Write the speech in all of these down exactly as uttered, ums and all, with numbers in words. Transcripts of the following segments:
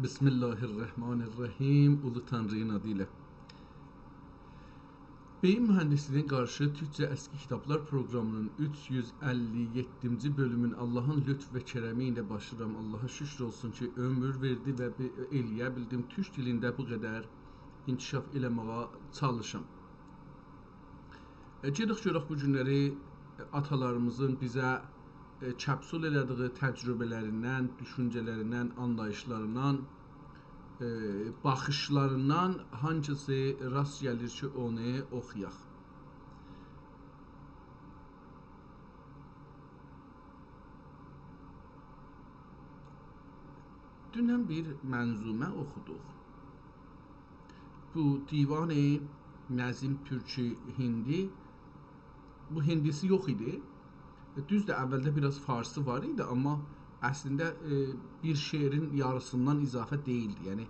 بسم الله الرحمن الرحیم. اولو تانری‌نین آدی ایله. بئیین مهندسلیگینه قارشی تورکجه اسکی کیتابلار پروقرامی‌نین اوچ یوز اللی یئددینجی بؤلومون آللاهین لطف و کرمی ایله باشلاییرام. آللاها شوکور اولسون کی، عؤمور وئردی و بی-، ائلیه بیلدیم تورک دیلینده بو قدر انکشاف ائله‌مه‌یه چالیشام. ائ، گئدک گؤرک بو گونلری، ائ، آتالاریمیزین بیزه، ائ، کپسول ائله‌دیگی تجربه‌لریندن، دوشونجه‌لریندن، آنلاییشلاریندان، ائ، باخیشلاریندان هانگیسی راست گلیر کی، اونو اوخویاق. دونن بیر منظومه اوخودوق. بو دیوان نظم ترکی هندی، بو هندی‌سی یوخ ایدی. دوزدور، اولده بیر آز فارسی وار ایدی، آمما اصلینده، ائ، بیر شعرین یاریسیندان اضافه دئییلدی. یعنی،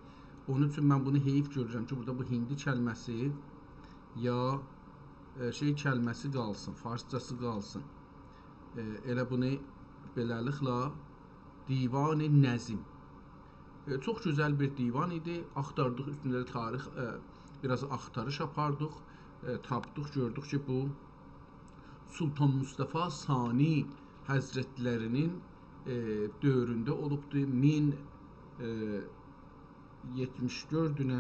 اونون اوچون من بونو حیف گؤرورم کی، بورادا بو هندی کلمه‌سی یا، ائ، شئی کلمه‌سی قالسین، فارسجاسی قالسین. ائ، ائله بونو بئله‌لیکله دیوان نظم. ائ، چوخ گؤزل بیر دیوان ایدی. آختاردیق، اوستونده ده تاریخ، ائ، بیر آز آختاریش آپاردیق. ائ، تاپدیق، گؤردوک کی، بو سلطان مصطفی ثانی حضرتلری‌نین، ائ، دؤورونده اولوبدو. مین، ائ، یئتمیش دؤرد ایله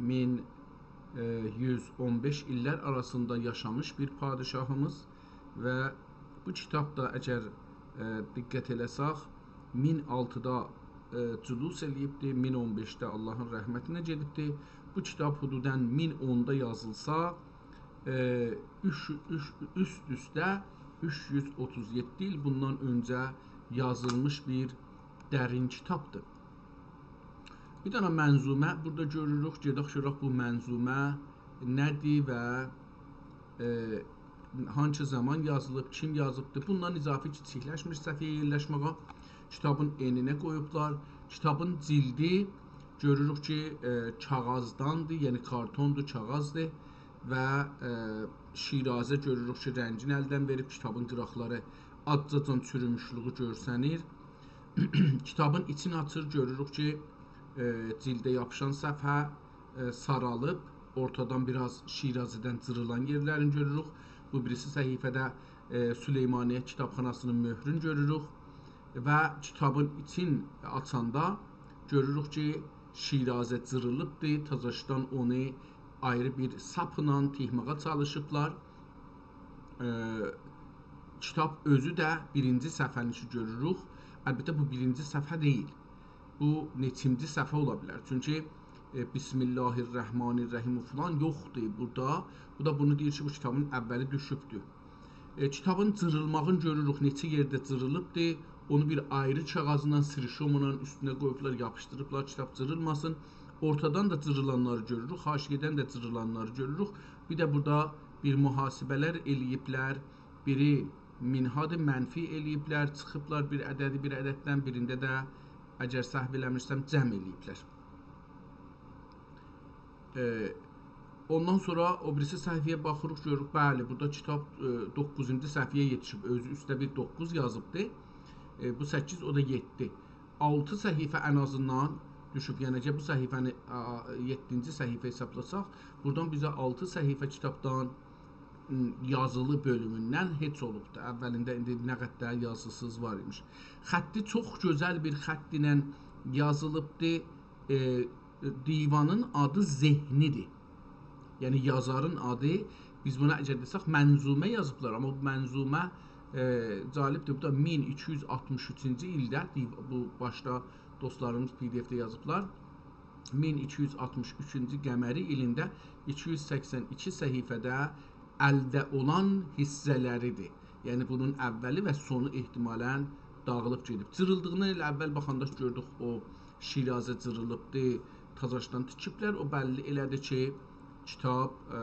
مین، ائ، یوز اون بئش ایللر آراسیندا یاشامیش بیر پادشاهیمیز و بو کیتاب دا اگر، ائ، دقت ائله‌سک، مین آلتیدا، ائ، جلوس ائله‌ییبدی، مین اون بئشده آللاهین رحمتینه گئدیبدی. بو کیتاب حدوداً مین اوندا یازیلسا، ائ، اوچ، اوچ، اوست-اوسته اوچ یوز اوتوز یئددی ایل بوندان اؤنجه یازیلمیش بیر درین کیتابدیر. بیر دنه منظومه بورادا گؤروروک. گئدک گؤرک بو منظومه نه‌دیر و، ائ، هانسی زامان یازیلیب، کیم یازیبدیر. بوندان اضافی کیچیکلشمیر صفحه‌یه یئرلشمه‌یه. کیتابین انینه قویوبلار. کیتابین جلدی گؤروروک کی، ائ، کاغیذداندیر، یعنی کارتوندور، کاغیذدیر و، ائ، شیرازه گؤروروک کی، رنگین الدن وئریب، کیتابین قیراقلاری آزجاجان چوروموشلویو گؤرسنیر. کیتابین ایچینی آچیر، گؤروروک کی، ائ، جلده یاپیشان صفحه، ائ، سارالیب، اورتادان بیر آز شیرازه‌دن جیریلان یئرلرینی گؤروروک. بو بیریسی صفحه‌ده، ائ، سلیمانیه کیتابخاناسی‌نین مؤهرون گؤروروک و کیتابین ایچین آچاندا گؤروروک کی، شیرازه جیریلیبدیر، تازاشدان اونو آیری بیر ساپلا تیکمه‌یه چالیشیبلار. ائ، کیتاب اؤزو ده بیرینجی صفحه‌نی کی گؤروروک. البته، بو بیرینجی صفحه دئییل. بو نئچینجی صفحه اولا بیلر؟ چونکی، ائ، بسم الله الرحمن الرحیم و فلان یوخدور بورادا. بو دا بونو دئییر کی، بو کیتابین اولی دوشوبدور. ائ، کیتابین جیریلماغینی گؤروروک، نئچه یئرده جیریلیبدیر. اونو بیر آیری کاغیذلا، سیریشوملا اوستونه قویوبلار، یاپیشدیریبلار، کیتاب جیریلماسین. اورتادان دا جیریلانلاری گؤروروک، حاشیه‌دن ده جیریلانلاری گؤروروک. بیر ده بورادا بیر محاسبه‌لر ائله‌ییبلر. بیری منهادی منفی ائله‌ییبلر، چیخیبلار بیر عددی بیر عدددن، بیرینده ده، اگر سهو ائله‌میرسم، جمع ائله‌ییبلر. ائ، اوندان سونرا او بیریسی صفحه‌یه باخیریق، گؤروروک، بلی، بورادا کیتاب، ائ، دوققوزونجو صفحه‌یه یئتیشیب، اؤزو اوسته بیر دوققوز یازیبدی. ائ، بو سککیز، او دا یئددی. آلتی صفحه ان آزیندان دوشوب، یعنی کی، بو صفحه‌نی، آ، یئددینجی صفحه حسابلاساق، بورادان بیزه آلتی صفحه کیتابدان، م، یازیلی بؤلوموندن هئچ اولوبدو. اولینده ایندی نه قدر یازیسیز وار ایمیش. خطی چوخ گؤزل بیر خط ایله یازیلیبدی. ائ، دیوانین آدی ذهنی‌دیر. یعنی یازارین آدی، بیز بونا اگر دئسک، منظومه یازیبلار، آمما بو منظومه، ائ، جالبدیر. بو دا مین ایکی یوز آلتمیش اوچونجو ایلده، دیو-، بو باشدا دوستلاریمیز پی دی اف‌ده یازیبلار. مین ایکی یوز آلتمیش اوچونجو قمری ایلینده ایکی یوز سکسن ایکی صفحه‌ده الده اولان حیصه‌لری‌دیر. یعنی بونون اولی و سونو احتمالاً داغیلیب گئدیب. جیریلدیغیندان ائله اول باخاندا گؤردوک، او شیرازه جیریلیبدی، تازاشدان تیکیبلر. او بللی ائله‌دیر کی، کیتاب، ائ،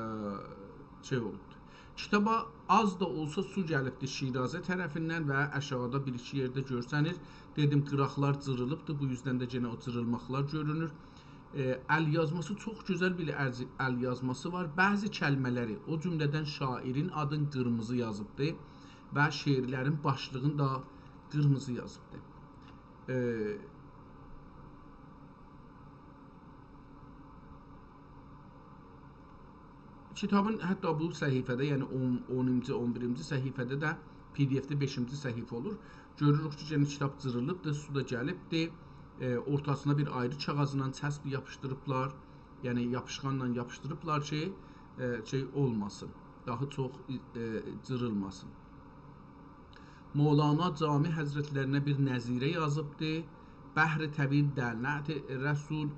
شئی اولوبدور. کیتابا آز دا اولسا سو گلیبدیر شیرازه طرفیندن و آشاغیدا بیر-ایکی یئرده گؤرسنیر. دئدیم، قیراقلار جیریلیبدیر، بو یوزدن ده یئنه او جیریلماقلار گؤرونور. ائ، ال یازماسی، چوخ گؤزل بیر ال، ال یازماسی وار. بعضی کلمه‌لری، او جمله‌دن شاعرین آدین قیرمیزی یازیبدی و شعرلرین باشلیغینی دا قیرمیزی یازیبدی. ائ، کیتابین حتی بو صفحه‌ده، یعنی اون، اونونجو، اون بیرینجی صفحه‌ده ده، پی دی اف‌ده بئشینجی صفحه اولور. گؤروروک کی، یعنی کیتاب جیریلیبدیر، سو دا گلیبدیر. ائ، اورتاسینا بیر آیری کاغاذلا چسب یاپیشدیریبلار. یعنی یاپیشقانلا یاپیشدیریبلار کی، ائ، شئی اولماسین. داها چوخ، ائ، جیریلماسین. مولانا جامی حضرت‌لرینه بیر نظیره یازیبدی. بحر طویل در نعت رسول.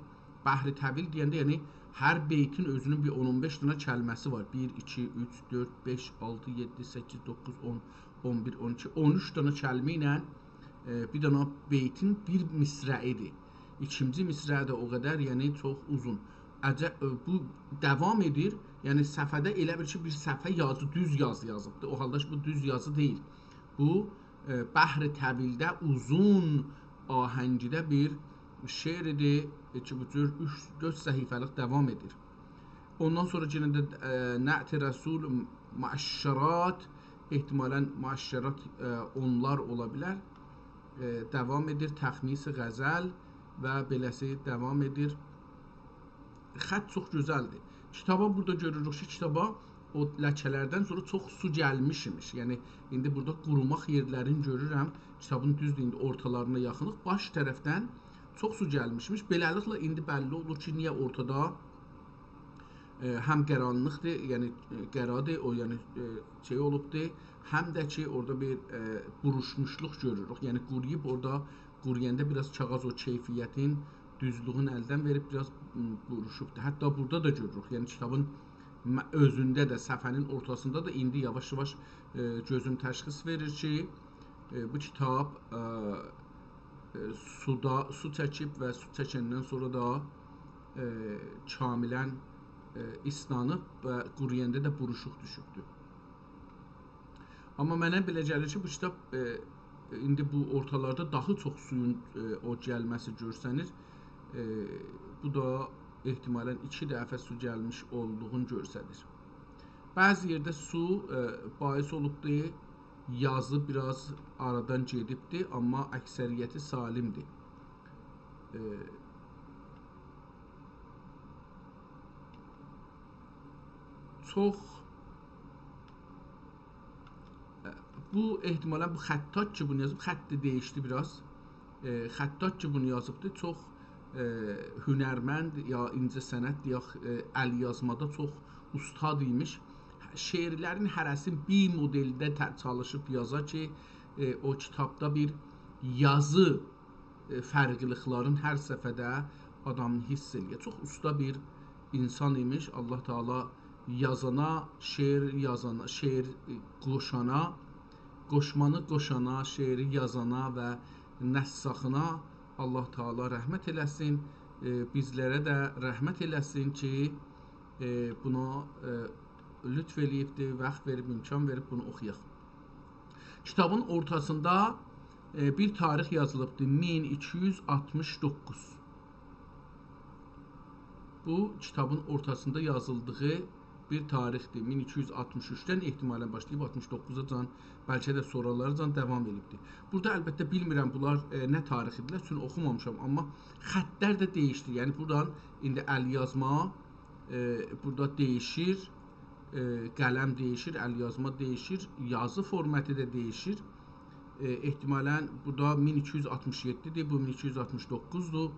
بحر طویل دئینده، یعنی هر بیتین اؤزونون بیر اون اون بئش دنه کلمه‌سی وار. بیر، ایکی، اوچ، دؤرد، بئش، آلتی، یئددی، سککیز، دوققوز، اون، اون بیر، اون ایکی، اون اوچ دنه کلمه ایله، ائ، بیر دنه بیتین بیر مصرعی‌دیر. ایکینجی مصرع ده او قدر، یعنی چوخ اوزون. عجب، ائ، بو داوام ائدیر. یعنی صفحه‌ده ائله بیل کی، بیر صفحه یازی، دوز یازی یازیبدیر. او حالدا کی، بو دوز یازی دئییل. بو، ائ، بحر طویلده اوزون آهنگیده بیر شعر ایدی، ائ، کی، بو جور اوچ، دؤرد صفحه‌لیک داوام ائدیر. اوندان سونرا یئنه ده، ائ، نعت رسول، مؤشرات، احتمالاً مؤشرات، ائ، اونلار اولا بیلر. ائ، داوام ائدیر، تخمیس غزل و بئله‌سی داوام ائدیر. خط چوخ گؤزلدیر. کیتابا بورادا گؤروروک کی، کیتابا او لکه‌لردن سونرا چوخ سو گلمیش ایمیش. یعنی، ایندی بورادا قوروماق یئرلرینی گؤرورم. کیتابین دوزدور، ایندی اورتالارینا یاخینیق. باش طرفدن چوخ سو گلمیش ایمیش. بئله‌لیکله، ایندی بللی اولور کی، نییه اورتادا، ائ، هم قارانلیقدیر، یعنی، ائ، قارادیر، او، یعنی، ائ، شئی اولوبدور، هم ده کی، اورادا بیر، ائ، بوروشموشلوق گؤروروک. یعنی، قورویوب اورادا، قورویاندا بیر آز کاغاذ او کیفیتین، دوزلویون الدن وئریب، بیر آز، م، بوروشوبدور. حتی بورادا دا گؤروروک. یعنی، کیتابین م، اؤزونده ده، صفحه‌نین اورتاسیندا دا ایندی یاواش-یاواش، ائ، گؤزوم تشخیص وئریر کی، ائ، بو کیتاب، ائ، ائ، سودا، سو چکیب و سو چکندن سونرا دا، ائ، کاملاً، ائ، ایسلانیب و قورویاندا دا بوروشوق دوشوبدور. آمما منه بئله گلیر کی، بو کیتاب، ائ، ایندی بو اورتالاردا داها چوخ سویون، ائ، او گلمه‌سی گؤرسنیر. ائ، بو دا احتمالاً ایکی دفعه سو گلمیش اولدوغونو گؤرسدیر. بعضی یئرده سو، ائ، باعث اولوبدور، یازی بیر آز آرادان گئدیبدیر، آمما اکثریتی سالمدیر. ائ، چوخ، ائ، بو احتمالاً بو خطاط کی، بونو یازیب، خطی دییشدی بیر آز. ائ، خطاط کی، بونو یازیبدی، چوخ، ائ، هنرمند یا اینجه‌صنعت، دئیک، ائ، ال یازمادا چوخ اوستاد ایمیش. شعرلرین هره‌سینی بیر مدلده ته-، چالیشیب یازا کی، ائ، او کیتابدا بیر یازی، ائ، فرقلیلیکلرین هر صفحه‌ده آدام حیس ائله‌یه. چوخ اوستا بیر اینسان ایمیش. الله تعالی یازانا، شعر یازانا، شعر، ائ، قوشانا، قوشمانی قوشانا، شعری یازانا و نساخینا الله تعالی رحمت ائله‌سین. ائ، بیزلره ده رحمت ائله‌سین کی، ائ، بونو، ائ، لطف ائله‌ییبدیر، واخت وئریب، امکان وئریب بونو اوخویاق. کیتابین اورتاسیندا، ائ، بیر تاریخ یازیلیبدیر، مین ایکی یوز آلتمیش دوققوز. بو، کیتابین اورتاسیندا یازیلدیغی بیر تاریخدیر. مین ایکی یوز آلتمیش اوچدن احتمالاً باشلاییب آلتمیش دوققوزاجان، بلکه ده سونرالاراجان داوام ائدیبدیر. بورادا البته بیلمیرم بونلار، ائ، نه تاریخ ایدیلر، چونکی اوخومامیشام، آمما خطلر ده دییشدی. یعنی بورادان ایندی ال یازما، ائ، بورادا دییشیر، ائ، قلم دییشیر، ال یازما دییشیر، یازی فورماتی دا دییشیر. ائ، احتمالاً بورادا مین ایکی یوز آلتمیش یئددی‌دیر، بو مین ایکی یوز آلتمیش دوققوزدور.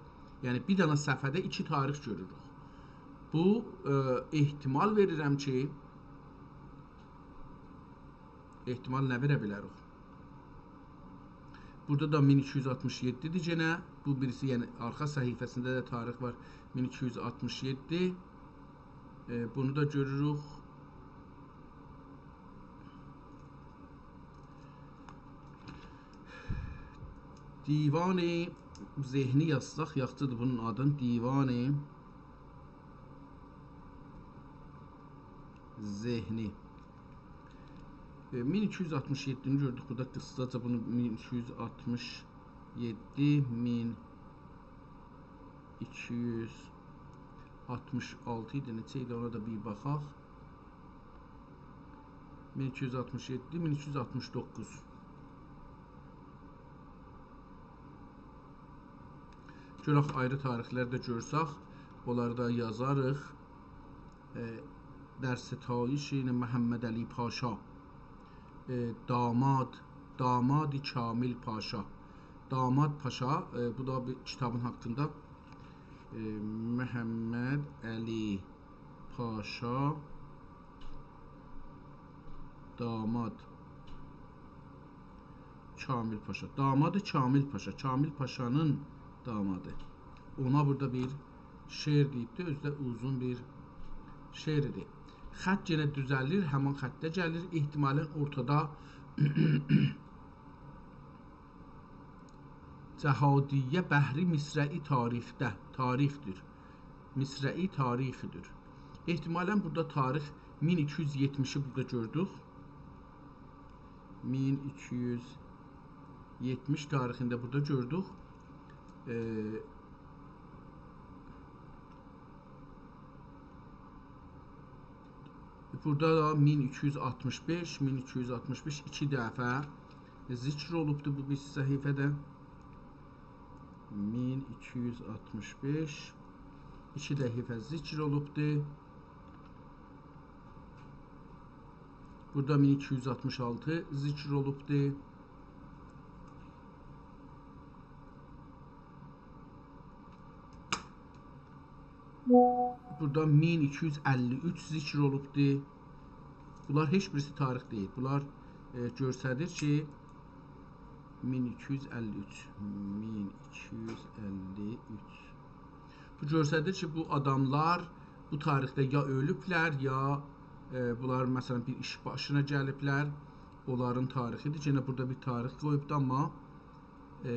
یعنی بیر دنه صفحه‌ده ایکی تاریخ گؤروروک. بو، ائ، احتمال وئریرم کی، احتمال نه وئره بیلریک؟ بورادا دا مین ایکی یوز آلتمیش یئددی‌دیر یئنه. بو بیریسی، یعنی آرخا صفحه‌سینده ده تاریخ وار، مین ایکی یوز آلتمیش یئددی. ائ، بونو دا گؤروروک. دیوان ذهنی یازساق یاخشیدیر بونون آدین. دیوان ذهنی. ائ، مین ایکی یوز آلتمیش یئددینی گؤردوک بورادا قیساجا، بونو مین ایکی یوز آلتمیش یئددی، مین ایکی یوز آلتمیش آلتی ایدی، نئچه ایدی، اونا دا بیر باخاق. مین ایکی یوز آلتمیش یئددی، مین ایکی یوز آلتمیش دوققوز. گؤرک آیری تاریخلر ده گؤرسک، اونلاری دا یازاریق. ائ، در ستایش محمدعلی پاشا، ائ، داماد، داماد کامل پاشا. داماد پاشا، ائ، بو دا بیر کیتابین حاقیندا. ائ، محمدعلی پاشا، داماد کامل پاشا. داماد کامل پاشا. کامل پاشانین دامادی. اونا بورادا بیر شعر دئییبدی. اؤزو ده اوزون بیر شعر ایدی. خط یئنه دوزه‌لیر، همان خطه گلیر. احتمالاً اورتادا جهادیه بحری مصرعی تاریخده، تاریخدیر. مصرعی تاریخیدیر. احتمالاً بورادا تاریخ مین ایکی یوز یئتمیشی بورادا گؤردوک. مین ایکی یوز یئتمیش تاریخینده بورادا گؤردوک. ائ، بورادا دا مین ایکی یوز آلتمیش بئش، مین ایکی یوز آلتمیش بئش ایکی دفعه ذکر اولوبدو بو بیر صفحه‌ده. مین ایکی یوز آلتمیش بئش ایکی دفعه ذکر اولوبدو. بورادا مین ایکی یوز آلتمیش آلتی ذکر اولوبدو. بورادا مین ایکی یوز اللی اوچ ذکر اولوبدو. بونلار هئچ بیریسی تاریخ دئییل. بونلار، ائ، گؤستریر کی، مین ایکی یوز اللی اوچ، مین ایکی یوز اللی اوچ. بو گؤستریر کی، بو آداملار بو تاریخده یا اؤلوبلر، یا، ائ، بونلار، مثلاً، بیر ایش باشینا گلیبلر. اونلارین تاریخیدیر. یئنه بورادا بیر تاریخ قویوبدو، آمما، ائ،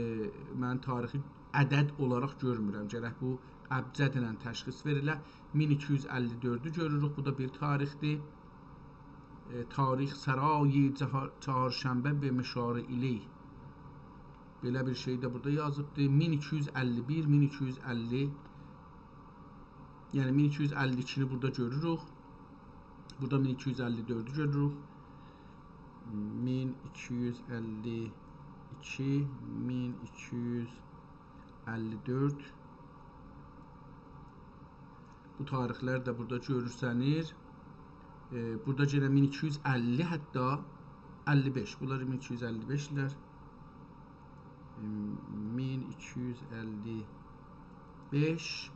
من تاریخی عدد اولاراق گؤرمورم. گرک بو ابجدله تشخیص وئریله. مین ایکی یوز اللی دؤردو گؤروروک. بو دا بیر تاریخدیر. ائ، تاریخ سرای چهار-، چهارشنبه به مشاره ایلی. بئله بیر شئی ده بورادا یازیبدی. مین ایکی یوز اللی بیر، مین ایکی یوز اللی، یعنی مین ایکی یوز اللی ایکینی بورادا گؤروروک. بورادا مین ایکی یوز اللی دؤردو گؤروروک. مین ایکی یوز اللی ایکی، مین ایکی یوز اللی دؤرد. بو تاریخلر ده بورادا گؤرسنیر. ائ، بورادا یئنه مین ایکی یوز اللی، حتی اللی بئش. بونلار مین ایکی یوز اللی بئشلر. ائ، مین ایکی یوز اللی بئش.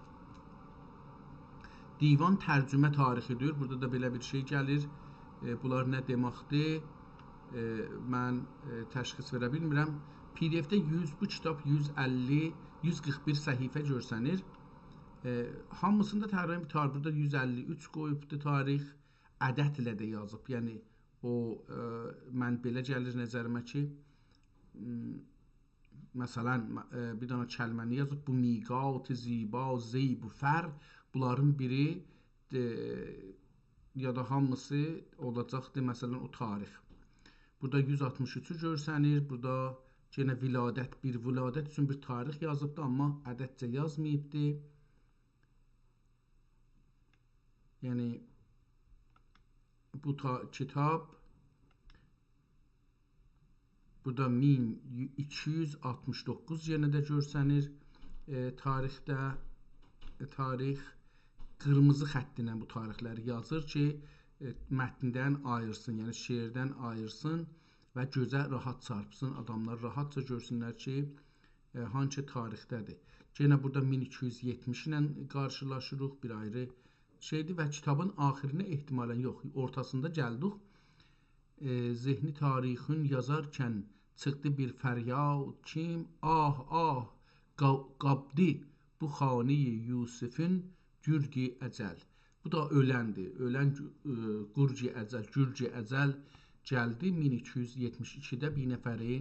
دیوان ترجمه تاریخیدیر. بورادا دا بئله بیر شئی گلیر. ائ، بونلار نه دئمکدیر؟ ائ، من، ائ، تشخیص وئره بیلمیرم. پی دی اف‌ده یوز، بو کیتاب یوز اللی، یوز قیرخ بیر صفحه گؤرسنیر. ائ، هامیسیندا تقریباً بیر تاریخ، بورادا یوز اللی اوچ قویوبدو تاریخ، عددله ده یازیب. یعنی، او، ائ، من بئله گلیر نظریمه کی، م، مثلاً، م، ائ، بیر دنه کلمه‌نی یازیب، بو میقات زیبا، زیب و فر، بونلارین بیری، ائ، یا دا هامیسی اولاجاقدی، مثلاً، او تاریخ. بورادا یوز آلتمیش اوچو گؤرسنیر، بورادا یئنه ولادت بیر، ولادت اوچون بیر تاریخ یازیبدی، آمما عددجه یازماییبدی. یعنی، بو تا-، کیتاب، بورادا مین ایکی یوز آلتمیش دوققوز یئنه ده گؤرسنیر، ائ، تاریخده، ائ، تاریخ قیرمیزی خطینن بو تاریخلری یازیر کی، ائ، متندن آییرسین، یعنی شعردن آییرسین و گؤزه راحت چارپسین، آداملار راحتجا گؤرسونلر کی، ائ، هانسی تاریخده‌دیر. یئنه بورادا مین ایکی یوز یئتمیش ایله قارشیلاشیریق، بیر آیری شئیدیر و کیتابین آخیرینه احتمالاً یوخ، اورتاسیندا گلدیک. ائ، ذهنی تاریخین یازارکن چیخدی بیر فریاد کیم، آه، آه، قا-، قابدی بو خانه‌ی یوسفین گرگ اجل. بو دا اؤلندیر. اؤلن گو-، ائ، گرگ اجل، گرگ اجل گلدی، مین ایکی یوز یئتمیش ایکیده بیر نفری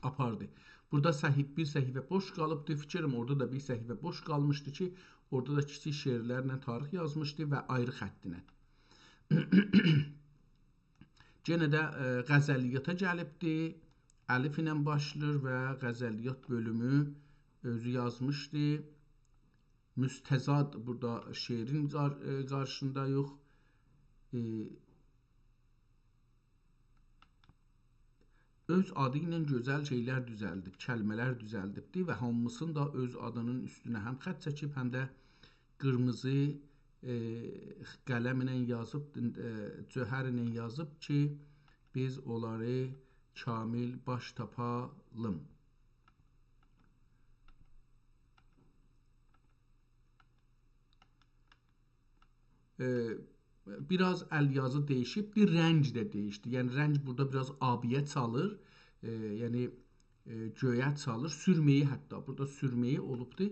آپاردی. بورادا صحیف-، بیر صفحه بوش قالیبدی. فیکریم اورادا دا بیر صفحه بوش قالمیشدی کی، اورادا دا کیچیک شعرلرله تاریخ یازمیشدی و آیری خطینن. یئنه ده، ائ، غزلیاتا گلیبدی. الف ایله باشلاییر و غزلیات بؤلومو اؤزو یازمیشدی. مستضاد بورادا شعرین قار-، ائ، قارشیسیندا یوخ. ائ، اؤز آدی ایله گؤزل شئیلر دوزلدیب، کلمه‌لر دوزلدیبدی و هامیسینی دا اؤز آدینین اوستونه هم خط چکیب، هم ده قیرمیزی، ائ، قلم ایله یازیب، ائ، جوهر ایله یازیب کی، بیز اونلاری کامل باش تاپالیم. ائ، بیر آز ال یازی دییشیبدیر، رنگ ده دییشدی. یعنی رنگ بورادا بیر آز آبی‌یه چالیر، ائ، یعنی، ائ، گؤیه چالیر، سورمه‌یی حتی. بورادا سورمه‌یی اولوبدور،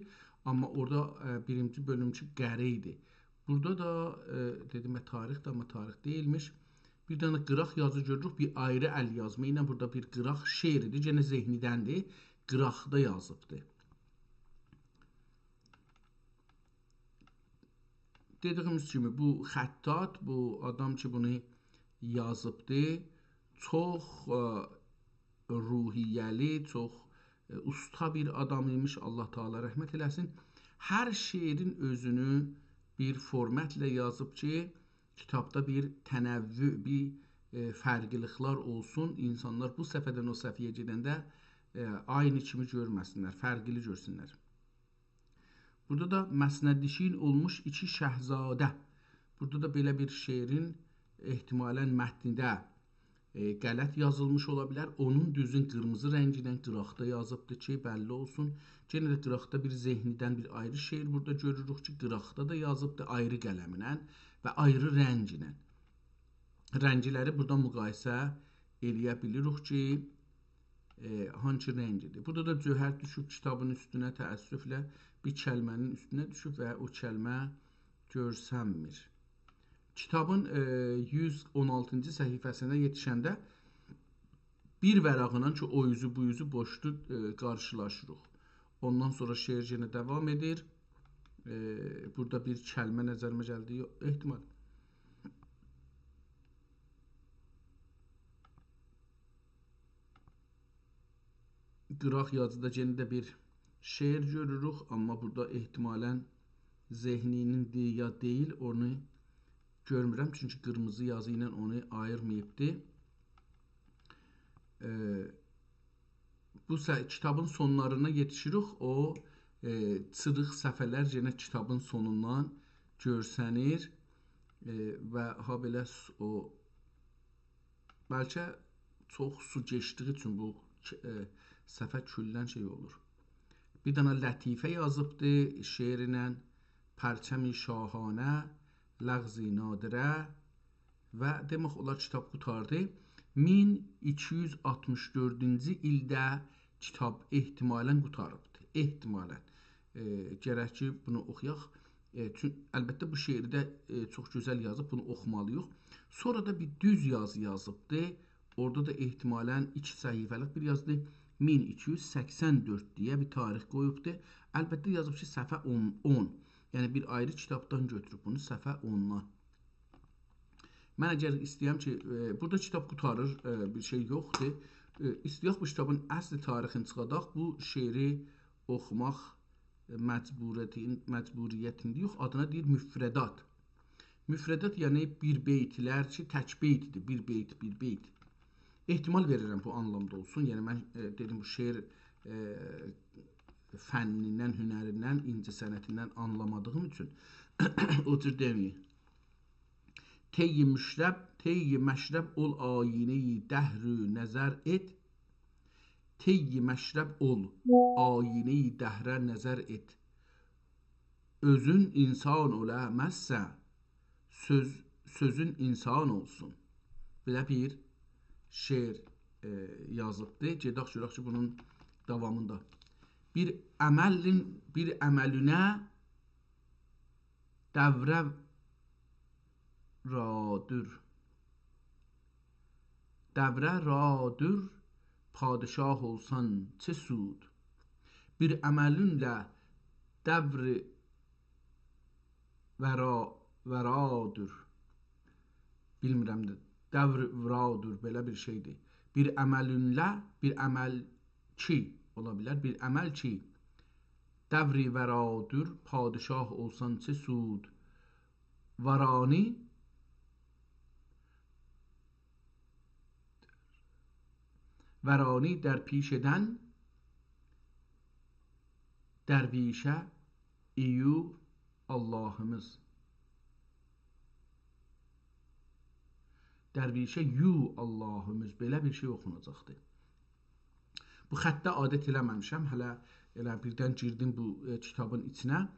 آمما اورادا، ائ، بیرینجی بؤلوم کی، قره ایدی. بورادا دا، ائ، دئدیم، ائ، تاریخدیر، آمما تاریخ دئییلمیش. بیر دنه قیراق یازی گؤروروک، بیر آیری ال یازما ایله. بورادا بیر قیراق شعر ایدی، یئنه ذهنی‌دندیر، قیراقدا یازیبدیر. دئدیییمیز کیمی، بو خطاط، بو آدام کی، بونو یازیبدی، چوخ، ائ، روحیه‌لی، چوخ، ائ، اوستا بیر آدام ایمیش، الله تعالی رحمت ائله‌سین. هر شعرین اؤزونو بیر فورماتلا یازیب کی، کیتابدا بیر تنوع، بیر، ائ، فرقلیلیکلر اولسون. اینسانلار بو صفحه‌دن او صفحه‌یه گئدنده، ائ، عینی کیمی گؤرمه‌سینلر، فرقلی گؤرسونلر. بورادا دا مثنه‌نشین اولموش ایکی شاهزاده. بورادا دا بئله بیر شعرین احتمالاً متنینده، ائ، غلط یازیلمیش اولا بیلر. اونون دوزون قیرمیزی رنگینن قیراقدا یازیبدیر کی، بللی اولسون. یئنه ده قیراقدا بیر ذهنی‌دن بیر آیری شعر بورادا گؤروروک کی، قیراقدا دا یازیبدیر آیری قلمینن و آیری رنگینن. رنگلری بورادا مقایسه ائله‌یه بیلیریک کی، ائ، هانسی رنگیدیر. بورادا دا جوهر دوشوب کیتابین اوستونه، تأسفله بیر کلمه‌نین اوستونه دوشوب و او کلمه گؤرسنمیر. کیتابین، ائ، یوز اون آلتینجی صفحه‌سینه یئتیشنده بیر ورقینن کی، او اوزو بو اوزو بوشدور، ائ، قارشیلاشیریق. اوندان سونرا شعر یئنه داوام ائدیر. ائ، بورادا بیر کلمه نظریمه گلدی، یوخ، احتمال. قیراق یازیدا یئنه ده بیر شعر گؤروروک، آمما بورادا احتمالاً ذهنی‌نیندیر یا دئییل، اونو گؤرمورم، چونکی قیرمیزی یازی ایله اونو آییرماییبدی. ائ، بو سه-، کیتابین سونلارینا یئتیشیریک، او، ائ، چیریق صفحه‌لر یئنه کیتابین سونوندان گؤرسنیر، ائ، و هابئله س-، او بلکه چوخ سو کئچدیگی اوچون بو ک-، ائ، صفحه کلاً شئی اولور. بیر دنه لطیفه یازیبدی شعرینن، پرچمی شاهانه، لغزی نادره و دئمک اولار کیتاب قوتاردی. مین ایکی یوز آلتمیش دؤردونجو ایلده کیتاب احتمالاً قوتاریبدی. احتمالاً. ائ، گرک کی، بونو اوخویاق. ائ، چون-، البته، بو شعری ده، ائ، چوخ گؤزل یازیب، بونو اوخومالی‌ییق. سونرا دا بیر دوز یازی یازیبدی. اورادا دا احتمالاً ایکی صفحه‌لیک بیر یازیدیر. مین ایکی یوز سکسن دؤرد دئیه بیر تاریخ قویوبدو. البته، یازیب کی، صفحه اون، اون. یعنی، بیر آیری کیتابدان گؤتوروب بونو، صفحه اوندان. من اگر ایسته‌یم کی، ائ، بورادا کیتاب قوتاریر، ائ، بیر شئی یوخدور. ائ، ایسته‌یک بو کیتابین اصل تاریخینی چیخاداق، بو شعری اوخوماق، ائ، مجبوریتین-، مجبوریتینده یوخ، آدینا دئییر مفردات. مفردات، یعنی بیر بیت‌لر کی، تک بیت‌دیر، بیر بیت، بیر بیت. احتمال وئریرم بو آنلامدا اولسون. یعنی من، ائ، دئدیم بو شعر، ائ، فنیندن، هنریندن، اینجه‌صنعتیندن آنلامادیغیم اوچون او جور دئمه‌ییم. طی مشرب، طی مشرب اول آیینه‌ی دهر و نظر ائت. طی مشرب اول آیینه‌ی دهره نظر ائت. اؤزون انسان اولامازسا، سؤز، سؤزون انسان اولسون. بئله بیر شعر، ائ، یازیبدی. گئدک گؤرک کی، بونون داوامیندا. بیر عملین، بیر عملونه دوره رادور. دوره رادور، پادشاه اولسان چه سود؟ بیر عملینله دور ورا-، ورادور. بیلمیرم ده، دور ورادور، بئله بیر شئیدیر. بیر عملینله، بیر عمل کی، اولا بیلر، بیر عمل کی، دور ورادور پادشاه اولسان چه سود؟ وارانی، وارانی در پیشه‌دن، درویشه ایو آللاهیمیز. درویشه یو آللاهیمیز، بئله بیر شئی اوخوناجاقدیر. بو خطه عادت ائله‌مه‌میشم، هله ائله بیردن گیردیم بو، ائ، کیتابین ایچینه.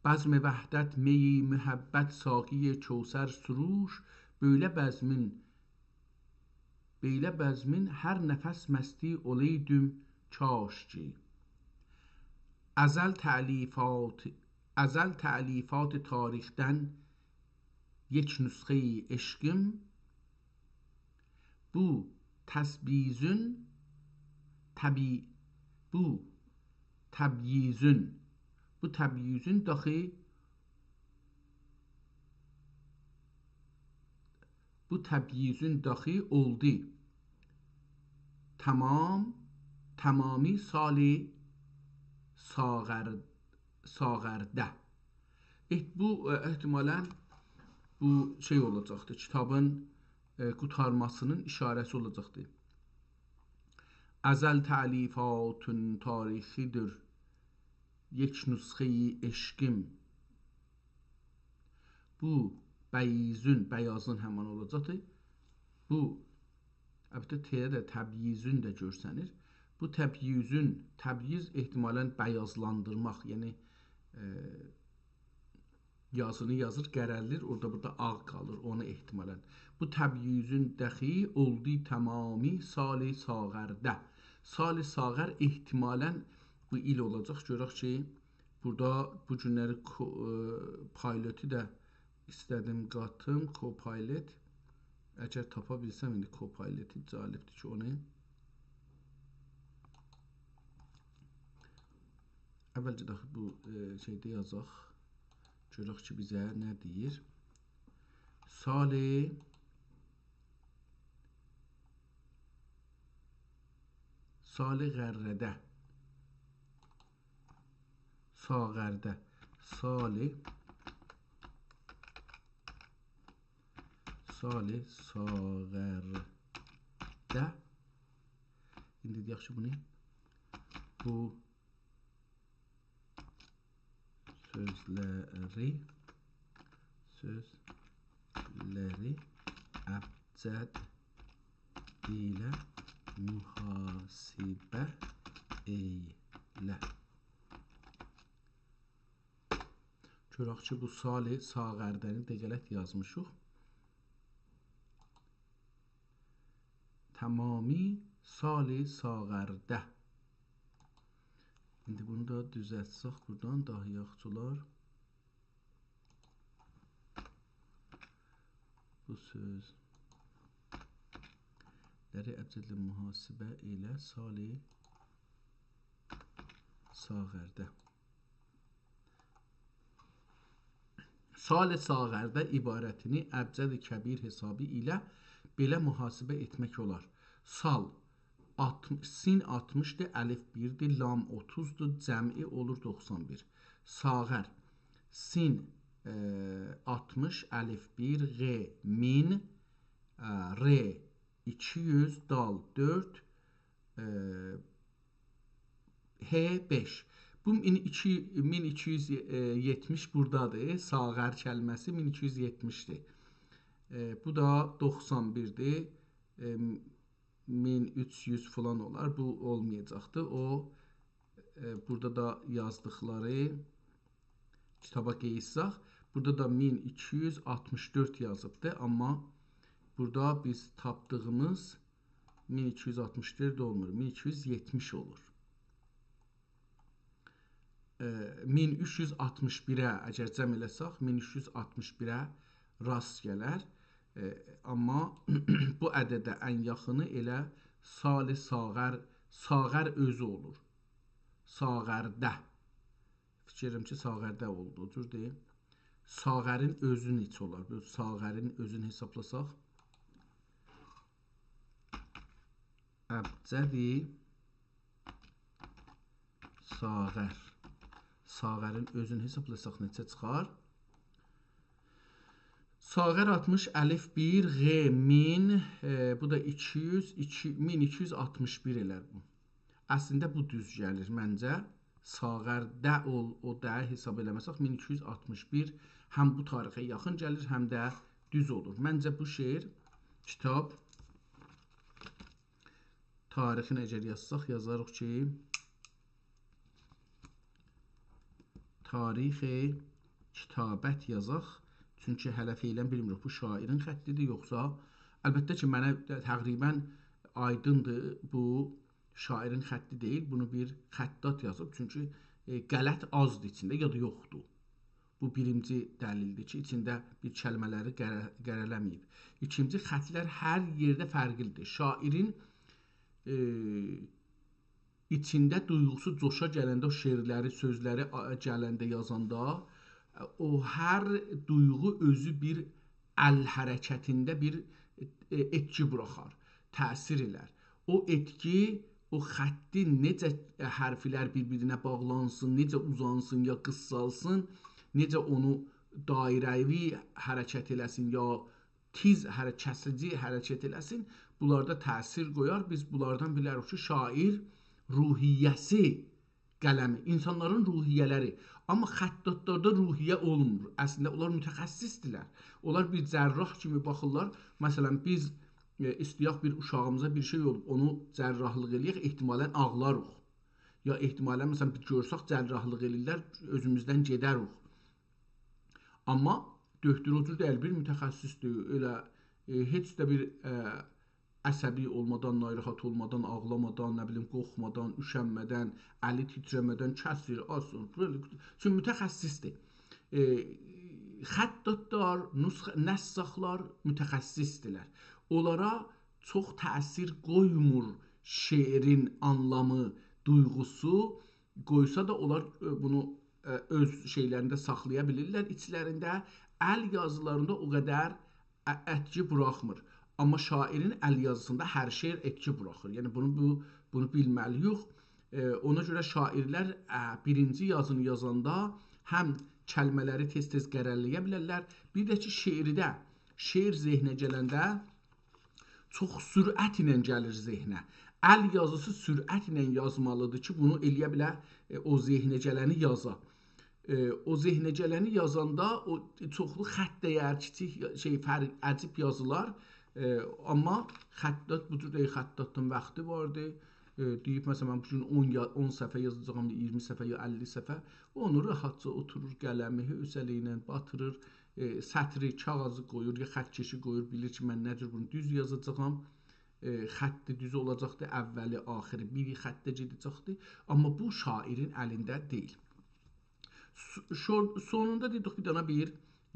بزم وحدت، می محبت، ساقی کوثر سروش، بؤیله بزمین، بئیله بزمین هر نفس مستی اولئیدیم کاش کی. ازل تألیفات، ازل تألیفات تاریخدن یک نسخه‌ی عشقیم، بو تبییضون، تبی-، بو تبییضون، بو تبییضون داخی، بو تبییضون داخی اولدو تمام، تمامی سال ساغر-، ساغرده. احت-، بو، ائ، احتمالاً بو شئی اولاجاقدیر، کیتابین، ائ، قوتارماسینین ایشاره‌سی اولاجاقدیر. ازل تألیفاتون تاریخیدیر، یک نسخه‌ی عشقیم. بو بییضون، بیاضین همان اولاجاقدیر. بو، البته، تئده ده تبییضون ده گؤرسنیر. بو تبییضون، تبییض احتمالاً بیاضلاندیرماق، یعنی، ائ، یازینی یازیر، قره‌له‌ییر، اورادا بورادا آغ قالیر، اونو احتمالاً. بو تبییضون داخی اولدو تمامی سال ساغرده. سال ساغر احتمالاً بو ایل اولاجاق. گؤرک کی، بورادا بو گونلری کو-، ائ، پایلوتو دا ایسته‌دیم قاتیم، کوپایلوت. اگر تاپا بیلسم، ایندی کوپایلوتو، جالبدیر کی، اونو اولجه داخی بو، ائ، شئیده یازاق. گؤرک کی، بیزه نه دئییر. سال، سال غرّه‌ده. ساغرده. سال، سال ساغرده. ایندی دئیک کی، بونو، بو سؤزلری، سؤزلری ابجد ایله محاسبه ائیله. گؤرک کی، بو سال ساغرده‌نی ده غلط یازمیشیق. تمامی سال ساغرده. ایندی بونو دا دوزلتسک بورادان داها یاخشی اولار. بو سؤزلری ابجدله محاسبه ائیله سال ساغرده. سال ساغرده عبارتینی ابجد کبیر حسابی ایله بئله محاسبه ائتمک اولار. سال، آلت-، سین آلتمیشدیر، الف بیردیر، لام اوتوزدور، جمعی اولور دوخسان بیر. ساغر، سین، ائ، آلتمیش، الف بیر، غ مین، ائ، ر ایکی یوز، دال دؤرد، ائ، ه بئش. بو مین ایکی، مین ایکی یوز یئتمیش بورادادیر. ساغر کلمه‌سی مین ایکی یوز یئتمیشدیر. ائ، بو دا دوخسان بیردیر. ائ، مین اوچ یوز فلان اولار. بو اولمایاجاقدیر. او، ائ، بورادا دا یازدیقلاری کیتابا قئییتسک، بورادا دا مین ایکی یوز آلتمیش دؤرد یازیبدی، آمما بورادا بیز تاپدیغیمیز مین ایکی یوز آلتمیش دؤرد اولمور، مین ایکی یوز یئتمیش اولور. ائ، مین اوچ یوز آلتمیش بیره اگر جمع ائله‌سک، مین اوچ یوز آلتمیش بیره راست گلر. ائ، آمما بو عدده ان یاخینی ائله سال ساغر، ساغر اؤزو اولور. ساغرده. فیکیر ائدیرم کی، ساغرده اولدو، او جور دئییل. ساغرین اؤزو نئچه اولار؟ بو ساغرین اؤزونو حسابلاساق. ابجدی ساغر. ساغرین اؤزونو حسابلاساق نئچه چیخار؟ ساغر آلتمیش، الف بیر، غ مین، ائ، بو دا ایکی یوز، ایکی، مین ایکی یوز آلتمیش بیر ائلر بو. اصلینده بو دوز گلیر منجه. ساغرده اول، او ده حساب ائله‌مه‌سک، مین ایکی یوز آلتمیش بیر هم بو تاریخه یاخین گلیر، هم ده دوز اولور. منجه بو شعر، کیتاب تاریخین اگر یازساق، یازاریق کی، تاریخ کتابت یازاق. چونکی هله فعلاً بیلمیریک، بو شاعرین خطی‌دیر، یوخسا، البته کی، منه تقریباً آیدیندیر، بو شاعرین خطی دئییل، بونو بیر خطاط یازیب. چونکی، ائ، غلط آزدیر ایچینده، یا دا یوخدور. بو بیرینجی دلیلدیر کی، ایچینده بیر کلمه‌لری قره-، قره‌له‌مه‌ییب. ایکینجی، خطلر هر یئرده فرقلی‌دیر. شاعرین، ائ، ایچینده دویغوسو جوشا گلنده، او شعرلری، سؤزلری آ-، گلنده، یازاندا، او هر دویغو اؤزو بیر ال حرکتینده بیر، ائ، ائتکی بوراخار، تأثیر ائلر. او ائتکی، او خطین نئجه حرفلر بیر-بیرینه باغلانسین، نئجه اوزانسین یا قیسالسین، نئجه اونو دایره‌وی حرکت ائله‌سین، یا تیز حره-، کسیجی حرکت ائله‌سین، بونلاردا تأثیر قویار. بیز بونلاردان بیلریک کی، شاعر روحیه‌سی، قلمی، اینسانلارین روحیه‌لری. آمما خطاطلاردا روحیه اولمور. اصلینده اونلار متخصص‌دیرلر. اونلار بیر جراح کیمی باخیرلار. مثلاً، بیز، ائ، ایسته‌یک بیر اوشاغیمیزا بیر شئی اولوب، اونو جراحلیق ائله‌یک، احتمالاً آغلاریق. یا احتمالاً، مثلاً، بیر گؤرسک جراحلیق ائله‌ییرلر، اؤزوموزدن گئدریک. آمما دؤکتور او جور دئییل، بیر متخصص‌دیر. ائله، ائ، هئچ ده بیر، ائ، عصبی اولمادان، ناراحت اولمادان، آغلامادان، نه بیلیم، قورخمادان، اوشنمه‌دن، الی تیتره‌مه‌دن کسیر، آسیر. بئله، چونکی متخصص‌دیر. ائ، خطاطلار، نسخ-، نساخلار متخصص‌دیرلر. اونلارا چوخ تأثیر قویمور شعرین آنلامی، دویغوسو. قویسا دا اونلار، ائ، بونو، ائ، اؤز شئیلرینده ساخلایا بیلیرلر ایچلرینده. ال یازیلاریندا او قدر ا-، ائتکی بوراخمیر. آمما شاعرین ال یازیسیندا هر شعر ائتکی بوراخیر. یعنی بونو، بو، بونو بیلمه‌لی‌ییک. ائ، اونا گؤره شاعرلر، ائ، بیرینجی یازینی یازاندا هم کلمه‌لری تئز-تئز قره‌له‌یه بیلرلر. بیر ده کی، شعرده، شعر ذهنه گلنده چوخ سرعت ایله گلیر ذهنه. ال یازیسی سرعت ایله یازمالی‌دیر کی، بونو ائله‌یه بیله، ائ، او ذهنه گلنی یازا. ائ، او ذهنه گلنی یازاندا او چوخلو خط دَیَر، کیچیک یا-، شئی، فرق، عجیب یازیلار. ائ، آمما خطاط بو جور دئییل، خطاطین واختی واردی. ائ، دئییب، مثلاً، من بو گون اون یا-، اون صفحه یازاجاغام، یا اییرمی صفحه، یا اللی صفحه. اونو راحتجا اوتورور، قلمی حوصله ایله باتیریر، ائ، سطری، کاغیذی قویور، یا خط‌کشی قویور، بیلیر کی، من نه جور بونو دوز یازاجاغام. ائ، خطی دوز اولاجاقدی، اولی، آخیری بیر خطده گئده‌جکدی. آمما بو شاعرین الینده دئییل. س-، شور-، سونوندا دئدیک، بیر دنه بیر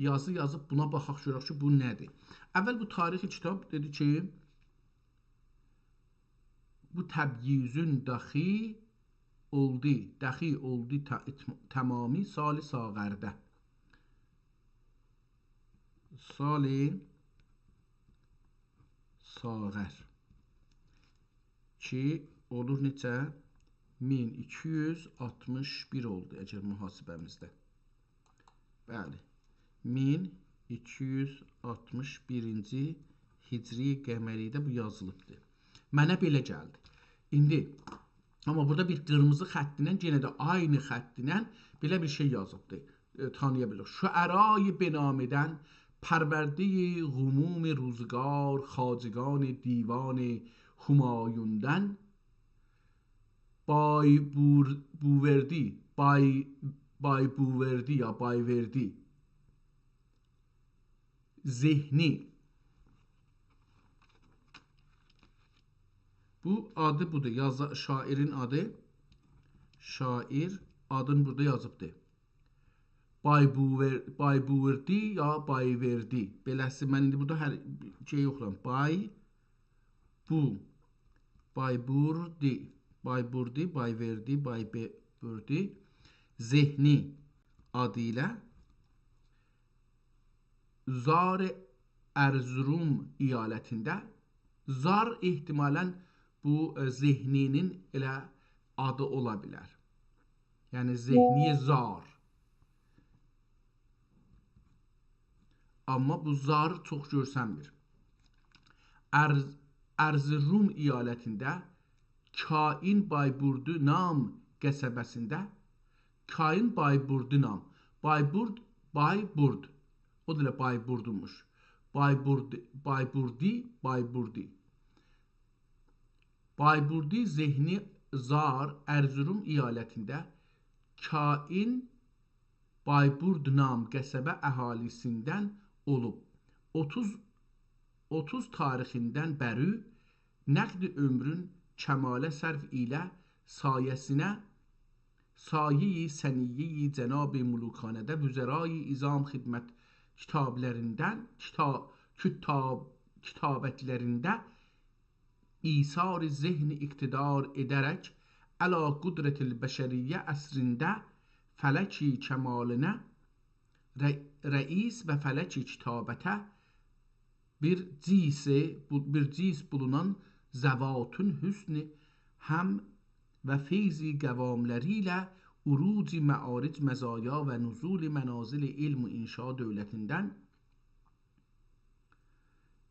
یازی یازیب، بونا باخاق، گؤرک کی، بو نه‌دیر؟ اول بو تاریخ کیتاب دئدی کی، بو تبییضون دخی اولدو، دخی اولدو تا-، اتم-، تمامی سال ساغرده. سال ساغر کی، اولور نئچه؟ مین ایکی یوز آلتمیش بیر اولدو، اگر محاسبه‌میزده. بلی. مین ایکی یوز آلتمیش بیرینجی هجری قمری‌ده بو یازیلیبدیر. منه بئله گلدی. ایندی، آمما بورادا بیر قیرمیزی خطینن، یئنه ده عینی خطینن بئله بیر شئی یازیبدی. ائ، تانییا بیلیریک. شعرای به نامه‌دن، پروردهٔ غموم روزگار، خواجگان دیوان همایوندن، بای بور-، بووردی، بای، بای بووردی یا بایوردی ذهنی. بو آدی بودور، یازا-، شاعرین آدی. شاعر آدینی بورادا یازیبدی. بای بوور-، بای بووردی یا بایوردی. بئله‌سی، من ایندی بورادا هر شئی اوخورام. بای بو، بایبوردی، بایبوردی، بایوردی، بایبوردی ذهنی آدی ایله زار ارزروم ایالتینده. زار احتمالاً بو، ائ، ذهنی‌نین ائله آدی اولا بیلر. یعنی ذهنی زار. آمما بو زار چوخ گؤرسنمیر. ارز-، ارزروم ایالتینده کائین بایبوردو نام قصبه‌سینده، کائین بایبوردو نام، بایبورد، بایبورد، او دا ائله بایبوردوموش. بایبورد، بایبوردی، بایبوردی. بایبوردی ذهنی زار، ارزروم ایالتینده کائین بایبورد نام قصبه اهالی‌سیندن اولوب. اوتوز، اوتوز تاریخیندن بری نقد عمرون کماله صرف ایله سایه‌سینه، سایه‌ی ثنیه‌ی جناب ملوکانه‌ده وزرای عظام خدمت کتابلریندن، کتا-، کتاب-، کتابتلرینده ایثار ذهن اقتدار ائده‌رک، علی قدرت البشریه عصرینده فلک کمالینه، ر-، رئیس و فلک کتابته بیر جیس، بو-، بیر جیس بولونان ذواتون حسن هم و فیض قواملری ایله عروج معارج مزایا و نزول منازل علم و انشا دولتیندن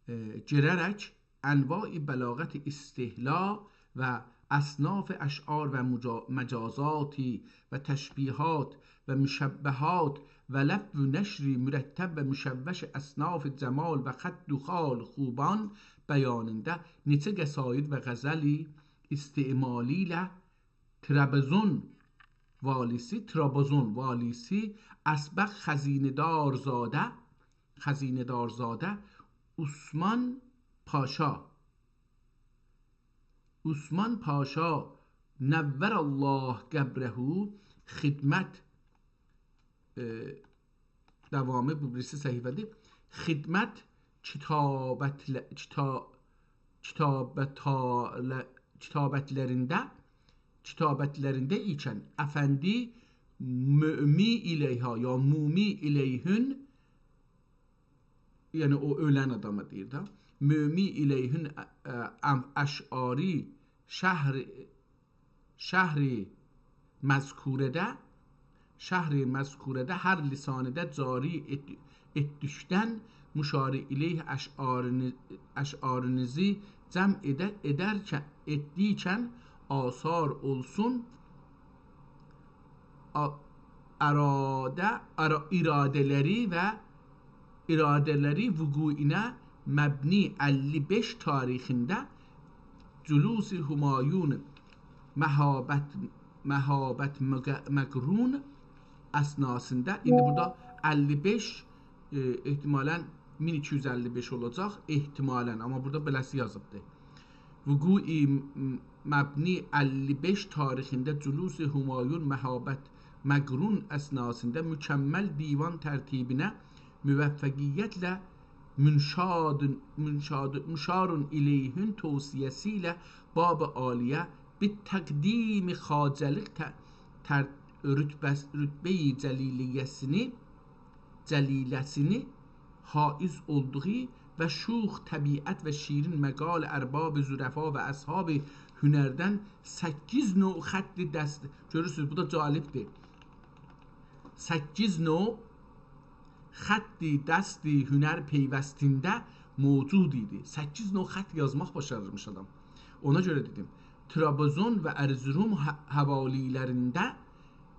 ائ، گیره‌رک انواع بلاغت استعلا و اصناف اشعار و مجا-، مجازات و تشبیهات و مشبهات و لف و نشر مرتب و مشوش اصناف جمال و خد و خال خوبان بیانینده نئچه قصاید و غزل استعمالی ایله ترابزون والی‌سی، ترابزون والی‌سی اسبق خزینه‌دارزاده، خزینه‌دارزاده عثمان پاشا، عثمان پاشا نور الله قبره خدمت، ائ، داوامی بو بیریسی صفحه‌دیر. خدمت کتابتله-، کتا-، کتابتاله-، کتابتلرینده، کتابتلرینده ایکن افندی معمی الیها یا مومی الیهون، یعنی او اؤلن آداما دئییر ده، مومی الیهون، ا، ا، ام-، اشعاری شهر شهر مذکوره‌ده، شهر مذکوره‌ده هر لسانیده جاری ائت-، ائتدیکدن مشار الیه اشعارینی-، اشعارینیزی جمع ائده-، ائدرکن، ائتدیکن آثار اولسون، آ-، اراده، ارا-، اراده‌لری و اراده‌لری وقوعینه مبنی اللی بئش تاریخینده جلوس همایون مهابت، مهابت مق-، مقرون اثناسیندا، ایندی بورادا اللی بئش، ائ، احتمالاً مین ایکی یوز اللی بئش اولاجاق، احتمالاً، آمما بورادا بئله‌سی یازیبدیر. وقوع م-، مبنی اللی بئش تاریخینده جلوس همایون مهابت مقرون اثناسیندا مکمل دیوان ترتیبینه موفقیتله منشاد، منشاد، مشار الیهون توصیه‌سی ایله باب عالیه به تقدیم خواجه‌لیق ت-، تر-، رتبه، رتبه‌ی جلیلیه‌سینی، جلیله‌سینی حائز اولدوغو و شوخ طبیعت و شیرین مقال ارباب ظرفا و اصحاب هنردن سککیز نوع خط دست، گؤرورسونوز، بو دا جالبدیر. سککیز نوع خط دست هنر پیوستینده موجود ایدی. سککیز نوع خط یازماق باشاریرمیش آدام. اونا گؤره دئدیم، ترابزون و ارزروم ه-، حوالیلرینده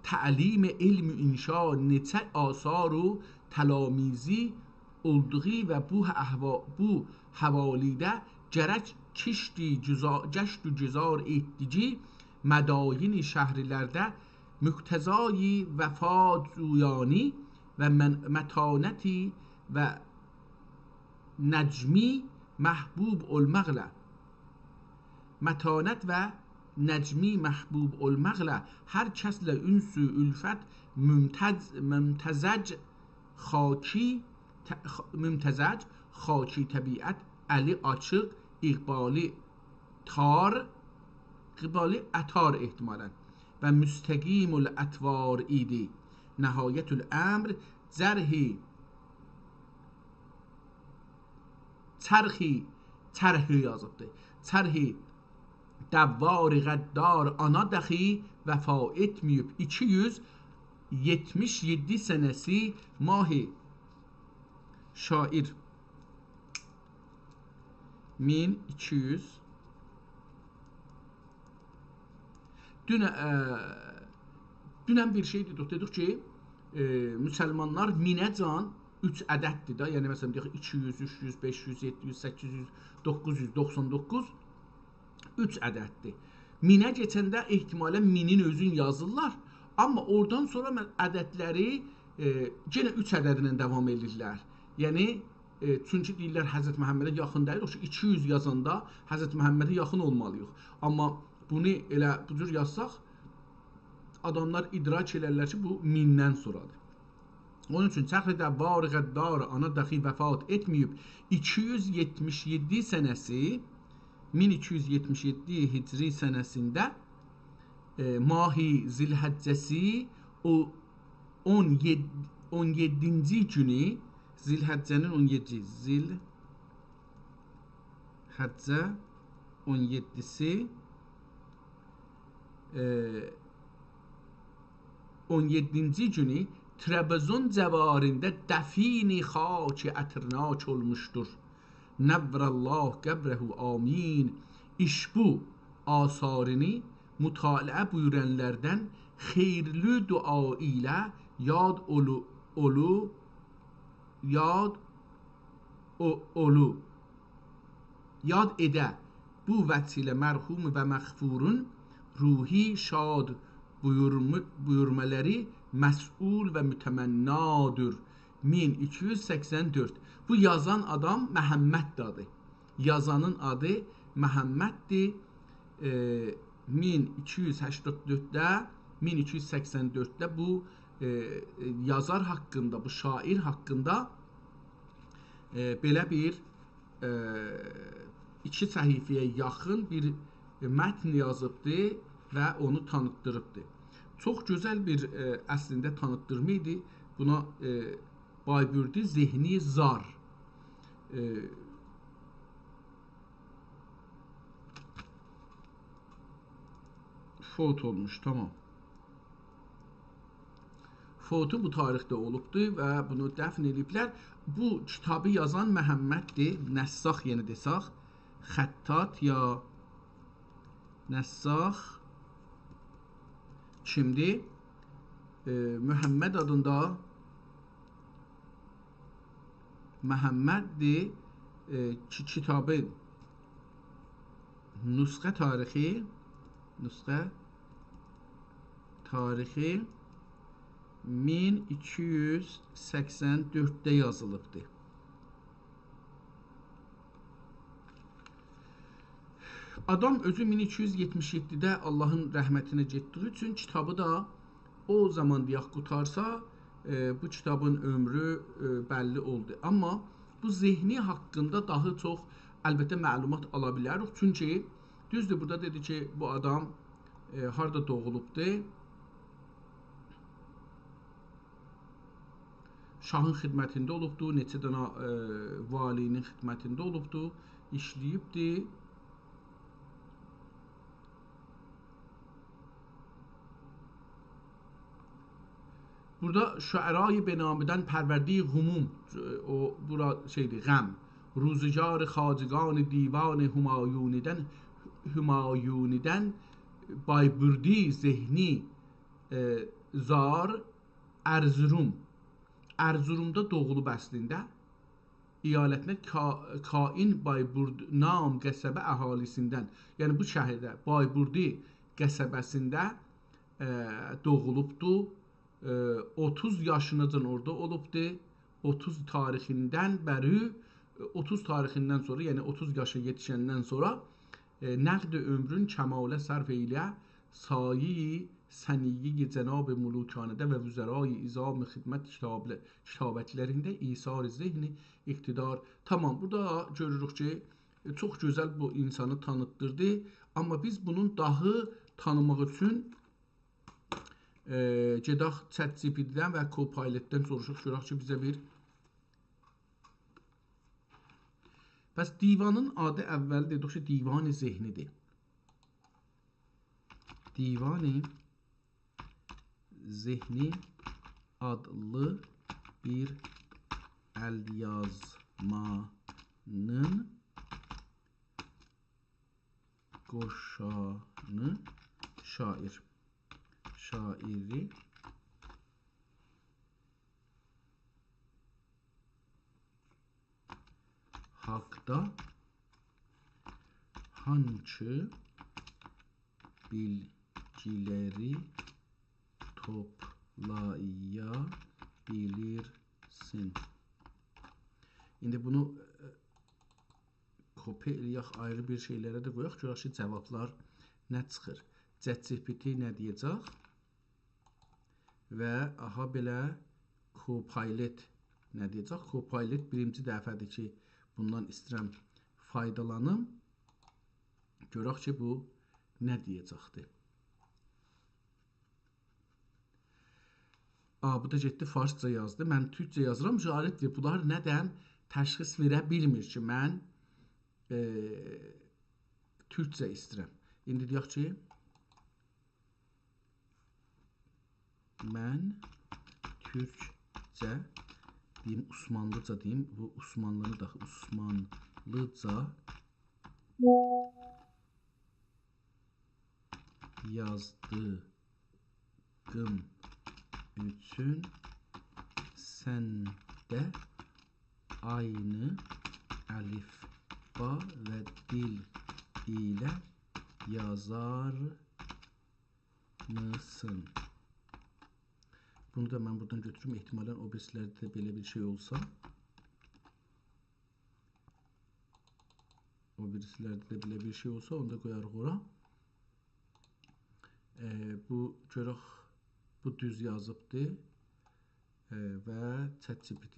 تعلیم علم انشا نئچه آثار و تلامیذی اولدوغو و بو احوا-، بو حوالیده گرک کشت گذا-، گشت و گذار ائتدیگی مداین شهرلرده مقتضای وفا جویانی و من-، متانتی و نجمی محبوب اولماقلا، متانت و نجمی محبوب اولماقلا هر کسله انس و الفت ممتز-، ممتزج خاکی ط-، خ-، ممتزج خاکی طبیعت، الی آچیق، اقبالی تار، اقبالی عطار احتمالاً و مستقیم الاطوار ایدی. نهایت الامر جرحی، چرخی، چرحی یازیبدی. چرحی دوار غدار آنا دخی وفا ائتمه‌ییب. ایکی یوز یئتمیش یئددی سنه‌سی ماهی شاعر. مین ایکی یوز. دون، ائ، دونن بیر شئی دئدیک، دئدیک کی، ائ، مسلمانلار مینه‌جان اوچ عدددیر ده. یعنی، مثلا، دئیک، ایکی یوز، اوچ یوز، بئش یوز، یئددی یوز، سککیز یوز، دوققوز یوز دوخسان دوققوز، اوچ عدددیر. مینه کئچنده احتمالا مینین اؤزون یازیرلار. آمما اورادان سونرا من عددلری، ائ، یئنه اوچ عددینن داوام ائدیرلر. یعنی، ائ، چونکی دئییرلر حضرت محمده یاخین دئییل، او کی ایکی یوز یازاندا حضرت محمده یاخین اولمالی‌ییق. آمما بونو ائله بو جور یازساق، آداملار ادراک ائلرلر کی، بو میندن سونرادیر. اونون اوچون چرخ دوار غدار آنا دخی وفا ائتمه‌ییب. ایکی یوز یئتمیش یئددی سنه‌سی، مین ایکی یوز یئتمیش یئددی هجری سنه‌سینده، ائ، ماهی ذوالحجه‌سی، او اون یئددی، اون یئددینجی گونو، ذوالحجه‌نین اون یئددی، ذوالحجه اون یئددیسی، ائ، اون یئددینجی گونو ترابزون جوارینده دفین خاک عطرناک اولموشدور. نور الله قبره، آمین. ایشبو آثارینی مطالعه بویورانلاردان خیرلی دعا ایله یاد اولو، اولو، یاد او، اولو، یاد ائده. بو وجه ایله مرحوم و مغفورون روحی شاد بویورمو، بویورمالاری مسئول و متمنادیر. مین ایکی یوز سکسن دؤرد. بو یازان آدام محمددیر آدی. یازانین آدی محمددیر. ائ، مین ایکی یوز سکسن دؤردده، مین ایکی یوز سکسن دؤردده بو، ائ، یازار حاقیندا، بو شاعر حاقیندا، ائ، بئله بیر، ائ، ایکی صفحه‌یه یاخین بیر متن یازیبدی و اونو تانیتدیریبدی. چوخ گؤزل بیر، ائ، اصلینده تانیتدیرما ایدی. بونا، ائ، بایبوردی ذهنی زار. ائ، فوت اولموش، تامام. فوتو بو تاریخده اولوبدو و بونو دفن ائله‌ییبلر. بو کیتابی یازان محمددیر، نساخ، یعنی دئساق، خطاط یا نساخ کیمدیر؟ ائ، محمد آدیندا محمددیر، ائ، کی، کیتابین نسخه تاریخی، نسخه تاریخی مین ایکی یوز سکسن دؤردده یازیلیبدیر. آدام اؤزو مین ایکی یوز یئتمیش یئددیده آللاهین رحمتینه گئتدیگی اوچون کیتابی دا او زامان دئیک قوتارسا، ائ، بو کیتابین عؤمرو، ائ، بللی اولدو. آمما بو ذهنی حاقیندا داها چوخ، البته، معلومات آلا بیلریک. چونکی دوزدور، بورادا دئدی کی، بو آدام، ائ، هاردا دوغولوبدو؟ شاهین خدمتینده اولوبدو، نئچه دنه، ائ، والی‌نین خدمتینده اولوبدو، ایشله‌ییبدی. بورادا شعرای به نامدن پرورده غموم، ائ، او، بورا شئیدیر، غم. روزگار خواجگان دیوان همایونیدن، همایونیدن بایبوردی ذهنی، ائ، زار، ارزروم. ارزرومدا دوغولوب اصلینده. ایالتینه کا-، کائن بایبورد نام قصبه اهالیسیندن. یعنی بو شهرده، بایبوردی قصبه‌سینده، ائ، دوغولوبدو. ائ، اوتوز یاشیناجان اورادا اولوبدو. اوتوز تاریخیندن بری، ائ، اوتوز تاریخیندن سونرا، یعنی اوتوز یاشا یئتیشندن سونرا، ائ، نقد عؤمرون کماله صرف ائیله، سایه‌ی ثنیه‌ی جناب ملوکانه‌ده و وزرای عظام خدمت کتابله-، کتابتلرینده ایثار ذهن اقتدار. تامام، بورادا گؤروروک کی، ائ، چوخ گؤزل بو اینسانی تانیتدیردی. آمما بیز بونون داها تانیماق اوچون، ائ، گئدک چت جی پی تی‌دن و کوپایلتدن سوروشاق، گؤرک کی، بیزه بیر، پس دیوانین آدی اول دئدیک کی، دیوان ذهنی‌دیر. دیوان ذهنی آدلی بیر ال‌یازمانین قوشانی شاعیر. شاعری حاقدا هانسی بیلگی‌لری توپلایا بیلیرسین؟ ایندی بونو، ائ، کپی ائله‌یک، آیری بیر شئیلره ده قویاق، گؤرک کی، جاوابلار نه چیخیر. ChatGPT نه دئیه‌جک؟ و آها بئله Copilot نه دئیه‌جک؟ Copilot بیرینجی دفعه‌دیر کی، بوندان ایسته‌ییرم فایدالانیم. گؤرک کی، بو نه دئیه‌جکدی. آ، بو دا گئتدی فارسجا یازدی. من تورکجه یازیرام. جالبدیر. بونلار ندن تشخیص وئره بیلمیر کی، من، ائ، تورکجه ایسته‌ییرم. ایندی دئیک کی، من تورکجه دئییم، عثمانلیجا دئییم. بو عثمانلینی دا عثمانلیجا یازدیغیم اوچون سن ده عینی الفبا و دیل ایله یازارمیسین؟ بونو دا من بورادان گؤتوروم. احتمالاً او بیریسی‌لرده ده بئله بیر شئی اولسا، او بیریسی‌لرده ده بئله بیر شئی اولسا، اونو دا قویاریق اورا. ائ، بو، گؤرک، بو دوز یازیبدی. ائ، و ChatGPT.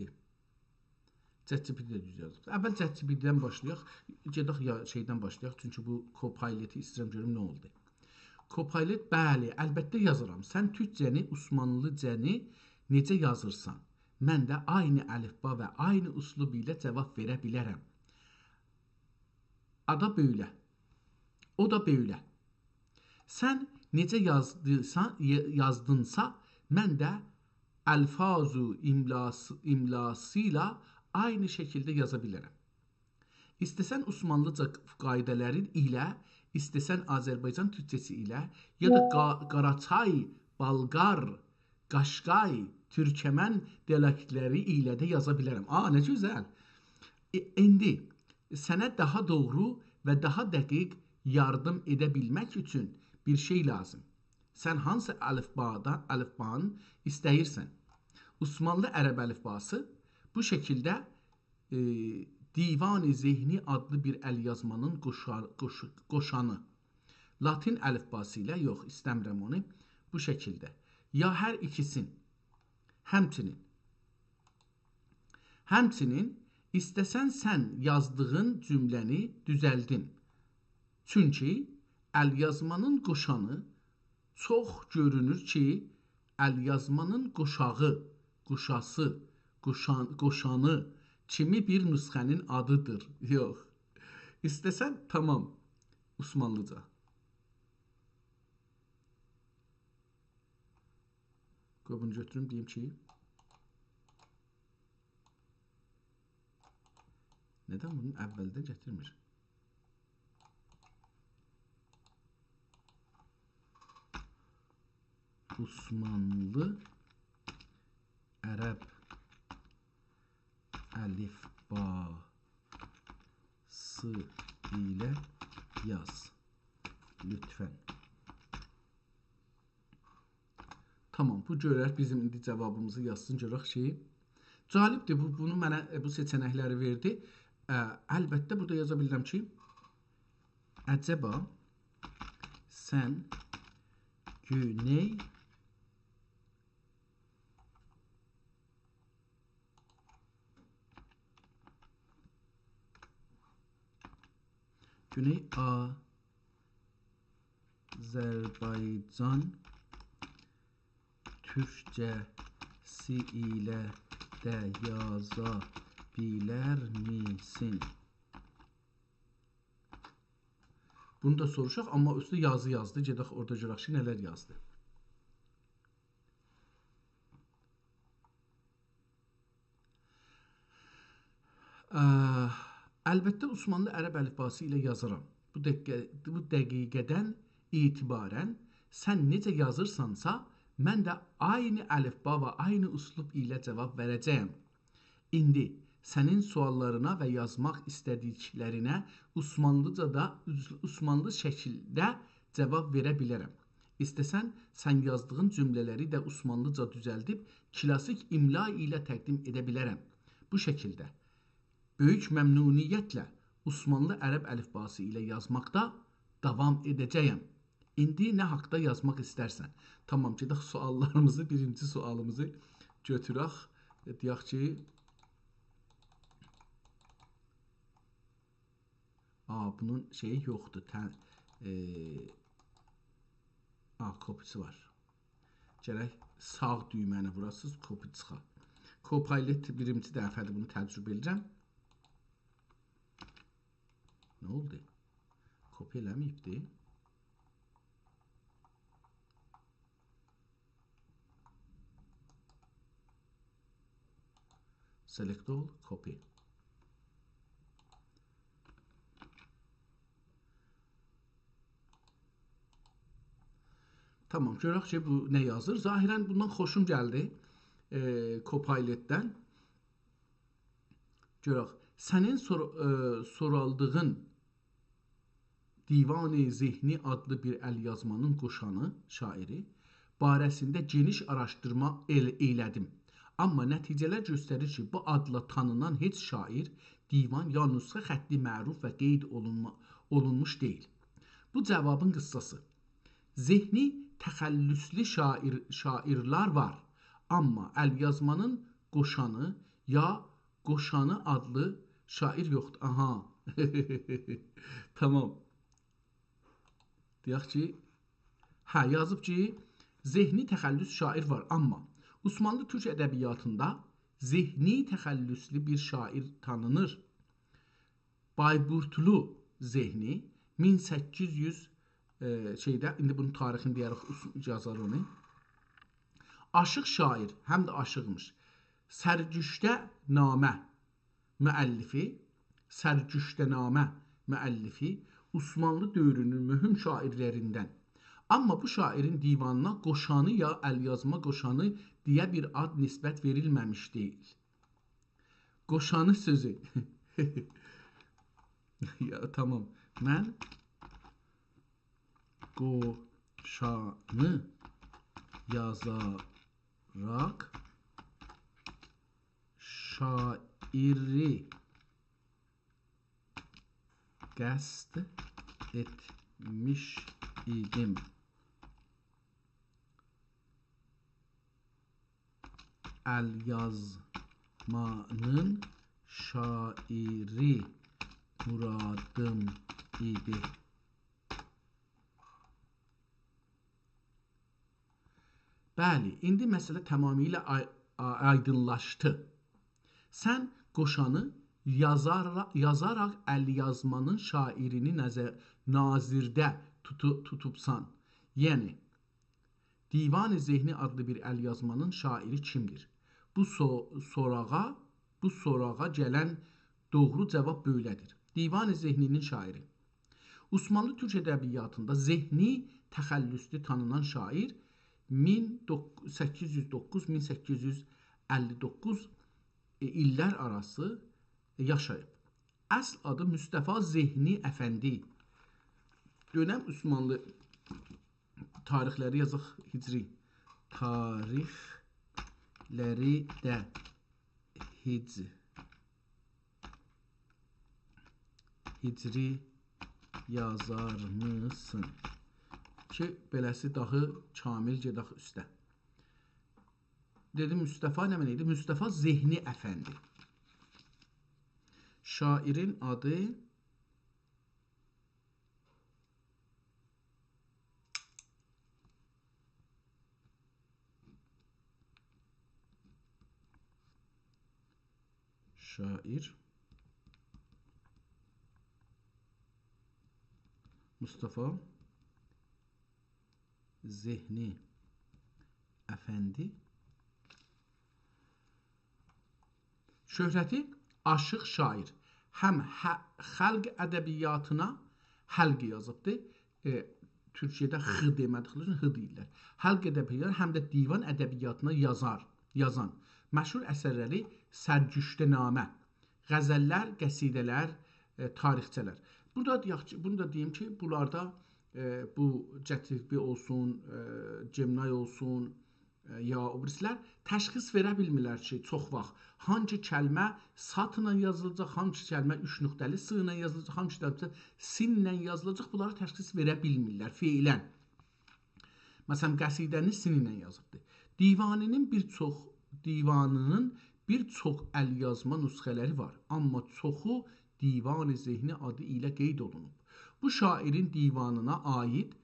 ChatGPT ده دوز یازیبدی. اول ChatGPT-دن باشلایاق. گئدک یا شئیدن باشلایاق. چونکی بو Copilot-ی ایسته‌ییرم گؤروم نه اولدو. Copilot، بلی، البته یازارام. سن تورکجه‌نی، عثمانلیجانی نئجه یازیرسان، من ده عینی الفبا و عینی اسلوب ایله جاواب وئره بیلرم. آ دا بئله. او دا بئله. سن نئجه یازدیسان، ی-، یازدینسا، من ده الفاظ و املاسی، املاسی ایله عینی شکیلده یازا بیلرم. ایسته‌سن عثمانلیجا قایده‌لری ایله، ایسته‌سن آذربایجان تورکجه‌سی ایله، یا دا قا-، قاراچای، بالقار، قاشقای، تورکمن دیالکتلری ایله ده یازا بیلرم. آ، نه گؤزل. ائ، ایندی سنه داها دوغرو و داها دقیق یاردیم ائده بیلمک اوچون بیر شئی لازیم. سن هانسی الفبادا، الفبانی ایسته‌ییرسن؟ عثمانلی عرب الفباسی بو شکیلده، ائ، دیوان ذهنی آدلی بیر ال‌یازمانین قوشا-، قوش-، قوشانی. لاتین الفباسی ایله، یوخ، ایسته‌میرم اونو. بو شکیلده. یا هر ایکیسین. همچنین. همچنین، ایسته‌سن سن یازدیغین جمله‌نی دوزلدیم. چونکی ال‌یازمانین قوشانی چوخ گؤرونور کی، ال‌یازمانین قوشاغی، قوشاسی، قوشان-، قوشانی کیمی بیر نسخه‌نین آدیدیر. یوخ. ایسته‌سن، تامام. عثمانلیجا. قوی بونو گؤتوروم، دئییم کی، ندن بونو اولدن گتیرمیر؟ عثمانلی عرب الفباسی ایله یاز، لطفاً. تامام، بو گؤرک بیزیم ایندی جاوابیمیزی یازسین، گؤرک کی، جالبدیر، بو، بونو منه، ائ، بو سئچه‌نکلری وئردی. ا، البته، بورادا یازا بیلیرم کی، عجبا سن گونئی گونئی آذربایجان تورکجه‌سی ایله ده یازا بیلرمیسین؟ بونو دا سوروشاق، آمما اوستو یازی یازدی. گئدک اورادا گؤرک کی، نه‌لر یازدی. اه، البته، عثمانلی عرب الیفباسی ایله یازارام. بو دقیقه، بو دقیقه‌دن اعتباراً سن نئجه یازیرسانسا، من ده عینی الیفبا و عینی اسلوب ایله جواب وئره‌جه‌یم. ایندی سنین سؤاللارینا و یازماق ایسته‌دیکلرینه عثمانلیجادا، عثمانلی شکیلده جواب وئره بیلرم. ایسته‌سن، سن یازدیغین جمله‌لری ده عثمانلیجا دوزلدیب کلاسیک املا ایله تقدیم ائده بیلرم. بو شکیلده. بؤیوک ممنونیتله عثمانلی عرب الیفباسی ایله یازماقدا داوام ائده‌جه‌یم. ایندی نه حاقدا یازماق ایسترسن؟ تامام، گئدک سؤاللاریمیزی، بیرینجی سؤالیمیزی گؤتورک. دئیک کی، آ، بونون شئیی یوخدور. تن-، ائ، آ، کپی‌سی وار. گرک ساغ دویمه‌نی ووراسینیز، کپی چیخا. Copilot بیرینجی دفعه‌دیر بونو تجربه ائدیرم. نه اولدو؟ کپی ائله‌مه‌ییبدی. Select all, copy. تامام، گؤرک کی، بو نه یازیر. ظاهراً بوندان خوشوم گلدی، ائ، Copilot-دن. گؤرک، سنین سور-، ائ، سورالدیغین دیوان ذهنی آدلی بیر ال یازمانین قوشانی، شاعیری، باره‌سینده گئنیش آراشدیرما ائل-، ائیله‌دیم. آمما نتیجه‌لر گؤستریر کی، بو آدلا تانینان هئچ شاعیر، دیوان یا نسخه خطی معروف و قید اولونما-، اولونموش دئییل. بو جوابین قیسساسی. ذهنی تخلصلی شاعیر، شاعیرلر وار، آمما ال یازمانین قوشانی یا قوشانی آدلی شاعیر یوخدور. آها. تامام. دئیک کی، هه، یازیب کی، ذهنی تخلص شاعیر وار، آمما عثمانلی تورک ادبیاتیندا ذهنی تخلصلو بیر شاعیر تانینیر. بایبورتلو ذهنی، مین سککیز یوز، ائ، شئیده، ایندی بونون تاریخینی دئیه‌ریک، اوس-، یازار اونو. آشیق شاعیر، هم ده آشیقمیش. سرگوشته‌نامه مؤلفی، سرگوشته‌نامه مؤلفی، عثمانلی دؤورونون مهم شاعیرلریندن. آمما بو شاعیرین دیوانینا قوشانی یا ال یازما قوشانی دئیه بیر آد نسبت وئریلمه‌میش دئییل. قوشانی سؤزو. یا، تامام. من قوشانی یازاراق شاعیری قصد ائتمیش ایدیم. ال یازمانین شاعیری مرادیم ایدی. بلی، ایندی مسئله تمامیله آی-، آ-، آیدینلاشدی. سن قوشانی یازارا-، یازاراق ال یازمانین شاعیرینی نظر-، نظرده توتو-، توتوبسان. یعنی، دیوان ذهنی آدلی بیر ال یازمانین شاعیری کیمدیر؟ بو سو-، سوراغا، بو سوراغا گلن دوغرو جواب بئله‌دیر. دیوان ذهنی‌نین شاعیری. عثمانلی تورک ادبیاتیندا ذهنی تخلصلو تانینان شاعیر مین سککیز یوز دوققوز، مین سککیز یوز اللی دوققوز، ائ، ایللر آراسی، ائ، یاشاییب. اصل آدی مصطفی ذهنی افندی. دؤنم عثمانلی تاریخلری یازاق هجری. تاریخلری ده هج-، هجری یازارمیسین کی، بئله‌سی داها کامل گئدک اوسته. دئدیم، مصطفی نمنه ایدی؟ مصطفی ذهنی افندی. شاعیرین آدی شاعیر. مصطفی ذهنی افندی. شهرتی آشیق شاعیر. هم ح-، خلق ادبیاتینا حلق یازیبدی. ائ، تورکیه‌ده خ دئمه‌دیکلری اوچون ه دئییرلر. خلق ادبیات هم ده دیوان ادبیاتینا یازار، یازان. مشهور اثرلری سرگوشت‌نامه، غزللر، قصیده‌لر، ائ، تاریخچه‌لر. بورادا دئیک کی، بونو دا دئییم کی، بونلاردا، ائ، بو جتیبی اولسون، ائ، جمنای اولسون، ائ، یا او بیریسیلر تشخیص وئره بیلمیرلر کی، چوخ واخت هانسی کلمه سات ایله یازیلاجاق، هانسی کلمه اوچ نقطه‌لی س ایله یازیلاجاق، هانسی کلمه سین ایله یازیلاجاق، بونلاری تشخیص وئره بیلمیرلر فعلاً. مثلاً، قصیده‌نی سین ایله یازیبدی. دیوانی‌نین بیر چوخ، دیوانی‌نین بیر چوخ ال‌یازما نسخه‌لری وار، آمما چوخو دیوان ذهنی آدی ایله قید اولونوب. بو شاعیرین دیوانینا عایید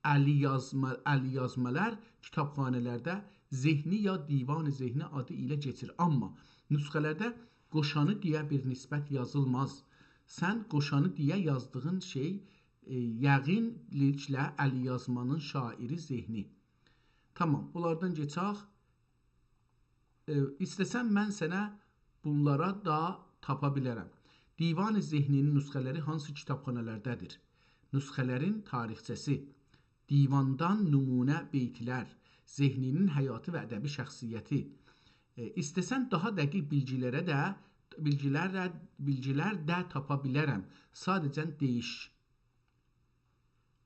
ال‌یازما، ال‌یازمالار کیتابخانالاردا ذهنی یا دیوان ذهنی آدی ایله کئچیر. آمما نسخه‌لرده قوشانی دئیه بیر نسبت یازیلماز. سن قوشانی دئیه یازدیغین شئی، ائ، یقینلیکله ال‌یازمانین شاعیری ذهنی. تامام، بونلاردان کئچک. ائ، ایسته‌سن، من سنه بونلارا دا تاپا بیلرم. دیوان ذهنی‌نین نسخه‌لری هانسی کیتابخانالاردادیر؟ نسخه‌لرین تاریخچه‌سی، دیواندان نمونه بیتلر، ذهنی‌نین حیاتی و ادبی شخصیتی. ائ، ایسته‌سن، داها دقیق بیلگیلره ده، بیلگیلرله، بیلگیلر ده تاپا بیلرم. ساده‌جه دئییش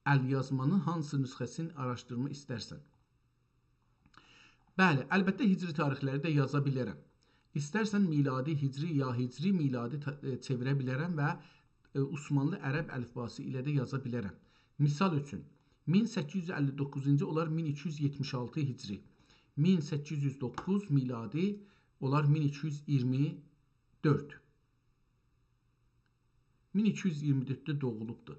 ال‌یازمانین هانسی نسخه‌سینی آراشدیرما ایسترسن. بلی، البته هجری تاریخلری ده یازا بیلرم. ایسترسن میلادی، هجری یا هجری، میلادی تا-، ائ، چئویره بیلرم و، ائ، عثمانلی عرب الفباسی ایله ده یازا بیلرم. مثال اوچون، مین سککیز یوز اللی دوققوزونجو اولار مین ایکی یوز یئتمیش آلتی هجری. مین سککیز یوز دوققوز میلادی اولار مین ایکی یوز اییرمی دؤرد. مین ایکی یوز اییرمی دؤردده دوغولوبدور.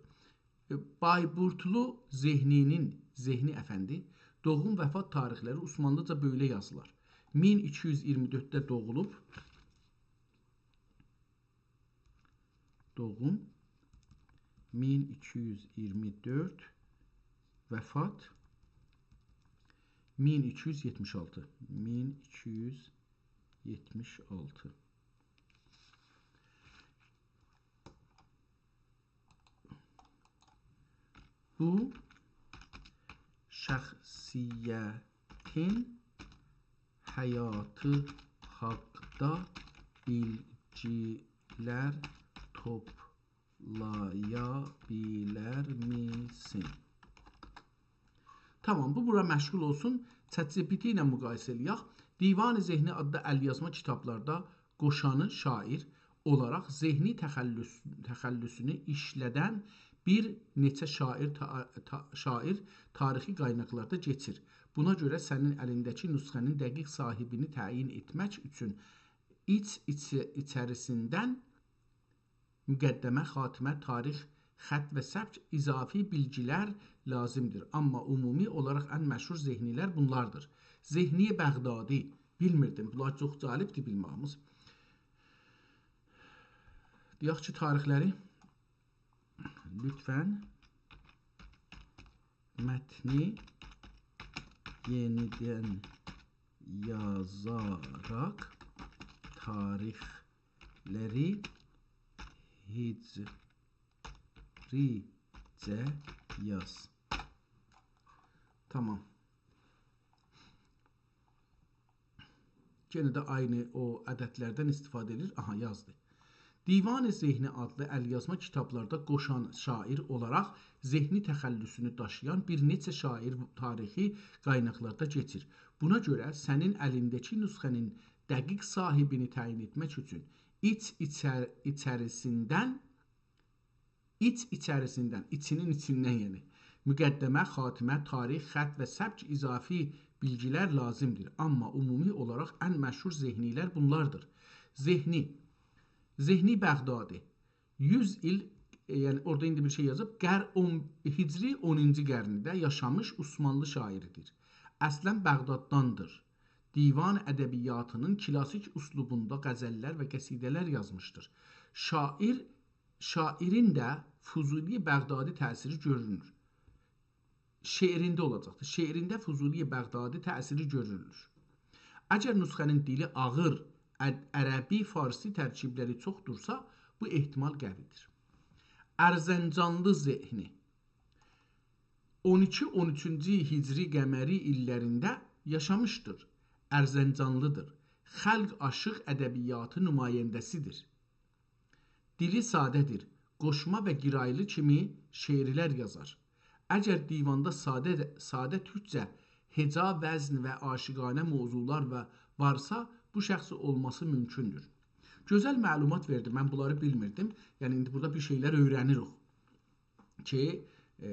ائ، بایبورتلو ذهنی‌نین، ذهنی افندی، دوغوم وفات تاریخلری عثمانلیجا بئله یازیلار. مین ایکی یوز اییرمی دؤردده دوغولوب. دوغوم مین ایکی یوز اییرمی دؤرد، وفات مین ایکی یوز یئتمیش آلتی. مین ایکی یوز یئتمیش آلتی. بو شخصیتین حیاتی حاقدا بیلگیلر توپلایا بیلرمیسن؟ تامام، بو بورا مشغول اولسون. ChatGPT ایله مقایسه ائله‌یک. دیوان ذهنی آدلی ال‌یازما کیتابلاردا قوشانی شاعیر اولاراق ذهنی تخلص، تخلصونو ایشله‌دن بیر نئچه شاعیر، تا-، تا-، شاعیر تاریخی قایناقلاردا کئچیر. بونا گؤره سنین الینده‌کی نسخه‌نین دقیق صاحیبینی تعیین ائتمک اوچون ایچ، ایچ، ایچریسیندن مقدمه، خاتمه، تاریخ، خط و سبک، اضافی بیلگیلر لازیمدیر. آمما عمومی اولاراق ان مشهور ذهنی‌لر بونلاردیر. ذهنی بغدادی، بیلمیردیم. بونلار چوخ جالبدیر بیلمه‌ییمیز. دئیک کی، تاریخلری لطفاً متنی یئنیدن یازاراق تاریخلری هجریجه یاز. تامام. یئنه ده عینی او عددلردن استفاده ائدیر. آها، یازدی. دیوان ذهنی آدلی ال‌یازما کیتابلاردا قوشان شاعیر اولاراق ذهنی تخلصونو داشییان بیر نئچه شاعیر تاریخی قایناقلاردا کئچیر. بونا گؤره سنین الینده‌کی نسخه‌نین دقیق صاحیبینی تعیین ائتمک اوچون ایچ، ایچر-، ایچریسیندن ایچ ایچریسیندن، ایچینین ایچیندن یعنی، مقدمه، خاتمه، تاریخ، خط و سبک اضافی بیلگیلر لازیمدیر. آمما عمومی اولاراق ان مشهور ذهنی‌لر بونلاردیر. ذهنی، ذهنی بغدادی، یوز ایل، ائ، یعنی اورادا ایندی بیر شئی یازیب، قر-، اون، هجری اونونجو قرنده یاشامیش عثمانلی شاعیریدیر. اصلاً بغدادداندیر. دیوان ادبیاتی‌نین کلاسیک اسلوبوندا غزللر و قصیده‌لر یازمیشدیر. شاعیر شاعرین ده فضولی بغدادی تأثیری گؤرونور. شعرینده اولاجاقدیر. شعرینده فضولی بغدادی تأثیری گؤرونور. اگر نسخه‌نین دیلی آغیر، ع-، عربی، فارسی ترکیبلری چوخدورسا، بو احتمال قوی‌دیر. ارزنجانلی ذهنی. اون ایکی، اون اوچونجو هجری قمری ایللرینده یاشامیشدیر. ارزنجانلی‌دیر. خلق آشیق ادبیاتی نماینده‌سی‌دیر. دیلی ساده‌دیر. قوشما و گیرایلی کیمی شعرلر یازار. اگر دیواندا ساده، ساده تورکجه هجا، وزن و عاشقانه موضوعلار و وارسا، بو شخص اولماسی مومکوندور. گؤزل معلومات وئردی، من بونلاری بیلمیردیم. یعنی، ایندی بورادا بیر شئیلر اؤیره‌نیریک کی، ائ،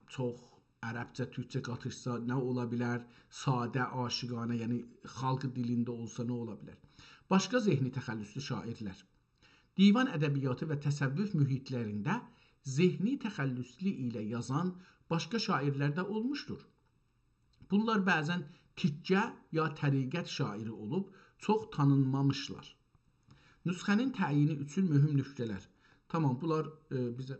چوخ عربجه، تورکجه قاتیشسا نه اولا بیلر؟ ساده، عاشقانه، یعنی خالق دیلینده اولسا نه اولا بیلر؟ باشقا ذهنی تخلصلو شاعرلر. دیوان ادبیاتی و تصوف محیطلرینده ذهنی تخلصلو ایله یازان باشقا شاعرلر ده اولموشدور. بونلار بعضا تکه یا طریقت شاعری اولوب، چوخ تانینمامیشلار. نسخه‌نین تعیینی اوچون مهم نکته‌لر. تامام، بونلار، ائ، بیزه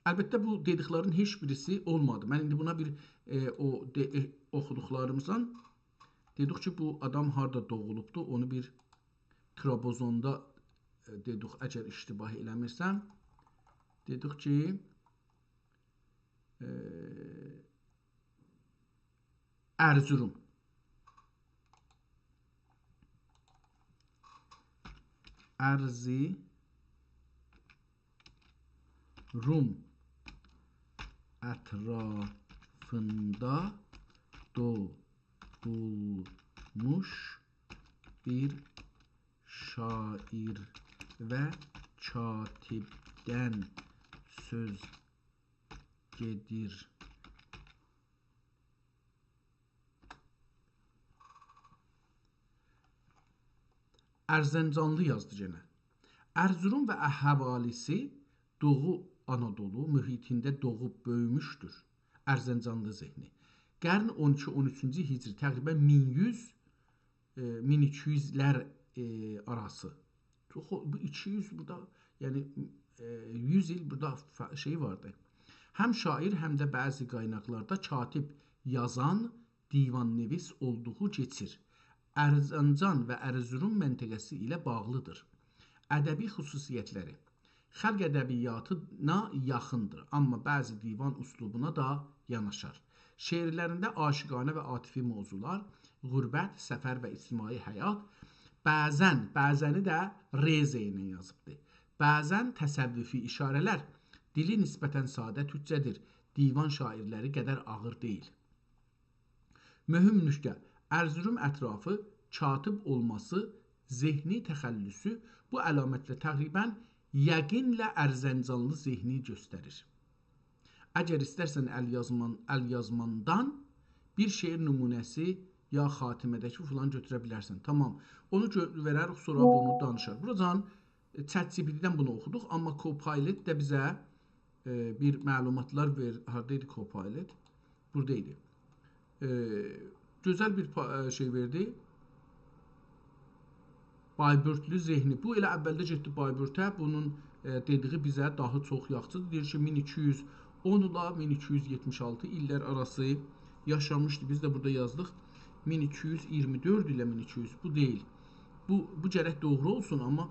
البته، بو دئدیکلرین هئچ بیریسی اولمادی. من ایندی بونا بیر، ائ، او دئ-، ائ، اوخودوقلاریمیزدان دئدیک کی، بو آدام هاردا دوغولوبدو، اونو بیر ترابزوندا، ائ، دئدیک، اگر اشتباه ائله‌میرسم، دئدیک کی، ائ، ارزروم. ارزی روم اطرافیندا دوغولموش بیر شاعر و کاتیبدن سؤز گئدیر. ارزنجانلی یازدی گئنه. ارزروم و اهالیسی دوغو آنادولو محیطینده دوغوب بؤیوموشدور. ارزنجانلی ذهنی. قرن اون ایکی، اون اوچونجو هجری، تقریبا مین یوز، ائ، مین ایکی یوزلر، ائ، آراسی. چوخ او-، بو ایکی یوز بورادا، یعنی، ائ، یوز ایل بورادا فا-، شئی واردی. هم شاعر، هم ده بعضی قایناقلاردا کاتیب، یازان، دیوان‌نویس اولدوغو کئچیر. ارزنجان و ارزروم منطقه‌سی ایله باغلی‌دیر. ادبی خصوصیتلری. خلق ادبیاتینا یاخیندیر، آمما بعضی دیوان اسلوبونا دا یاناشار. شعرلرینده عاشقانه و عاطفی موضوعلار، غربت، سفر و اجتماعی حیات، بعضا، بعضا-نی ده ر ز ایله یازیبدی. بعضا تصوفی اشاره‌لر. دیلی نسبتا ساده تورکجه‌دیر. دیوان شاعرلری قدر آغیر دئییل. مهم نکته، ارزروم اطرافی، کاتیب اولماسی، ذهنی تخلصو، بو علامتله تقریبا یقینله ارزنجانلی ذهنی گؤستریر. اگر ایسترسن ال یازمان-، ال یازماندان بیر شعر نمونه‌سی یا خاتمه‌ده‌کی فلان گؤتوره بیلرسن. تامام. اونو گؤ-، وئرریک، سونرا بونو دانیشار. بوراجان، ائ، ChatGPT-دن بونو اوخودوق، آمما Copilot ده بیزه، ائ، بیر معلوماتلار وئر-، هاردا ایدی Copilot؟ بورادا ایدی. ائ، گؤزل بیر پا-، ائ، شئی وئردی. بایبورتلو ذهنی. بو ائله اولده گئتدی بایبورته. بونون، ائ، دئدیگی بیزه داها چوخ یاخشی‌دیر. دئییر کی، مین ایکی یوز اون ایله مین ایکی یوز یئتمیش آلتی ایللر آراسی یاشامیشدی. بیز ده بورادا یازدیق مین ایکی یوز ایگیرمی دؤرد ایله مین ایکی یوز. بو دئییل. بو، بو گرک دوغرو اولسون، آمما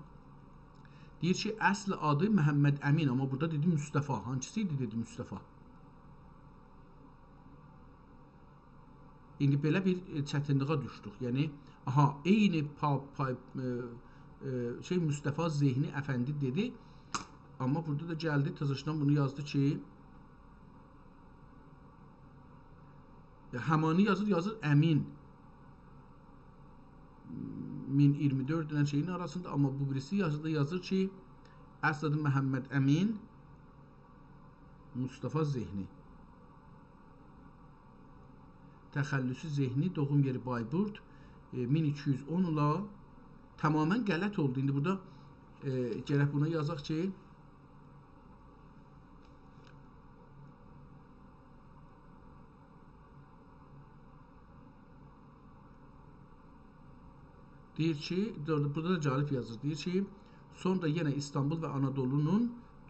دئییر کی، اصل آدی محمد امین، آمما بورادا دئدی مصطفی. هانسیسی ایدی دئدی مصطفی؟ ایندی بئله بیر، ائ، چتینلیگه دوشدوک. یعنی، آها، عینی پا-، پای-، ائ، ائ، شئی، مصطفی ذهنی افندی دئدی. آمما بورادا دا گلدی، تزه‌دن بونو یازدی کی، ائ، همانی یازیر، یازیر امین. مین ایگیرمی دؤرد ایله شئیین آراسیندا، آمما بو بیریسی یازیر، یازیر کی، اصل آدی محمد امین، مصطفی ذهنی. تخلصی ذهنی، دوغوم یئری بایبورت، ائ، مین ایکی یوز اون اولا. تماما غلط اولدو. ایندی بورادا، ائ، گرک بونا یازاق کی، دئییر کی، بورادا، بورادا دا جالب یازیر. دئییر کی، سونرا یئنه ایستانبول و آنادولونون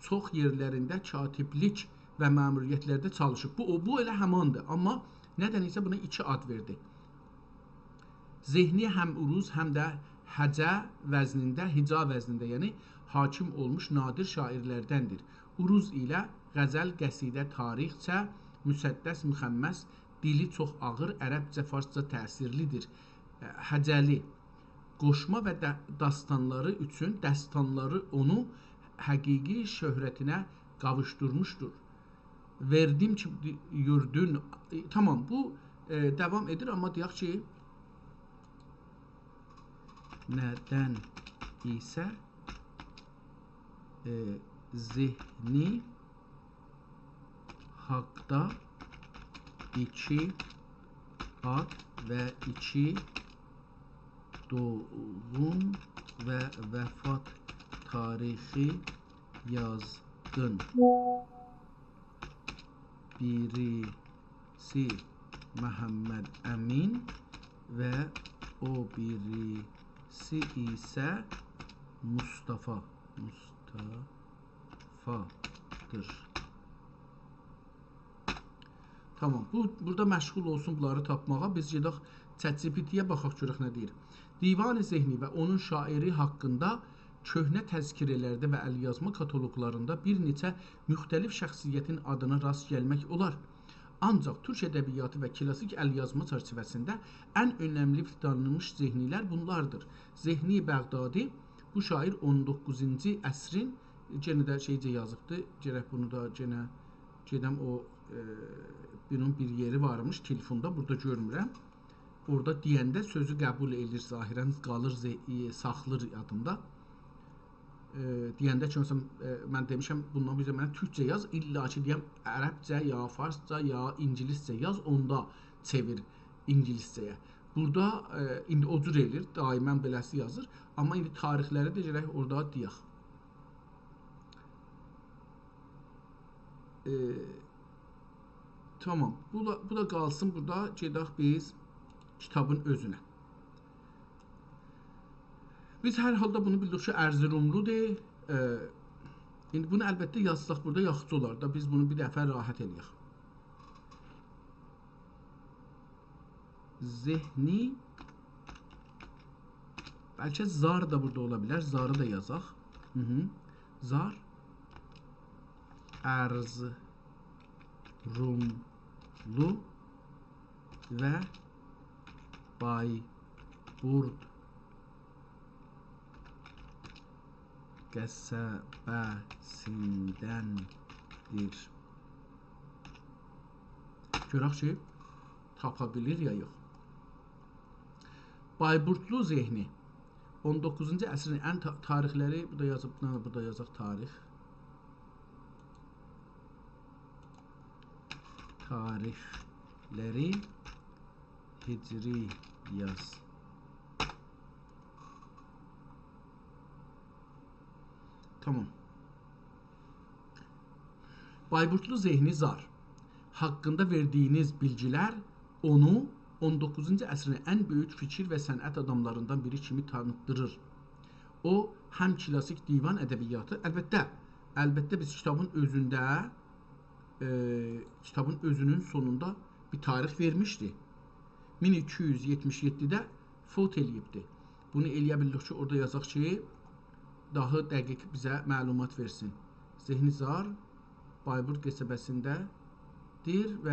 چوخ یئرلرینده کاتیبلیک و مأموریتلرده چالیشیب. بو، او، بو ائله هماندیر، آمما ندنسه بونا ایکی آد وئردی. ذهنی هم عروض، هم ده هجا وزنینده، هجا وزنینده، یعنی حاکم اولموش نادر شاعرلردندیر. عروض ایله غزل، قصیده، تاریخچه، مسدس، مخمس، دیلی چوخ آغیر، عربجه، فارسجا تأثیرلیدیر. اه، هجالی، قوشما و ده-، داستانلاری اوچون، داستانلاری اونو حقیقی شهرتینه قاووشدورموشدور. وئردیم کی، دی-، یوردون، ائ، تامام، بو، ائ، داوام ائدیر، آمما دئیک کی، ندن ایسه، ائ، ذهنی حاقدا ایکی آد و ایکی دوغوم و وفات تاریخی یازدین. بیریسی محمدامین و او بیریسی ایسه مصطفی. مصطفی‌دیر. تامام. بو، بورادا مشغول اولسون بونلاری تاپماغا. بیز گئدک ChatGPT-یه باخاق گؤرک نه دئییر. دیوان ذهنی و اونون شاعری حاقیندا کؤهنه تذکره‌لرده و ال‌یازما کاتالوقلاریندا بیر نئچه مختلف شخصیتین آدینا راست گلمک اولار. آنجاق تورک ادبیاتی و کلاسیک ال‌یازما چرچیوه‌سینده ان اؤنملی تانینمیش ذهنی‌لر بونلاردیر. ذهنی بغدادی، بو شاعر اون دوققوزونجو عصرین، یئنه ده شئیجه یازیبدی. گرک بونو دا یئنه گئدم او، ائ، بونون بیر یئری وارمیش تلفوندا، بورادا گؤرمورم. اورادا دئینده سؤزو قبول ائله‌ییر ظاهراً، قالیر، ذه-، ائ، ساخلیر یادیندا. ائ، دئینده کی، مثلاً، ائ، من دئمیشم، بوندان بیر ده منه تورکجه یاز، الّا کی، دئیم، عربجه، یا فارسجا، یا اینگیلیسجه یاز، اوندا چئویر اینگیلیسجه‌یه. بورادا، ائ، ایندی او جور ائله‌ییر، دائماً بئله‌سی یازیر. آمما ایندی تاریخلری ده گرک اورادا دئیک. ائ، تامام. بو دا، بو دا قالسین بورادا. گئدک بیز کیتابین اؤزونه. بیز هر حالدا بونو بیلدیک کی، ارزروملودور. ائ، ایندی بونو البته یازساق بورادا یاخشی اولار دا. بیز بونو بیر دفعه راحت ائله‌یک. ذهنی. بلکه زار دا بورادا اولا بیلر. زاری دا یازاق. هی هی. زار. ارزروملو و بایبورد قصبه‌سیندندیر. گؤرک کی، تاپا بیلیر یا یوخ. بایبوردلو ذهنی. اون دوققوزونجو عصرین ان تا-، تاریخلری، بورادا یازیب، نه، بورادا یازاق تاریخ. تاریخلری هجری یاز. تامام. بایبوردلو ذهنی زار حاقیندا وئردیگینیز بیلگیلر اونو اون دوققوزونجو عصرین ان بؤیوک فیکیر و صنعت آداملاریندان بیری کیمی تانیتدیریر. او، هم کلاسیک دیوان ادبیاتی، البته، البته بیز کیتابین اؤزونده، ائ، کیتابین اؤزونون سونوندا بیر تاریخ وئرمیشدی. مین ایکی یوز یئتمیش یئددیده فوت ائله‌ییبدی. بونو ائله‌یه بیلدیک کی، اورادا یازاق کی، داها دقیق بیزه معلومات وئرسین. ذهنی زار بایبورد قصبه‌سینده‌دیر و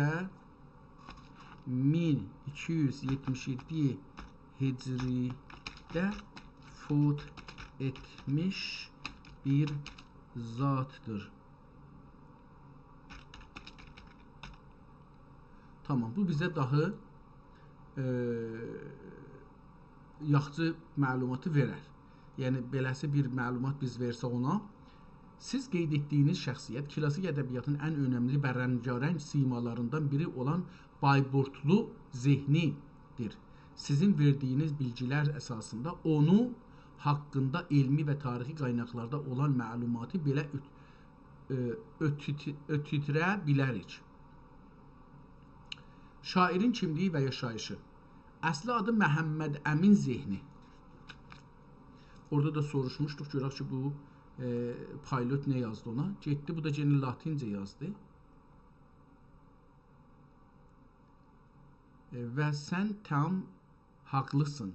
مین ایکی یوز یئتمیش یئددی هجریده فوت ائتمیش بیر زاتدیر. تامام، بو بیزه داها، ائ، یاخشی معلوماتی وئرر. یعنی، بئله‌سی بیر معلومات بیز وئرسک اونا، سیز قید ائتدیگینیز شخصیت کلاسیک ادبیاتین ان اؤنملی و رنگارنگ سیمالاریندان بیری اولان بایبوردلو ذهنی‌دیر. سیزین وئردیگینیز بیلگیلر اساسیندا اونو حاقیندا علمی و تاریخی قایناقلاردا اولان معلوماتی بئله اؤت-، ائ، اؤتوت-، اؤتوتوره بیلریک. شاعرین کیملیگی و یاشاییشی. اصلی آدی محمدامین ذهنی. اورادا دا سوروشموشدوق، گؤرک کی، بو، ائ، پایلوت نه یازدی اونا. گئتدی، بو دا یئنه لاتینجه یازدی. ائ، و سن تام حاقلیسین.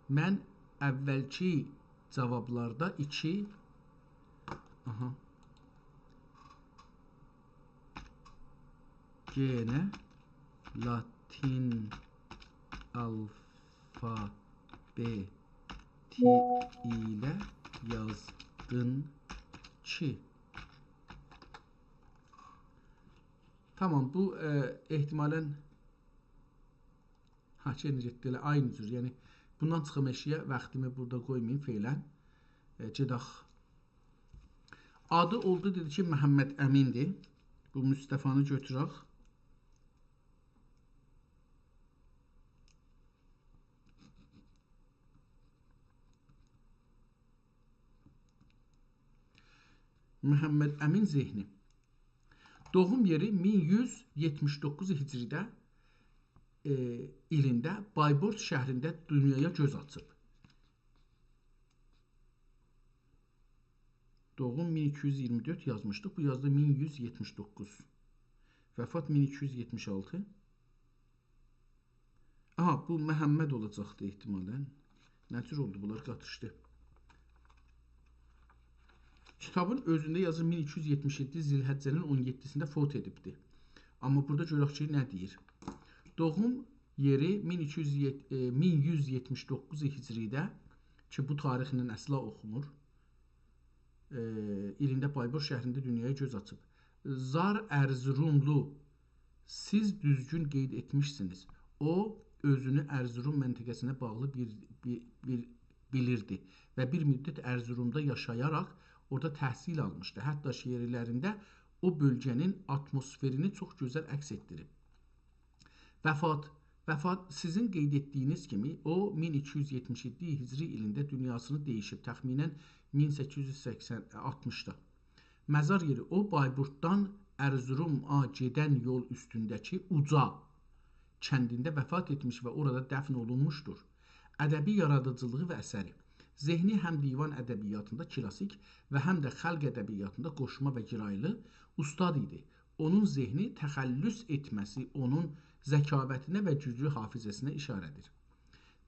من اولکی جاوابلاردا ایکی، آها. یئنه لاتین آلفابئتی ایله یازدین کی. تامام، بو، ائ، احتمالاً، ها، یئنه گئتدی، ائله عینی جور. یعنی، بوندان چیخیم ائشیگه، واختیمی بورادا قویماییم فعلاً. ائ، گئدک. آدی اولدو، دئدی کی، محمد امین‌دیر. بو مصطفی‌نی گؤتورک. محمد امین ذهنی. دوغوم یئری مین یوز یئتمیش دوققوز هجری‌ده، ائ، ایلینده بایبورت شهرینده دونیایا گؤز آچیب. دوغوم مین ایکی یوز اییرمی دؤرد یازمیشدیق. بو یازدی مین یوز یئتمیش دوققوز. وفات مین ایکی یوز یئتمیش آلتی. آها، بو محمد اولاجاقدی احتمالاً. نه جور اولدو، بونلار قاتیشدی. کیتابین اؤزونده یازیر مین ایکی یوز یئتمیش یئددی ذی‌الحجه‌نین اون یئددیسینده فوت ائدیبدی. آمما بورادا گؤرک کی، نه دئییر. دوغوم یئری مین ایکی یوز، ائ، مین یوز یئتمیش دوققوز هجری‌ده کی، بو تاریخله اصلا اوخونمور. ائ، ایلینده بایبورت شهرینده دونیایا گؤز آچیب. زار ارزروملو، سیز دوزگون قید ائتمیشسینیز. او، اؤزونو ارزروم منطقه‌سینه باغلی بیر، بیر، بیر بیلیردی و بیر مدت ارزرومدا یاشایاراق اورادا تحصیل آلمیشدی. حتی شعرلرینده او بؤلگه‌نین آتموسفرینی چوخ گؤزل عکس ائتدیریب. وفات، وفات، سیزین قید ائتدیگینیز کیمی، او، مین ایکی یوز یئتمیش یئددی هجری ایلینده دونیاسینی دییشیب، تخمیناً مین سککیز یوز سکسن، آلتمیشدا. مزار یئری، او، بایبورتدان ارزروما گئدن یول اوستونده‌کی اوجا کندینده وفات ائتمیش و اورادا دفن اولونموشدور. ادبی یارادیجیلیغی و اثری. ذهنی هم دیوان ادبیاتیندا کلاسیک و هم ده خلق ادبیاتیندا قوشما و گیرایلی اوستاد ایدی. اونون ذهنی تخلص ائتمه‌سی اونون ذکاوتینه و گوجلو حافظه‌سینه اشاره‌دیر.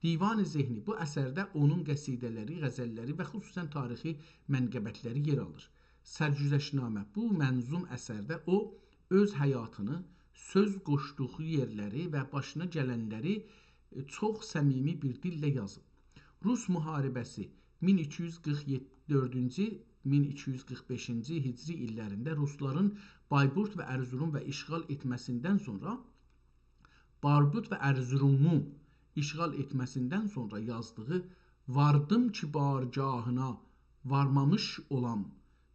دیوان ذهنی، بو اثرده اونون قصیده‌لری، غزللری و خصوصاً تاریخی منقبتلری یئر آلیر. سرگذشت‌نامه، بو منظوم اثرده او، اؤز حیاتینی، سؤز قوشدوغو یئرلری و باشینا گلنلری، ائ، چوخ صمیمی بیر دیلله یازیب. روس محاربه‌سی، مین ایکی یوز قیرخ دؤردونجو، مین ایکی یوز قیرخ بئشینجی هجری ایللرینده روسلارین بایبورت و ارزروم و اشغال ائتمه‌سیندن سونرا، بایبورت و ارزرومو اشغال ائتمه‌سیندن سونرا یازدیغی «واردیم کی بارگاهینا وارمامیش اولام»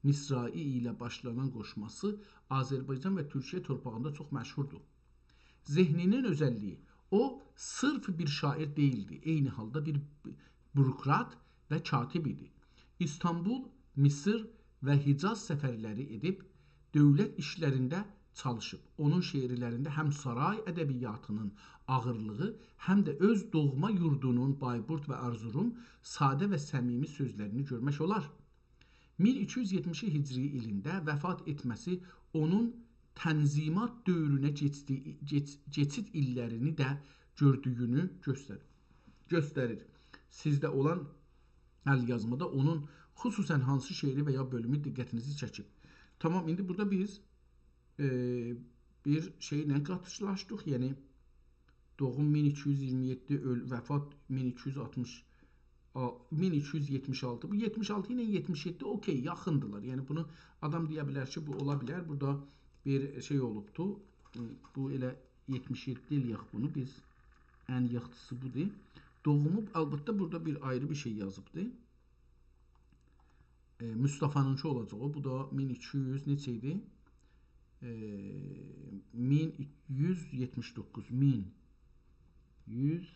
مصرعی ایله باشلانان قوشماسی آذربایجان و تورکیه تورپاغیندا چوخ مشهوردور. ذهنی‌نین اؤزللیگی، او، صرف بیر شاعر دئییلدی، عینی حالدا بیر بوروکرات و کاتب ایدی. ایستانبول، مصر و حجاز سفرلری ائدیب، دؤولت ایشلرینده چالیشیب. اونون شعرلرینده هم سارای ادبیاتینین آغیرلیغی، هم ده اؤز دوغما یوردونون بایبورت و ارزروم ساده و صمیمی سؤزلرینی گؤرمک اولار. مین ایکی یوز یئتمیش هجری ایلینده وفات ائتمه‌سی اونون تنظیمات دؤورونه کئچدی-، کئچ-، کئچید ایللرینی ده گؤردویونو گؤستر-، گؤستریر. سیزده اولان ال‌یازمادا اونون خصوصاً هانسی شعری و یا بؤلومو دقتینیزی چکیب؟ تامام، ایندی بورادا بیز، ائ، بیر شئیله قارشیلاشدیق، یعنی دوغوم مین ایکی یوز اییرمی یئددی، اؤل-، وفات مین ایکی یوز آلتمیش، آ، مین ایکی یوز یئتمیش آلتی. بو یئتمیش آلتی ایله یئتمیش یئددی، اوکئی، یاخیندیلار. یعنی بونو آدام دئیه بیلر کی، بو اولا بیلر. بورادا بیر شئی اولوبدو. بو ائله یئتمیش یئددی ائله‌یک بونو بیز. ان یاخشیسی بودور. دوغومو، البته، بورادا بیر آیری بیر شئی یازیبدی. ائ، مصطفی‌نینکی اولاجاق او. بو دا مین ایکی یوز نئچه ایدی؟ ائ، مین یوز یئتمیش دوققوز، مین یوز